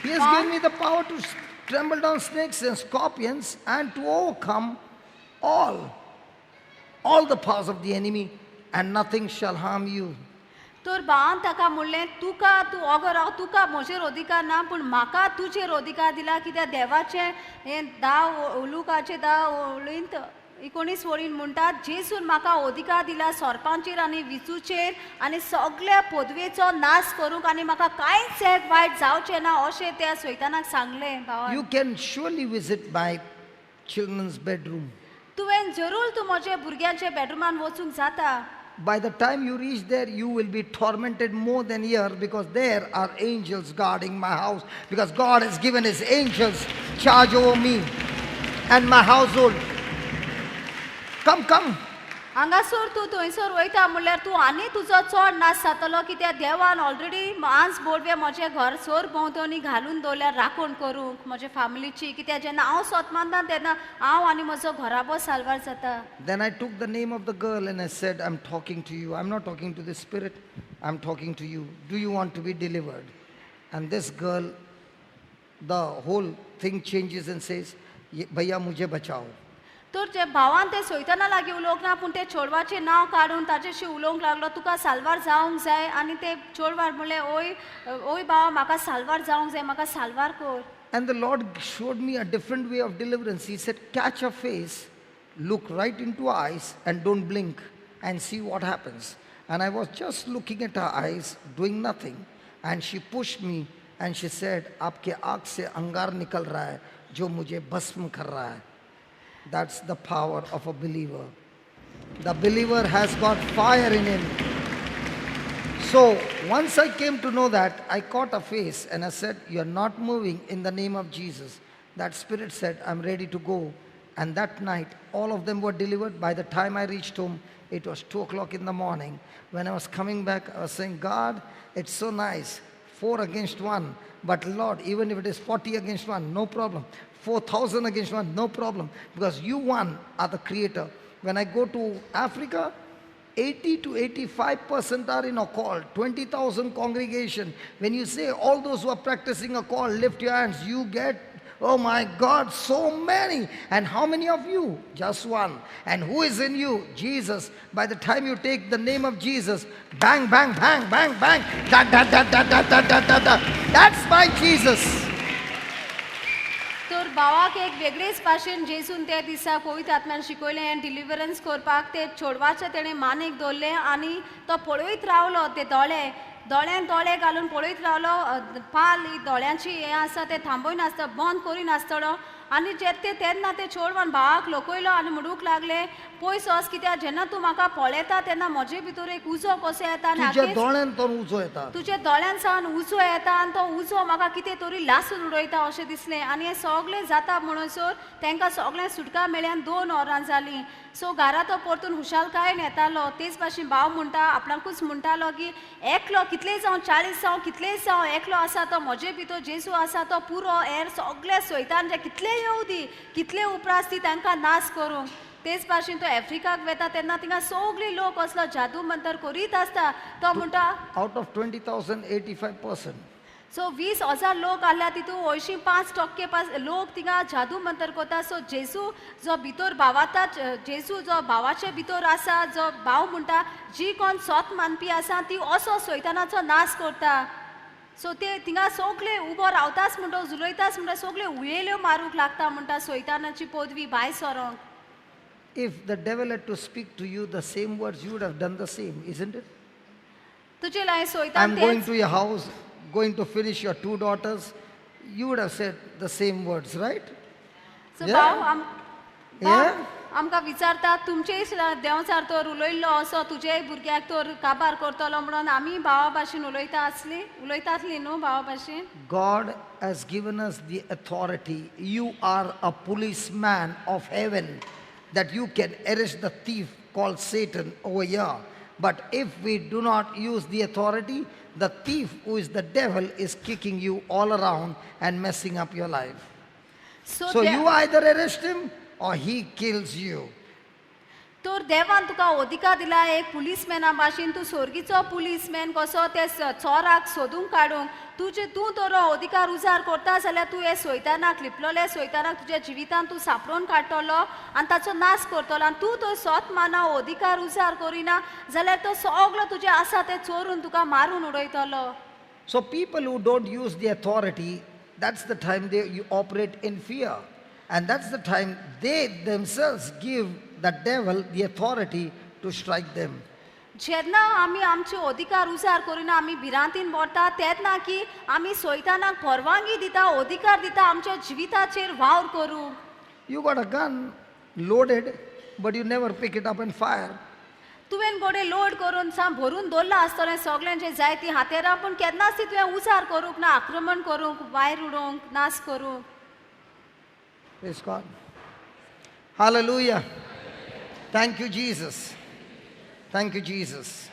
Speaker 1: He has given me the power to trample down snakes and scorpions and to overcome all the powers of the enemy, and nothing shall harm you.
Speaker 2: तर भावान ताका म्हणलें तुका तूं ओगो राव तुका म्हजेर अधिकार ना पूण म्हाका तुजेर अधिकार दिला कित्याक देवाचें हें 10 लुकाचें 10 वळींत 19 वळीन म्हणटात जेसून म्हाका अधिकार दिला सोरपांचेर आनी विचूचेर आनी सगल्या पदवेचो नाश करूंक आनी म्हाका कांयच एक वायट जावचें ना अशें त्या सैतानाक सांगलें भावान.
Speaker 1: You can surely visit my children's bedroom.
Speaker 2: तुवें जरूर तूं म्हज्या भुरग्यांच्या बेडरुमान वचूंक जाता.
Speaker 1: By the time you reach there, you will be tormented more than here, because there are angels guarding my house, because God has given his angels charge over me and my household. Come, come.
Speaker 2: हांगासर तूं थंयसर वयता म्हणल्यार तूं आनी तुजो चड नाश जातलो कित्याक देवान ऑलरेडी मांस बोडवे म्हजें घर सर भोंवतणी घालून दवरल्यार राखण करूंक म्हजे फामिलीची कित्याक जेन्ना हांव सोत मानता तेन्ना हांव आनी म्हजो घराबो साल्वार जाता.
Speaker 1: Then I took the name of the girl and I said, I'm talking to you. I'm not talking to the spirit. I'm talking to you. Do you want to be delivered? And this girl, the whole thing changes and says, Bhaiya, mujhe bachao.
Speaker 2: तर जे भावान ते सोयताना लागीं उलोवंक ना पूण ते चेडवाचें नांव काडून ताजेशी उलोवंक लागलो तुका साल्वार जावंक जाय आनी ते चेडवान म्हणलें ओय ओय भावा म्हाका साल्वार जावंक जाय म्हाका साल्वार कर.
Speaker 1: And the Lord showed me a different way of deliverance. He said, catch her face, look right into her eyes and don't blink and see what happens. And I was just looking at her eyes, doing nothing. And she pushed me and she said, आपके आँख से अंगार निकल रहा है जो मुझे भस्म कर रहा है. That's the power of a believer. The believer has got fire in him. So once I came to know that, I caught a face and I said, you're not moving in the name of Jesus. That spirit said, I'm ready to go. And that night, all of them were delivered. By the time I reached home, it was 2 o'clock in the morning. When I was coming back, I was saying, God, it's so nice. 4 against 1. But Lord, even if it is 40 against 1, no problem. 4,000 against 1, no problem. Because you one are the creator. When I go to Africa, 80 to 85% are in occult, 20,000 congregation. When you say all those who are practicing occult, lift your hands, you get, oh my God, so many. And how many of you? Just one. And who is in you? Jesus. By the time you take the name of Jesus, bang, bang, bang, bang, bang, da, da, da, da, da, da, da, da, da. That's my Jesus.
Speaker 2: तर भावाक एक वेगळेच भाशेन जेसून त्या दिसा पवित्र आत्म्यान शिकयलें आनी डिलिवरन्स करपाक ते चेडवाचे तेणें मानेक दवरलें आनी तो पळयत रावलो ते दोळे दोळ्यांक दोळे घालून पळयत रावलो पाल ही दोळ्यांची हें आसा तें थांबय नासता बंद करिनासतलो आनी जे ते तेन्ना ते चेडवान भावाक लोकयलो आनी म्हणूंक लागले पयस वच कित्याक जेन्ना तूं म्हाका पळयता तेन्ना म्हजे भितर एक उजो कसो येता आनी
Speaker 1: तुज्या दोळ्यान तो उजो येता,
Speaker 2: तुज्या दोळ्यान सावन उजो येता आनी तो उजो म्हाका कितें तरी लासून उडयता अशें दिसलें. आनी हें सगळें जाता म्हणसर तांकां सगळें सुटका मेळ्ळी आनी 2 वरां जालीं. सो घरा तो परतून खुशालकायेन येतालो. तेच भाशेन भाव म्हणटा आपणाकूच म्हणटालो की एकलो कितलेय जावं 40 जावं कितलेय जावं एकलो आसा तो म्हजे भितर जेजू आसा तो पुरो हेर सगळे सोयतान जे कितलेय येवं दी कितले उपरास ती तांकां नाश करूंक. तेच भाशेन तो आफ्रिकाक वेता तेन्ना थिंगा सगळे लोक असलो जादू मंतर करीत आसता. तो म्हणटा
Speaker 1: Out of 20,000, 85%.
Speaker 2: सो 20,000 लोक आहल्या तितून 85% पास लोक थिंगा जादू मंतर करता. सो जेजू जो भितर भावाता जेजू जो भावाचे भितर आसा जो भाव म्हणटा जी कोण सोत मानपी आसा ती असो सैतानाचो नाश करता. सो ते थिंगा सगळे उबो रावताच म्हणटा जुलयताच म्हणटा सगळे उयेल्यो मारूंक लागता म्हणटा सैतानाची पदवी भायर सरोंक.
Speaker 1: If the devil had to speak to you the same words, you would have done the same, isn't it?
Speaker 2: तुजे लाय सैतान
Speaker 1: I'm going to your house, going to finish your 2 daughters. You would have said the same words, right?
Speaker 2: So
Speaker 1: Yeah.
Speaker 2: भाव
Speaker 1: Yeah.
Speaker 2: आमकां विचारता तुमचेय देंवचार तर उलयल्लो असो तुजे भुरग्याक तर काबार करतलो म्हणून आमी भावा भाशेन उलयता आसली उलयता आसली न्हू भावा भाशेन.
Speaker 1: God has given us the authority. You are a policeman of heaven, that you can arrest the thief called Satan over here. But if we do not use the authority, the thief who is the devil is kicking you all around and messing up your life. So you either arrest him or he kills you.
Speaker 2: तर देवान तुका अधिकार दिला एक पुलीसमॅना भाशेन तूं सोर्गीचो policeman कसो ते चोराक सोदूंक काडूंक तुजे तूं तर अधिकार उजार करता जाल्यार तूं हे सोयतानाक लिपलोले सोयतानाक तुज्या जिवितान तूं सापडोवन काडटलो आनी ताचो नाश करतलो. आनी तूं तो सोत माना अधिकार उजार करिना जाल्यार तो सगलो तुजें आसा तें चोरून तुका मारून उडयतलो.
Speaker 1: So people who don't use the authority, that's the time they you operate in fear. And that's the time they themselves give the devil the authority to strike them.
Speaker 2: जेन्ना आमी आमचे अधिकार उजार करिना आमी भिरांतीन भरता तेन्ना की आमी सोयतानाक परवानगी दिता अधिकार दिता आमच्या जिविताचेर वावर करूंक.
Speaker 1: You got a gun loaded, but you never pick it up and fire.
Speaker 2: तुवें गोडे लोड करून साम भरून दवरलां आसतलें सगळ्यांचें जाय ती हातेरां पूण केन्नाच ती तुवें उजार करूंक ना आक्रमण करूंक भायर उडोवंक नाश करूंक.
Speaker 1: Praise God. Hallelujah. Thank you, Jesus. Thank you, Jesus.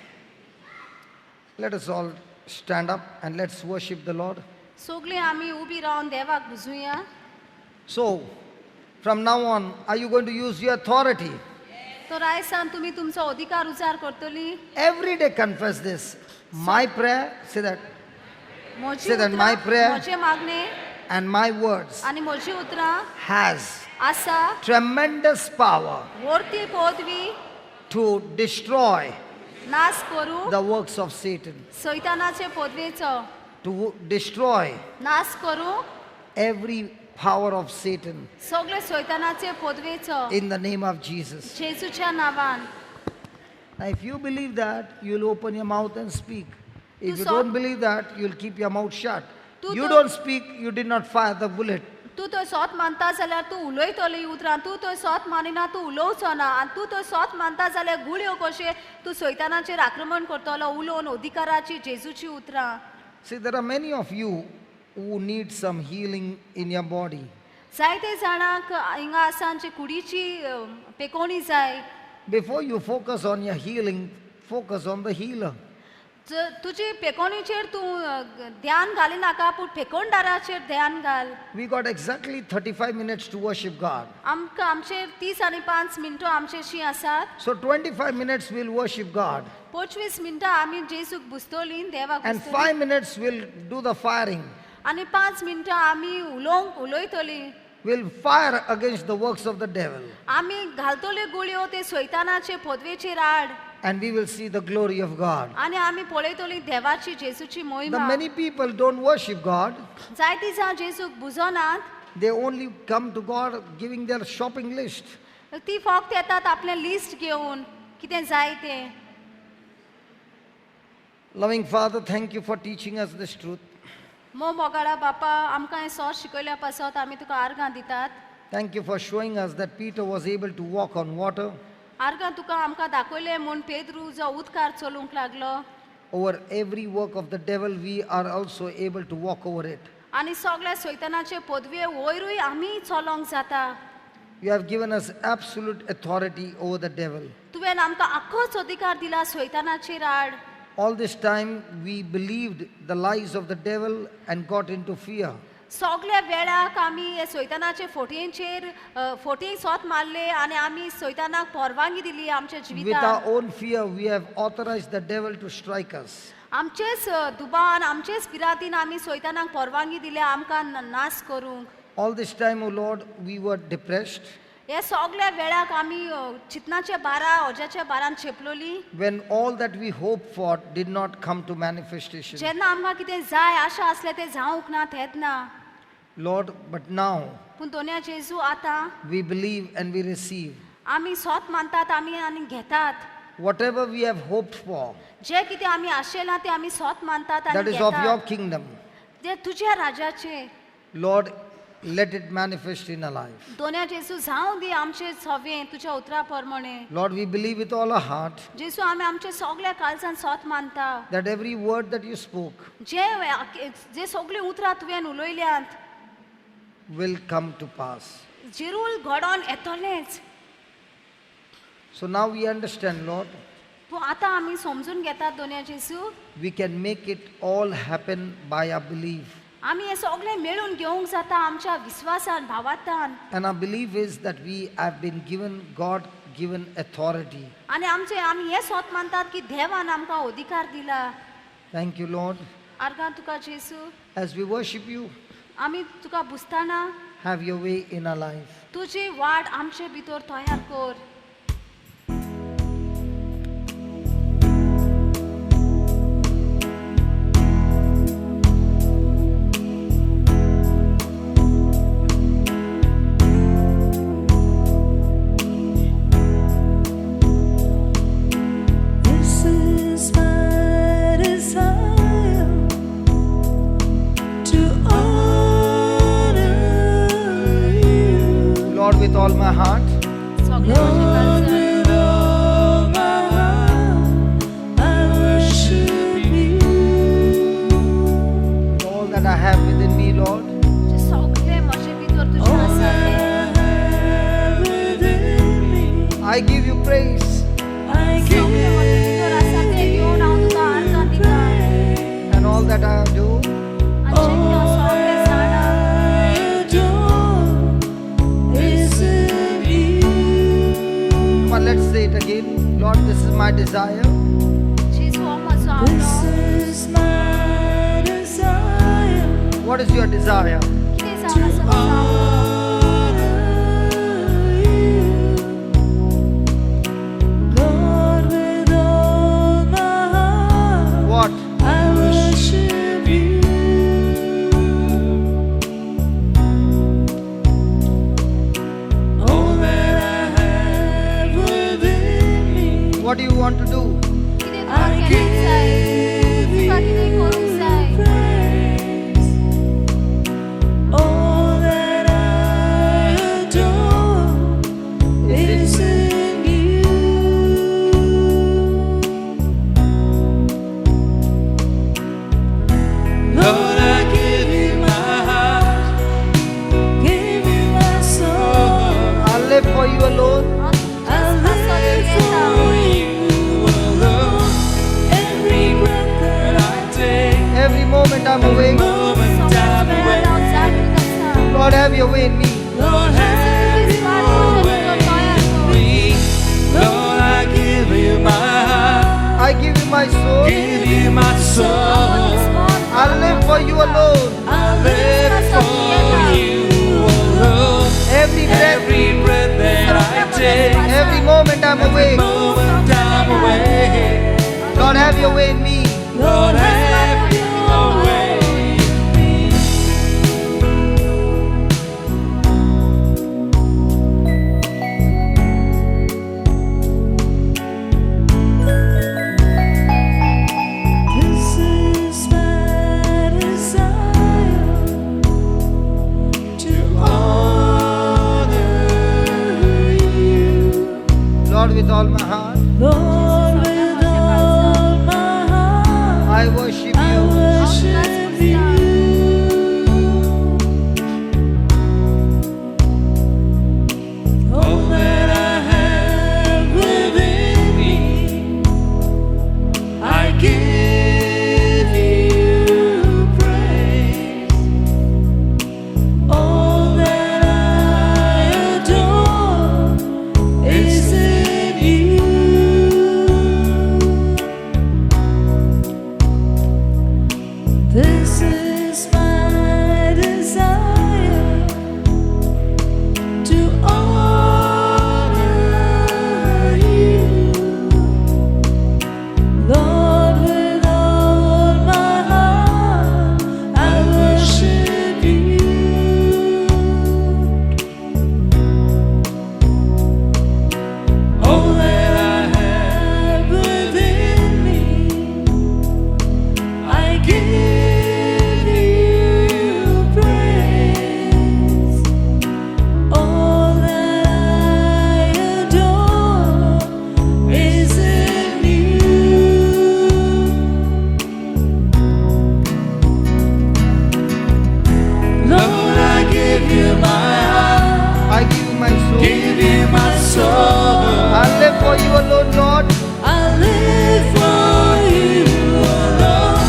Speaker 1: Let us all stand up and let's worship the Lord.
Speaker 2: सगळीं आमी उबी रावन देवाक बुजुया.
Speaker 1: So, from now on, are you going to use your authority?
Speaker 2: तर आयज सावन तुमी तुमचो अधिकार उजार करतली.
Speaker 1: Every day confess this. My prayer, say that.
Speaker 2: म्हजी
Speaker 1: Say that my
Speaker 2: उतरां,
Speaker 1: prayer
Speaker 2: म्हजें मागणें
Speaker 1: and my words
Speaker 2: आनी म्हजी उतरां
Speaker 1: has
Speaker 2: आसा
Speaker 1: tremendous power
Speaker 2: वर्ती पदवी
Speaker 1: to destroy
Speaker 2: नाश करूं
Speaker 1: the works of Satan,
Speaker 2: सैतानाचे पदवेचो
Speaker 1: to destroy
Speaker 2: नाश करूं
Speaker 1: every power of Satan
Speaker 2: सगळे सैतानाचे पदवेचो
Speaker 1: in the name of Jesus.
Speaker 2: जेजूच्या नांवान.
Speaker 1: Now, if you believe that, you'll open your mouth and speak. If
Speaker 2: Tu
Speaker 1: you
Speaker 2: saw-
Speaker 1: don't believe that, you'll keep your mouth shut.
Speaker 2: Tu
Speaker 1: You
Speaker 2: to-
Speaker 1: don't speak, you did not fire the bullet.
Speaker 2: तूं तो सोत मानता जाल्यार तूं उलयतलो ही उतरां तूं तो सोत मानिना तूं उलोवचो ना आनी तूं तो सोत मानता जाल्यार गुळयो कशें तूं सैतानाचेर आक्रमण करतलो उलोवन अधिकाराची जेजूची उतरां.
Speaker 1: See, there are many of you who need some healing in your body.
Speaker 2: जायते जाणांक हिंगा आसा आमचे कुडीची पेकोवणी जाय.
Speaker 1: Before you focus on your healing, focus on the healer.
Speaker 2: तुजी पेकोवणीचेर तूं ध्यान घालिनाका पूण पेकोणदाराचेर ध्यान घाल.
Speaker 1: We got exactly 35 minutes to worship God.
Speaker 2: आमकां आमचेर 35 मिनटां आमचेशी आसात.
Speaker 1: So 25 minutes we'll worship God.
Speaker 2: 25 मिनटां आमी जेजूक बुजतलीं देवाक
Speaker 1: And
Speaker 2: बुजतलीं.
Speaker 1: 5 minutes we'll do the firing.
Speaker 2: आनी 5 मिनटां आमी उलोवंक उलयतलीं.
Speaker 1: We'll fire against the works of the devil.
Speaker 2: आमी घालतल्यो गुळयो ते सैतानाचे पदवेचेर आड.
Speaker 1: And we will see the glory of God.
Speaker 2: आनी आमी पळयतलीं देवाची जेजूची
Speaker 1: The
Speaker 2: मोहिमा.
Speaker 1: many people don't worship God.
Speaker 2: जायतीं जाण जेजूक बुजनात.
Speaker 1: They only come to God giving their shopping list.
Speaker 2: ती फक्त येतात आपलें लिस्ट घेवन कितें जाय तें.
Speaker 1: Loving Father, thank you for teaching us this truth.
Speaker 2: मो मोगाळा बापा आमकां हें सोर्स शिकयल्या पासत आमी तुका आर्गां दितात.
Speaker 1: Thank you for showing us that Peter was able to walk on water.
Speaker 2: आर्गां तुका आमकां दाखयलें म्हूण पेद्रू जो उदकार चलूंक लागलो.
Speaker 1: Over every work of the devil, we are also able to walk over it.
Speaker 2: आनी सगळ्या सैतानाचे पदवे वयरूय आमी चलोंक जाता.
Speaker 1: You have given us absolute authority over the devil.
Speaker 2: तुवें आमकां आख्खोच अधिकार दिला सैतानाचेर आड.
Speaker 1: All this time we believed the lies of the devil and got into fear.
Speaker 2: सगळ्या वेळाक आमी हे सैतानाचे फोटयेंचेर फोटयेक सोत मारले आनी आमी सैतानाक परवानगी दिली आमच्या
Speaker 1: With
Speaker 2: जिवितांत.
Speaker 1: our own fear, we have authorized the devil to strike us.
Speaker 2: आमचेच दुबावान आमचेच पिरातीन आमी सैतानाक परवानगी दिल्या आमकां नाश करूंक.
Speaker 1: All this time, O Lord, we were depressed.
Speaker 2: हे सगळ्या वेळाक आमी चिंतनाच्या बारा ओज्याच्या बारान चेपलोली.
Speaker 1: When all that we hoped for did not come to manifestation.
Speaker 2: जेन्ना आमकां कितें जाय आशा आसलें तें जावंक ना तेन्ना ना.
Speaker 1: Lord, but now
Speaker 2: पूण दोन्या जेजू आतां
Speaker 1: we believe and we receive.
Speaker 2: आमी सोत मानतात आमी आनी घेतात.
Speaker 1: Whatever we have hoped for,
Speaker 2: जे कितें आमी आशेलां तें आमी सोत मानतात
Speaker 1: that
Speaker 2: आनी
Speaker 1: is of your
Speaker 2: घेतात.
Speaker 1: kingdom.
Speaker 2: ते तुज्या राजाचे.
Speaker 1: Lord, let it manifest in our life.
Speaker 2: दोन्या जेजू जावं दी आमचे सवें तुज्या उतरा प्रमाणे.
Speaker 1: Lord, we believe with all our heart
Speaker 2: जेजू आमी आमचे सगळ्या काळजान सोत मानता.
Speaker 1: that every word that you spoke
Speaker 2: जे जे सगळीं उतरां तुवें उलयल्यांत
Speaker 1: will come to pass.
Speaker 2: जिरूल घडोन येतलेंच.
Speaker 1: So now we understand, Lord,
Speaker 2: पूण आतां आमी समजून घेतात दोन्या जेजू,
Speaker 1: we can make it all happen by our belief.
Speaker 2: आमी हें सगळें मेळून घेवंक जाता आमच्या विस्वासान भावार्थान.
Speaker 1: And our belief is that we have been given God-given authority.
Speaker 2: आनी आमचे आमी हें सोत मानतात की देवान आमकां अधिकार दिला.
Speaker 1: Thank you, Lord.
Speaker 2: आर्गां तुका जेजू.
Speaker 1: As we worship you,
Speaker 2: आमी तुका बुजताना
Speaker 1: have your way in our life.
Speaker 2: तुजी वाट आमचे भितर तयार कर.
Speaker 6: This is my desire to honor you,
Speaker 1: Lord, with all my heart,
Speaker 2: सगळें म्हजें
Speaker 6: Lord,
Speaker 2: काळजान.
Speaker 6: with all my heart, I worship you.
Speaker 1: with all that I have within me, Lord,
Speaker 2: जे सगळें म्हजे भितर तुजें
Speaker 6: All
Speaker 2: आसा
Speaker 6: that
Speaker 2: तें.
Speaker 6: I have within me,
Speaker 1: I give you praise
Speaker 6: I
Speaker 2: सगळें म्हजे भितर आसा तें
Speaker 6: give
Speaker 2: घेवन हांव तुका आर्गां
Speaker 6: you
Speaker 2: दितां.
Speaker 6: praise.
Speaker 1: and all that I do.
Speaker 2: आनी जें कितें हांव सगळें जाणा
Speaker 6: I adore is in you.
Speaker 1: Come on, let's say it again. Lord, this is my desire.
Speaker 2: जेजू हो म्हजो
Speaker 6: This
Speaker 2: आवडो.
Speaker 6: is my desire
Speaker 1: What is your desire?
Speaker 2: कितें
Speaker 6: to
Speaker 2: जावन आसा म्हजो आवडो?
Speaker 6: honor you, Lord, with all my heart.
Speaker 1: What?
Speaker 6: I worship you. All that I have within me,
Speaker 1: What do you want to do?
Speaker 2: कितें तुका
Speaker 6: I
Speaker 2: केलें जाय?
Speaker 6: give
Speaker 2: तुका कितें करूंक
Speaker 6: you
Speaker 2: जाय?
Speaker 6: praise. All that I adore
Speaker 1: Is
Speaker 6: is in you. Lord, I give you my heart, give you my soul.
Speaker 1: I'll live for you alone.
Speaker 2: हांव
Speaker 6: I
Speaker 2: तुजेच पासत
Speaker 6: live
Speaker 2: जियेता.
Speaker 6: for you alone. Every breath that I take,
Speaker 1: Every moment I'm awake.
Speaker 6: moment
Speaker 2: सगळ्याच
Speaker 6: I'm
Speaker 2: वेळार हांव
Speaker 6: awake.
Speaker 2: जागृत आसा.
Speaker 1: Lord, have your way in me.
Speaker 6: Lord, have
Speaker 2: तुजीच वाट
Speaker 6: your
Speaker 2: म्हजे
Speaker 6: way
Speaker 2: भितर तयार
Speaker 6: in
Speaker 2: कर.
Speaker 6: me. Lord, I give you my heart,
Speaker 1: I give you my soul.
Speaker 6: give you my
Speaker 2: हांव
Speaker 6: soul.
Speaker 2: म्हजें मन
Speaker 1: I'll live for you alone.
Speaker 6: I live for you alone.
Speaker 1: Every breath,
Speaker 6: Every breath that I take,
Speaker 1: every moment I'm awake.
Speaker 6: moment I'm awake.
Speaker 1: Lord, have your way in me.
Speaker 6: Lord, have your way in me.
Speaker 1: with all my heart,
Speaker 6: Lord, with all my heart,
Speaker 1: I worship
Speaker 6: I
Speaker 1: you.
Speaker 6: worship you. All that I have within me, I give you praise. All that I adore is in you. This is my desire to honor you, Lord, with all my heart. I worship you. All that I have within me, I give you praise. All that I adore is in you. Lord, I give you my heart,
Speaker 1: I give you my soul.
Speaker 6: give you my soul.
Speaker 1: I live for you alone, Lord.
Speaker 6: I live for you alone.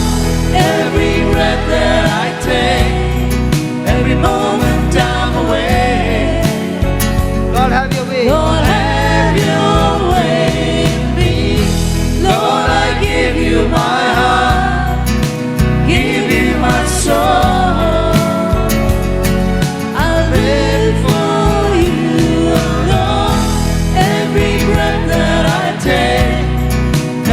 Speaker 6: Every breath that I take, every moment I'm awake.
Speaker 1: Lord, have your way.
Speaker 6: Lord, have your way in me. Lord, I give you my heart, give you my soul. I live for you alone. Every breath that I take,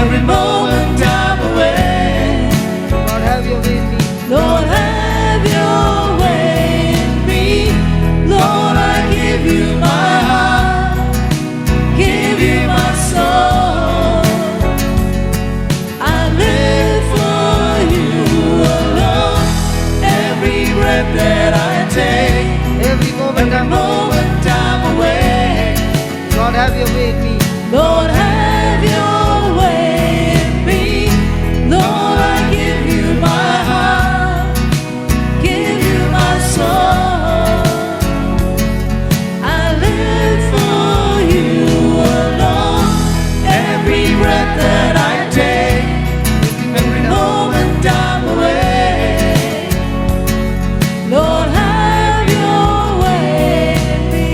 Speaker 6: every moment I'm away.
Speaker 1: Lord, have your way in me.
Speaker 6: Lord, have your way in me. Lord, I give you my heart, give you my soul. I live for you alone. Every breath that I take,
Speaker 1: Every moment
Speaker 6: every
Speaker 1: I'm
Speaker 6: moment I'm away.
Speaker 1: Lord, have your way in me.
Speaker 6: Lord, have your way in me. Lord, I give you my heart, give you my soul. I live for you alone. Every breath that I take, every moment I'm away. Lord, have your way in me.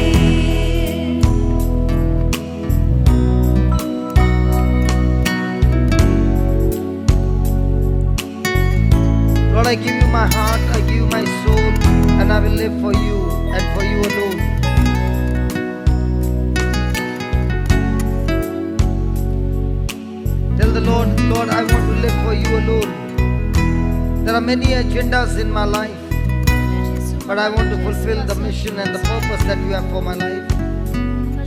Speaker 1: Lord, I give you my heart, I give you my soul, and I will live for you and for you alone. Tell the Lord, Lord, I want to live for you alone. There are many agendas in my life, but I want to fulfill the mission and the purpose that you have for my life.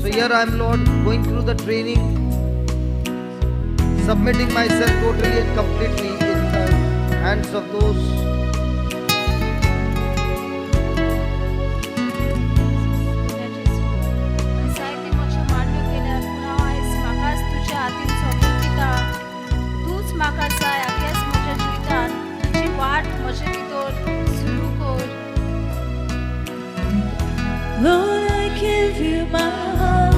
Speaker 1: So here I am, Lord, going through the training, submitting myself totally and completely in the hands of those
Speaker 2: जायते म्हज्यो मागण्यो केल्यात पूण हांव आयज म्हाकाच तुज्या हातीन सोंपून दिता. तूंच म्हाका जाय. आकेच म्हज्या जिवितान तुजी वाट म्हजे भितर सुरू कर.
Speaker 6: Lord, I give you my heart,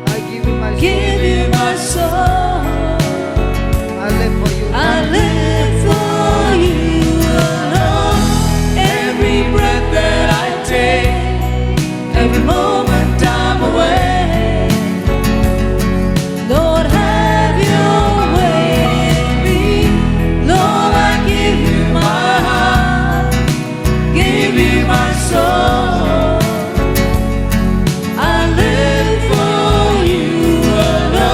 Speaker 1: I give you my soul.
Speaker 6: give you my soul.
Speaker 1: I live for you.
Speaker 6: I live for you alone. Every breath that I take, every moment I'm away. Lord, have your way in me. Lord, I give you my heart, give you my soul. I live for you alone.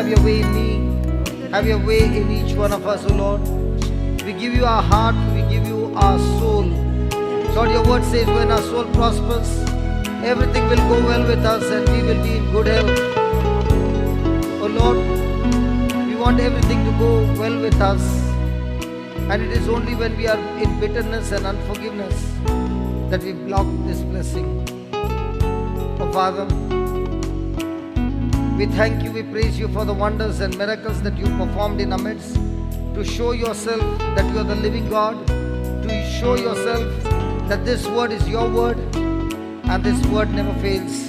Speaker 1: Have your way in me. Have your way in each one of us, O Lord. We give you our heart, we give you our soul. Lord, your word says when our soul prospers, everything will go well with us and we will be in good health. Oh Lord, we want everything to go well with us. And it is only when we are in bitterness and unforgiveness that we block this blessing. Oh Father, we thank you, we praise you for the wonders and miracles that you performed in our midst, to show yourself that you are the living God, to show yourself that this word is your word and this word never fails.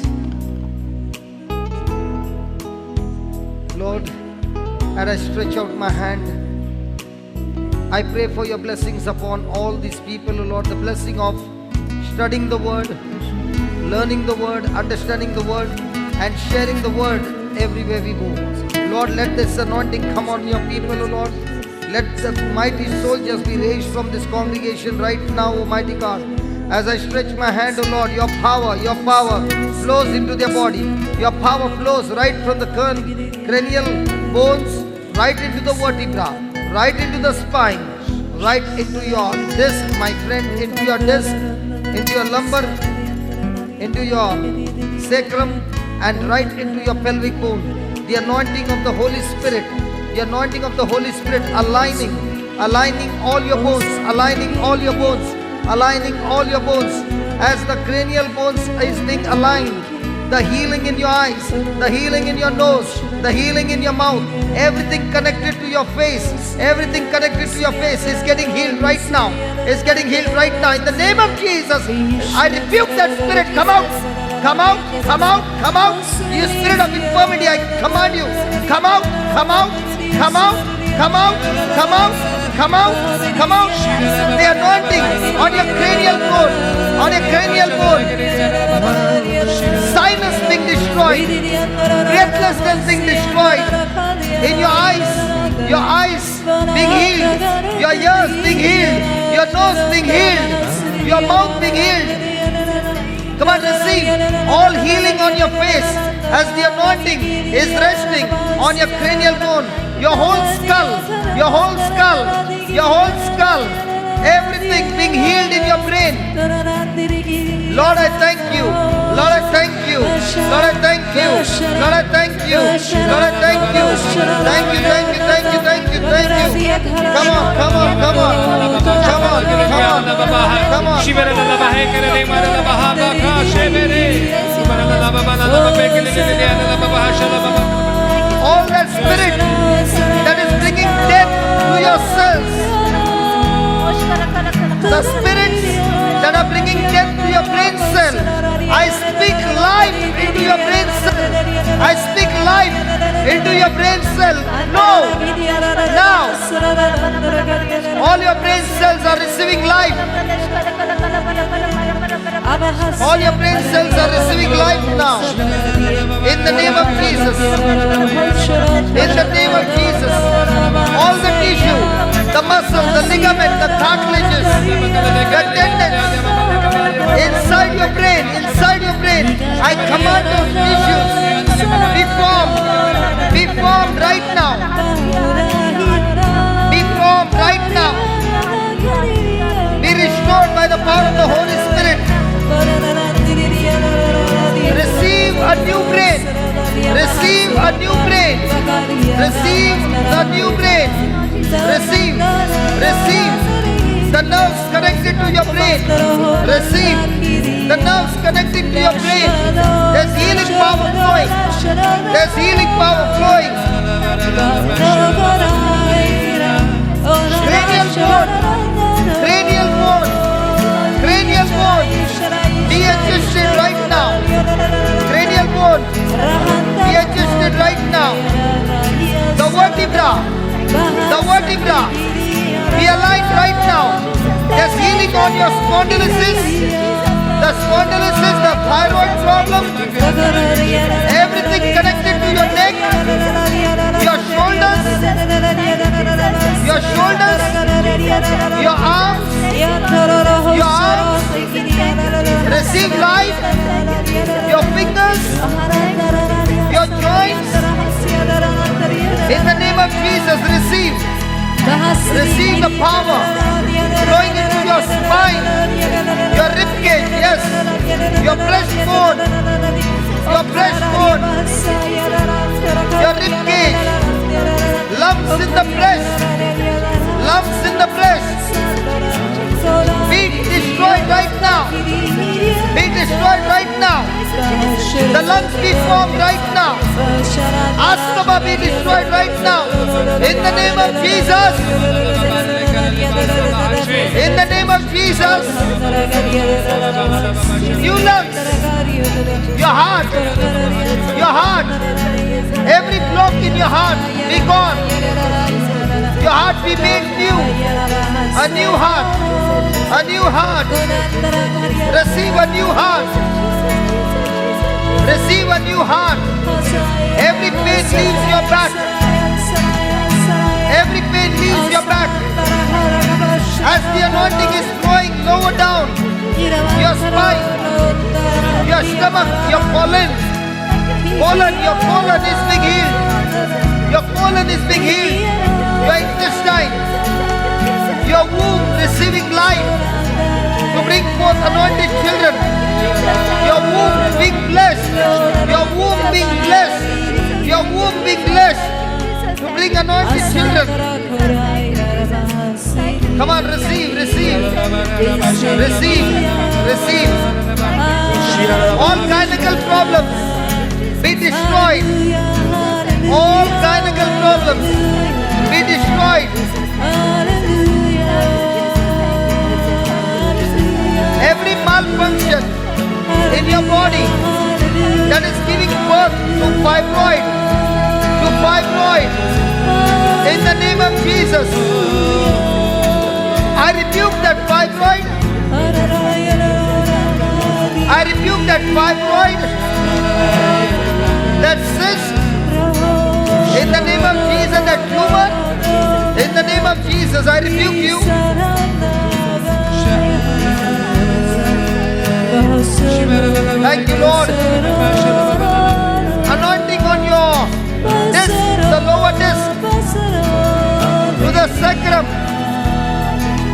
Speaker 1: Lord, as I stretch out my hand, I pray for your blessings upon all these people, O Lord, the blessing of studying the word, learning the word, understanding the word, and sharing the word everywhere we go. Lord, let this anointing come on your people, O Lord. Let the mighty soldiers be raised from this congregation right now, Almighty God. As I stretch my hand, O Lord, your power flows into their body. Your power flows right from the cranial bones, right into the vertebra, right into the spine, right into your disc, my friend, into your disc, into your lumbar, into your sacrum, and right into your pelvic bone. The anointing of the Holy Spirit, the anointing of the Holy Spirit aligning all your bones, aligning all your bones, aligning all your bones. As the cranial bones is being aligned, the healing in your eyes, the healing in your nose, the healing in your mouth, everything connected to your face, everything connected to your face is getting healed right now. It's getting healed right now. In the name of Jesus, I rebuke that spirit. Come out, come out, come out, come out. You spirit of infirmity, I command you. Come out, come out, come out, come out, come out, come out, come out. The anointing on your cranial bone, on your cranial bone. Sinus being destroyed, breathlessness being destroyed. In your eyes being healed, your ears being healed, your nose being healed, your mouth being healed. Come on, receive all healing on your face as the anointing is resting on your cranial bone, your whole skull, your whole skull, your whole skull, everything being healed in your brain. Lord, I thank you. Lord, I thank you. Lord, I thank you. Lord, I thank you. Lord, I thank you. Thank you, thank you, thank you, thank you, thank you. Come on, come on, come on. Come on, come on, come on. All that spirit that is bringing death to your cells, the spirits that are bringing death to your brain cell, I speak life into your brain cell. I speak life into your brain cell. No, now, all your brain cells are receiving life. All your brain cells are receiving life now. In the name of Jesus. In the name of Jesus. All the tissue, the muscle, the ligament, the cartilages, the tendons, inside your brain, I command those tissues, be formed right now. Be formed right now. Be restored by the power of the Holy Spirit. Receive a new brain. Receive a new brain. Receive the new brain. Receive. Receive the nerves connected to your brain. Receive the nerves connected to your brain. There's healing power flowing. There's healing power flowing. Cranial bone. Cranial bone. Cranial bone. Be adjusted right now. Cranial bone. Be adjusted right now. The vertebra. The vertebra. Be aligned right now. There's healing on your spondylosis. The spondylosis, the thyroid problem. Everything connected to your neck, your shoulders, your shoulders, your arms, your arms. Receive life. Your fingers, your joints. Receive the power flowing into your spine, your ribcage, yes, your breastbone, your breastbone, your ribcage, lumps in the breast, lumps in the breast. Be destroyed right now. Be destroyed right now. The lungs be formed right now. Asthma be destroyed right now. In the name of Jesus. In the name of Jesus. New lungs. Your heart. Your heart. Every block in your heart be gone. Your heart be made new. A new heart. A new heart. Receive a new heart. Receive a new heart. Every pain leaves your back. Every pain leaves your back. As the anointing is flowing lower down, your spine, your stomach, your colon, your colon is being healed. Your colon is being healed. Your intestine, your womb receiving life to bring forth anointed children. Your womb being blessed. Your womb being blessed. Your womb being blessed to bring anointed children. Come on, receive, receive, receive, receive. All gynecological problems be destroyed. All gynecological problems be destroyed. Every malfunction in your body that is giving birth to fibroid, in the name of Jesus, I rebuke that fibroid. I rebuke that fibroid, that cyst, in the name of Jesus, that tumor, in the name of Jesus, I rebuke you. Thank you, Lord. Anointing on your disc, the lower disc, to the sacrum.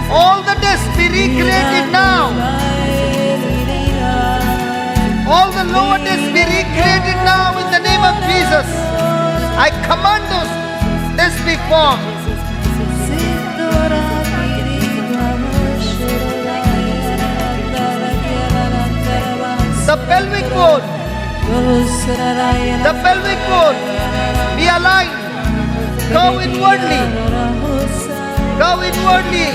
Speaker 1: All the discs be recreated now. All the lower discs be recreated now in the name of Jesus. I command those discs be formed. The pelvic bone, the pelvic bone be aligned. Go inwardly. Go inwardly.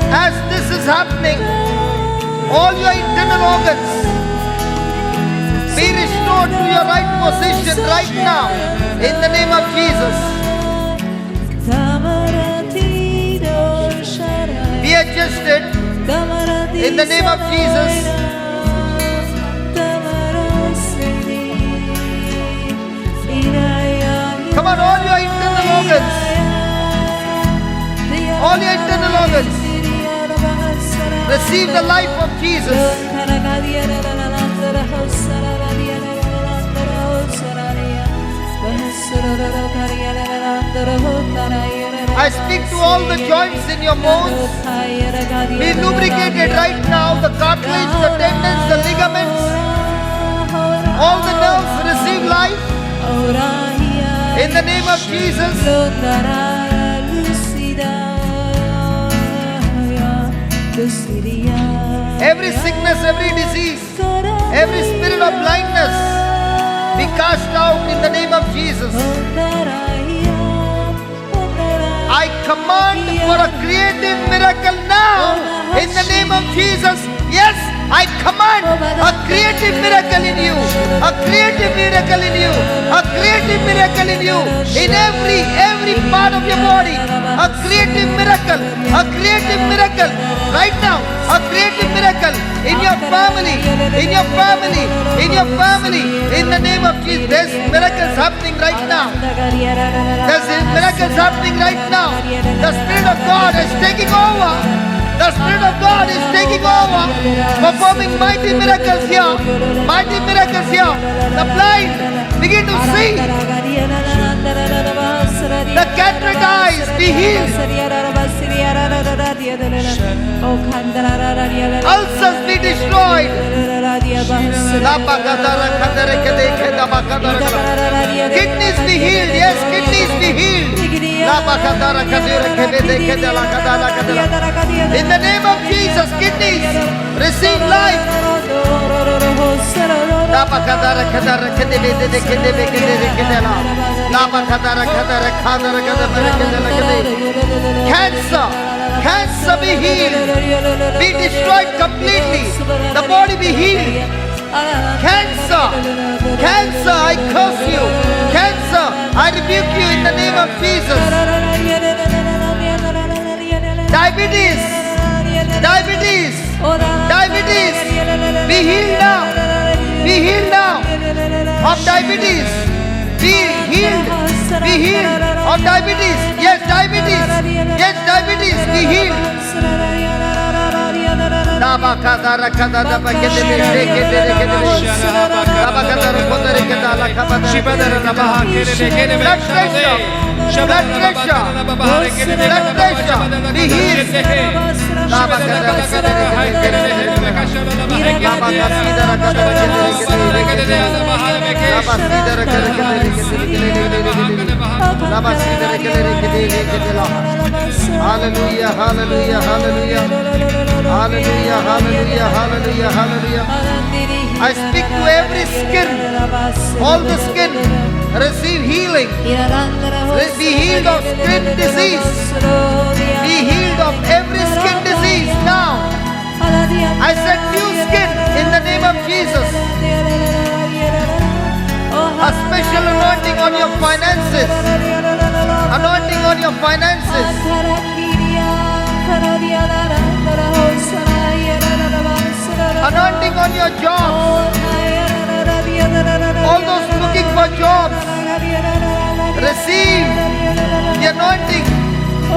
Speaker 1: As this is happening, all your internal organs be restored to your right position right now in the name of Jesus. Be adjusted in the name of Jesus. Come on, all your internal organs. All your internal organs. Receive the life of Jesus. I speak to all the joints in your bones. Be lubricated right now. The cartilage, the tendons, the ligaments. All the nerves receive life. In the name of Jesus. Every sickness, every disease, every spirit of blindness be cast out in the name of Jesus. I command for a creative miracle now in the name of Jesus. Yes, I command a creative miracle in you, a creative miracle in you, a creative miracle in you, in every part of your body, a creative miracle, a creative miracle right now, a creative miracle in your family, in your family, in your family, in the name of Jesus. There's miracles happening right now. There's miracles happening right now. The Spirit of God is taking over. The Spirit of God is taking over, performing mighty miracles here, mighty miracles here. The blind begin to see. The cataract eyes be healed. Ulcers be destroyed. Kidneys be healed. Yes, kidneys be healed. In the name of Jesus, kidneys receive life. Cancer, cancer be healed, be destroyed completely. The body be healed. Cancer, cancer, I curse you. Cancer, I rebuke you in the name of Jesus. Diabetes, diabetes, diabetes, be healed now. Be healed now of diabetes. Be healed. Be healed of diabetes. Yes, diabetes. Yes, diabetes. Be healed. Blood pressure. Blood pressure. Blood pressure. Be healed. Hallelujah, hallelujah, hallelujah. Hallelujah, hallelujah, hallelujah, hallelujah. I speak to every skin, all the skin, receive healing. Be healed of skin disease. Be healed of every skin disease now. I said new skin in the name of Jesus. A special anointing on your finances. Anointing on your finances. Anointing on your jobs. All those looking for jobs, receive the anointing,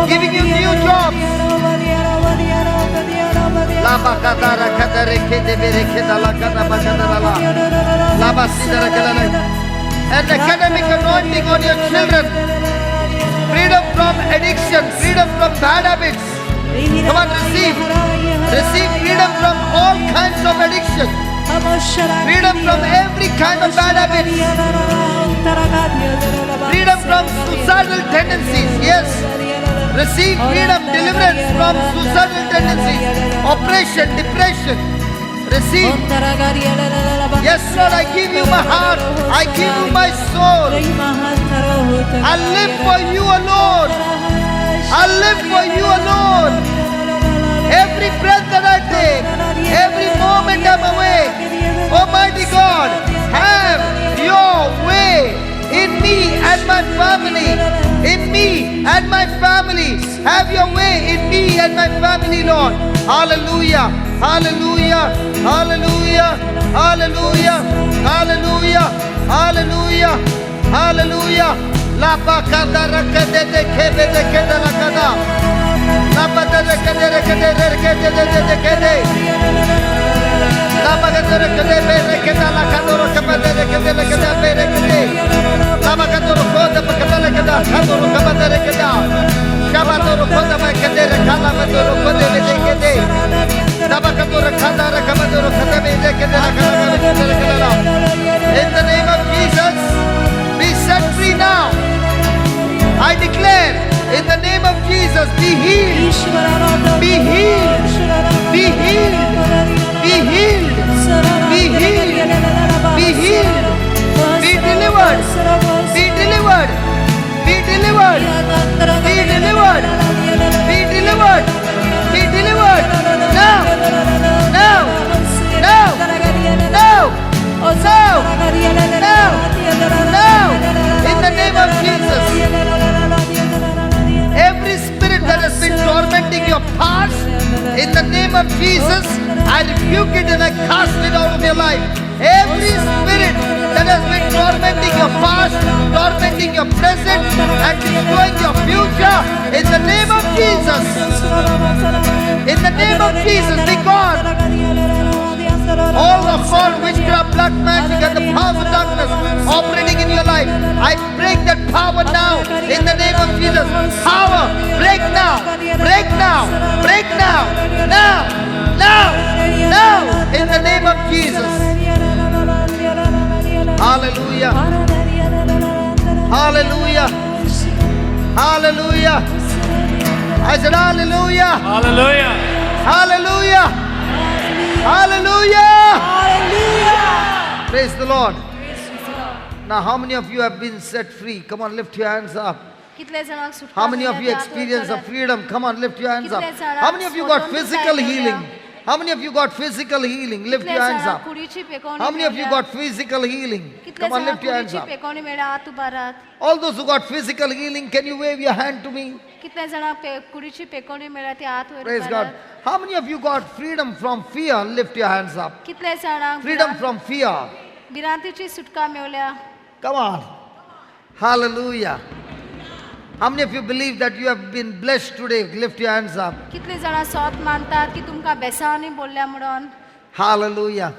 Speaker 1: giving you new jobs. An academic anointing on your children. Freedom from addiction, freedom from bad habits. Come on, receive. Receive freedom from all kinds of addiction. Freedom from every kind of bad habits. Freedom from suicidal tendencies. Yes. Receive freedom, deliverance from suicidal tendencies, oppression, depression. Receive. Yes, Lord, I give you my heart. I give you my soul. I live for you alone. I live for you alone. Every breath that I take, every moment I'm awake, Almighty God, have your way in me and my family. In me and my family. Have your way in me and my family, Lord. Hallelujah. Hallelujah. Hallelujah. Hallelujah. Hallelujah. Hallelujah. Hallelujah. La bakada rakade de kebe de kede la kada. La bakada rakade rakade rakade de kede. La bakada rakade be rakada la kadoro kabade rakade rakade be rakade. La bakadoro koda bakada rakada kadoro kabade rakada. Shabadoro koda bakade rakala bakadoro kode rakade. La bakadoro kada rakabadoro kada be rakade rakada rakada. In the name of Jesus, be set free now. I declare in the name of Jesus, be healed, be healed, be healed, be healed, be healed, be healed, be delivered, be delivered, be delivered, be delivered, be delivered, be delivered now, now, now, now, now, now, now, in the name of Jesus. Every spirit that has been tormenting your past, in the name of Jesus, I rebuke it and I cast it out of your life. Every spirit that has been tormenting your past, tormenting your present, and destroying your future, in the name of Jesus, in the name of Jesus, be gone. All the occult, witchcraft, black magic, and the powers of darkness operating in your life, I break that power now in the name of Jesus. Power, break now, break now, break Break now. Now. Now. Now. In the name of Jesus. Hallelujah. Hallelujah. Hallelujah. I said hallelujah.
Speaker 6: Hallelujah.
Speaker 1: Hallelujah. Hallelujah.
Speaker 6: Hallelujah.
Speaker 1: Praise the Lord. Now, how many of you have been set free? Come on, lift your hands up.
Speaker 2: कितले जाणांक सुटका
Speaker 1: How many of you
Speaker 2: मेळ्ळ्या ते हात वयर
Speaker 1: experienced the
Speaker 2: करात.
Speaker 1: freedom? Come on, lift your hands up.
Speaker 2: कितले जाणांक
Speaker 1: How many of you got
Speaker 2: स्वतंत्रताय
Speaker 1: physical
Speaker 2: मेळ्ळ्या?
Speaker 1: healing? How many of you got physical healing? Lift
Speaker 2: कितले
Speaker 1: your hands
Speaker 2: जाणांक
Speaker 1: up.
Speaker 2: कुडीची पेकोवणी
Speaker 1: How many of you
Speaker 2: मेळ्ळ्या?
Speaker 1: got physical healing?
Speaker 2: कितले
Speaker 1: Come on,
Speaker 2: जाणांक
Speaker 1: lift your hands
Speaker 2: कुडीची
Speaker 1: up.
Speaker 2: पेकोवणी मेळ्ळ्या हात उबारात.
Speaker 1: All those who got physical healing, can you wave your hand to me?
Speaker 2: कितले जाणांक कुडीची पेकोवणी मेळ्ळ्या ते हात वयर
Speaker 1: Praise God.
Speaker 2: उबारात.
Speaker 1: How many of you got freedom from fear? Lift your hands up.
Speaker 2: कितले जाणांक
Speaker 1: Freedom from fear.
Speaker 2: भिरांतीची सुटका मेवल्या.
Speaker 1: Come on. Hallelujah. How many of you believe that you have been blessed today? Lift your hands up.
Speaker 2: कितले जाणां सोत मानतात की तुमकां बेसांवांनी बोल्ल्या म्हणून.
Speaker 1: Hallelujah.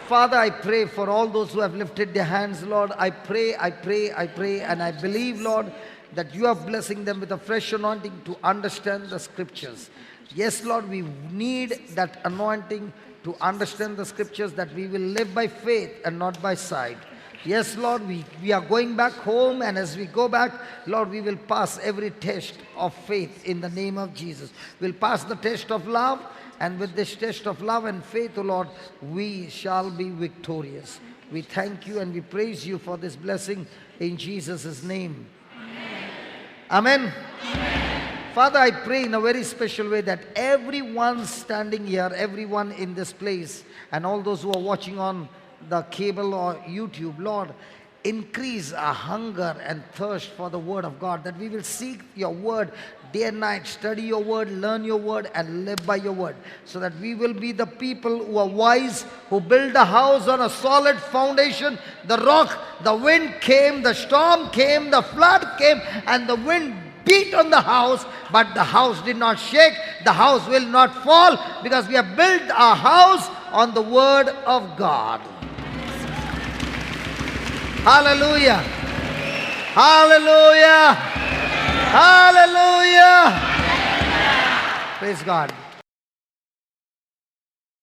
Speaker 1: Father, I pray for all those who have lifted their hands, Lord. I pray, I pray, I pray, and I believe, Lord, that you are blessing them with a fresh anointing to understand the scriptures. Yes, Lord, we need that anointing to understand the scriptures, that we will live by faith and not by sight. Yes, Lord, we are going back home, and as we go back, Lord, we will pass every test of faith in the name of Jesus. We'll pass the test of love, and with this test of love and faith, O Lord, we shall be victorious. We thank you and we praise you for this blessing in Jesus' name. Amen. Amen. Father, I pray in a very special way that everyone standing here, everyone in this place, and all those who are watching on the cable or YouTube, Lord, increase our hunger and thirst for the Word of God, that we will seek your Word day and night, study your Word, learn your Word, and live by your Word, so that we will be the people who are wise, who build a house on a solid foundation. The rock, the wind came, the storm came, the flood came, and the wind beat on the house, but the house did not shake, the house will not fall, because we have built our house on the Word of God. Hallelujah. Hallelujah. Hallelujah. Praise God.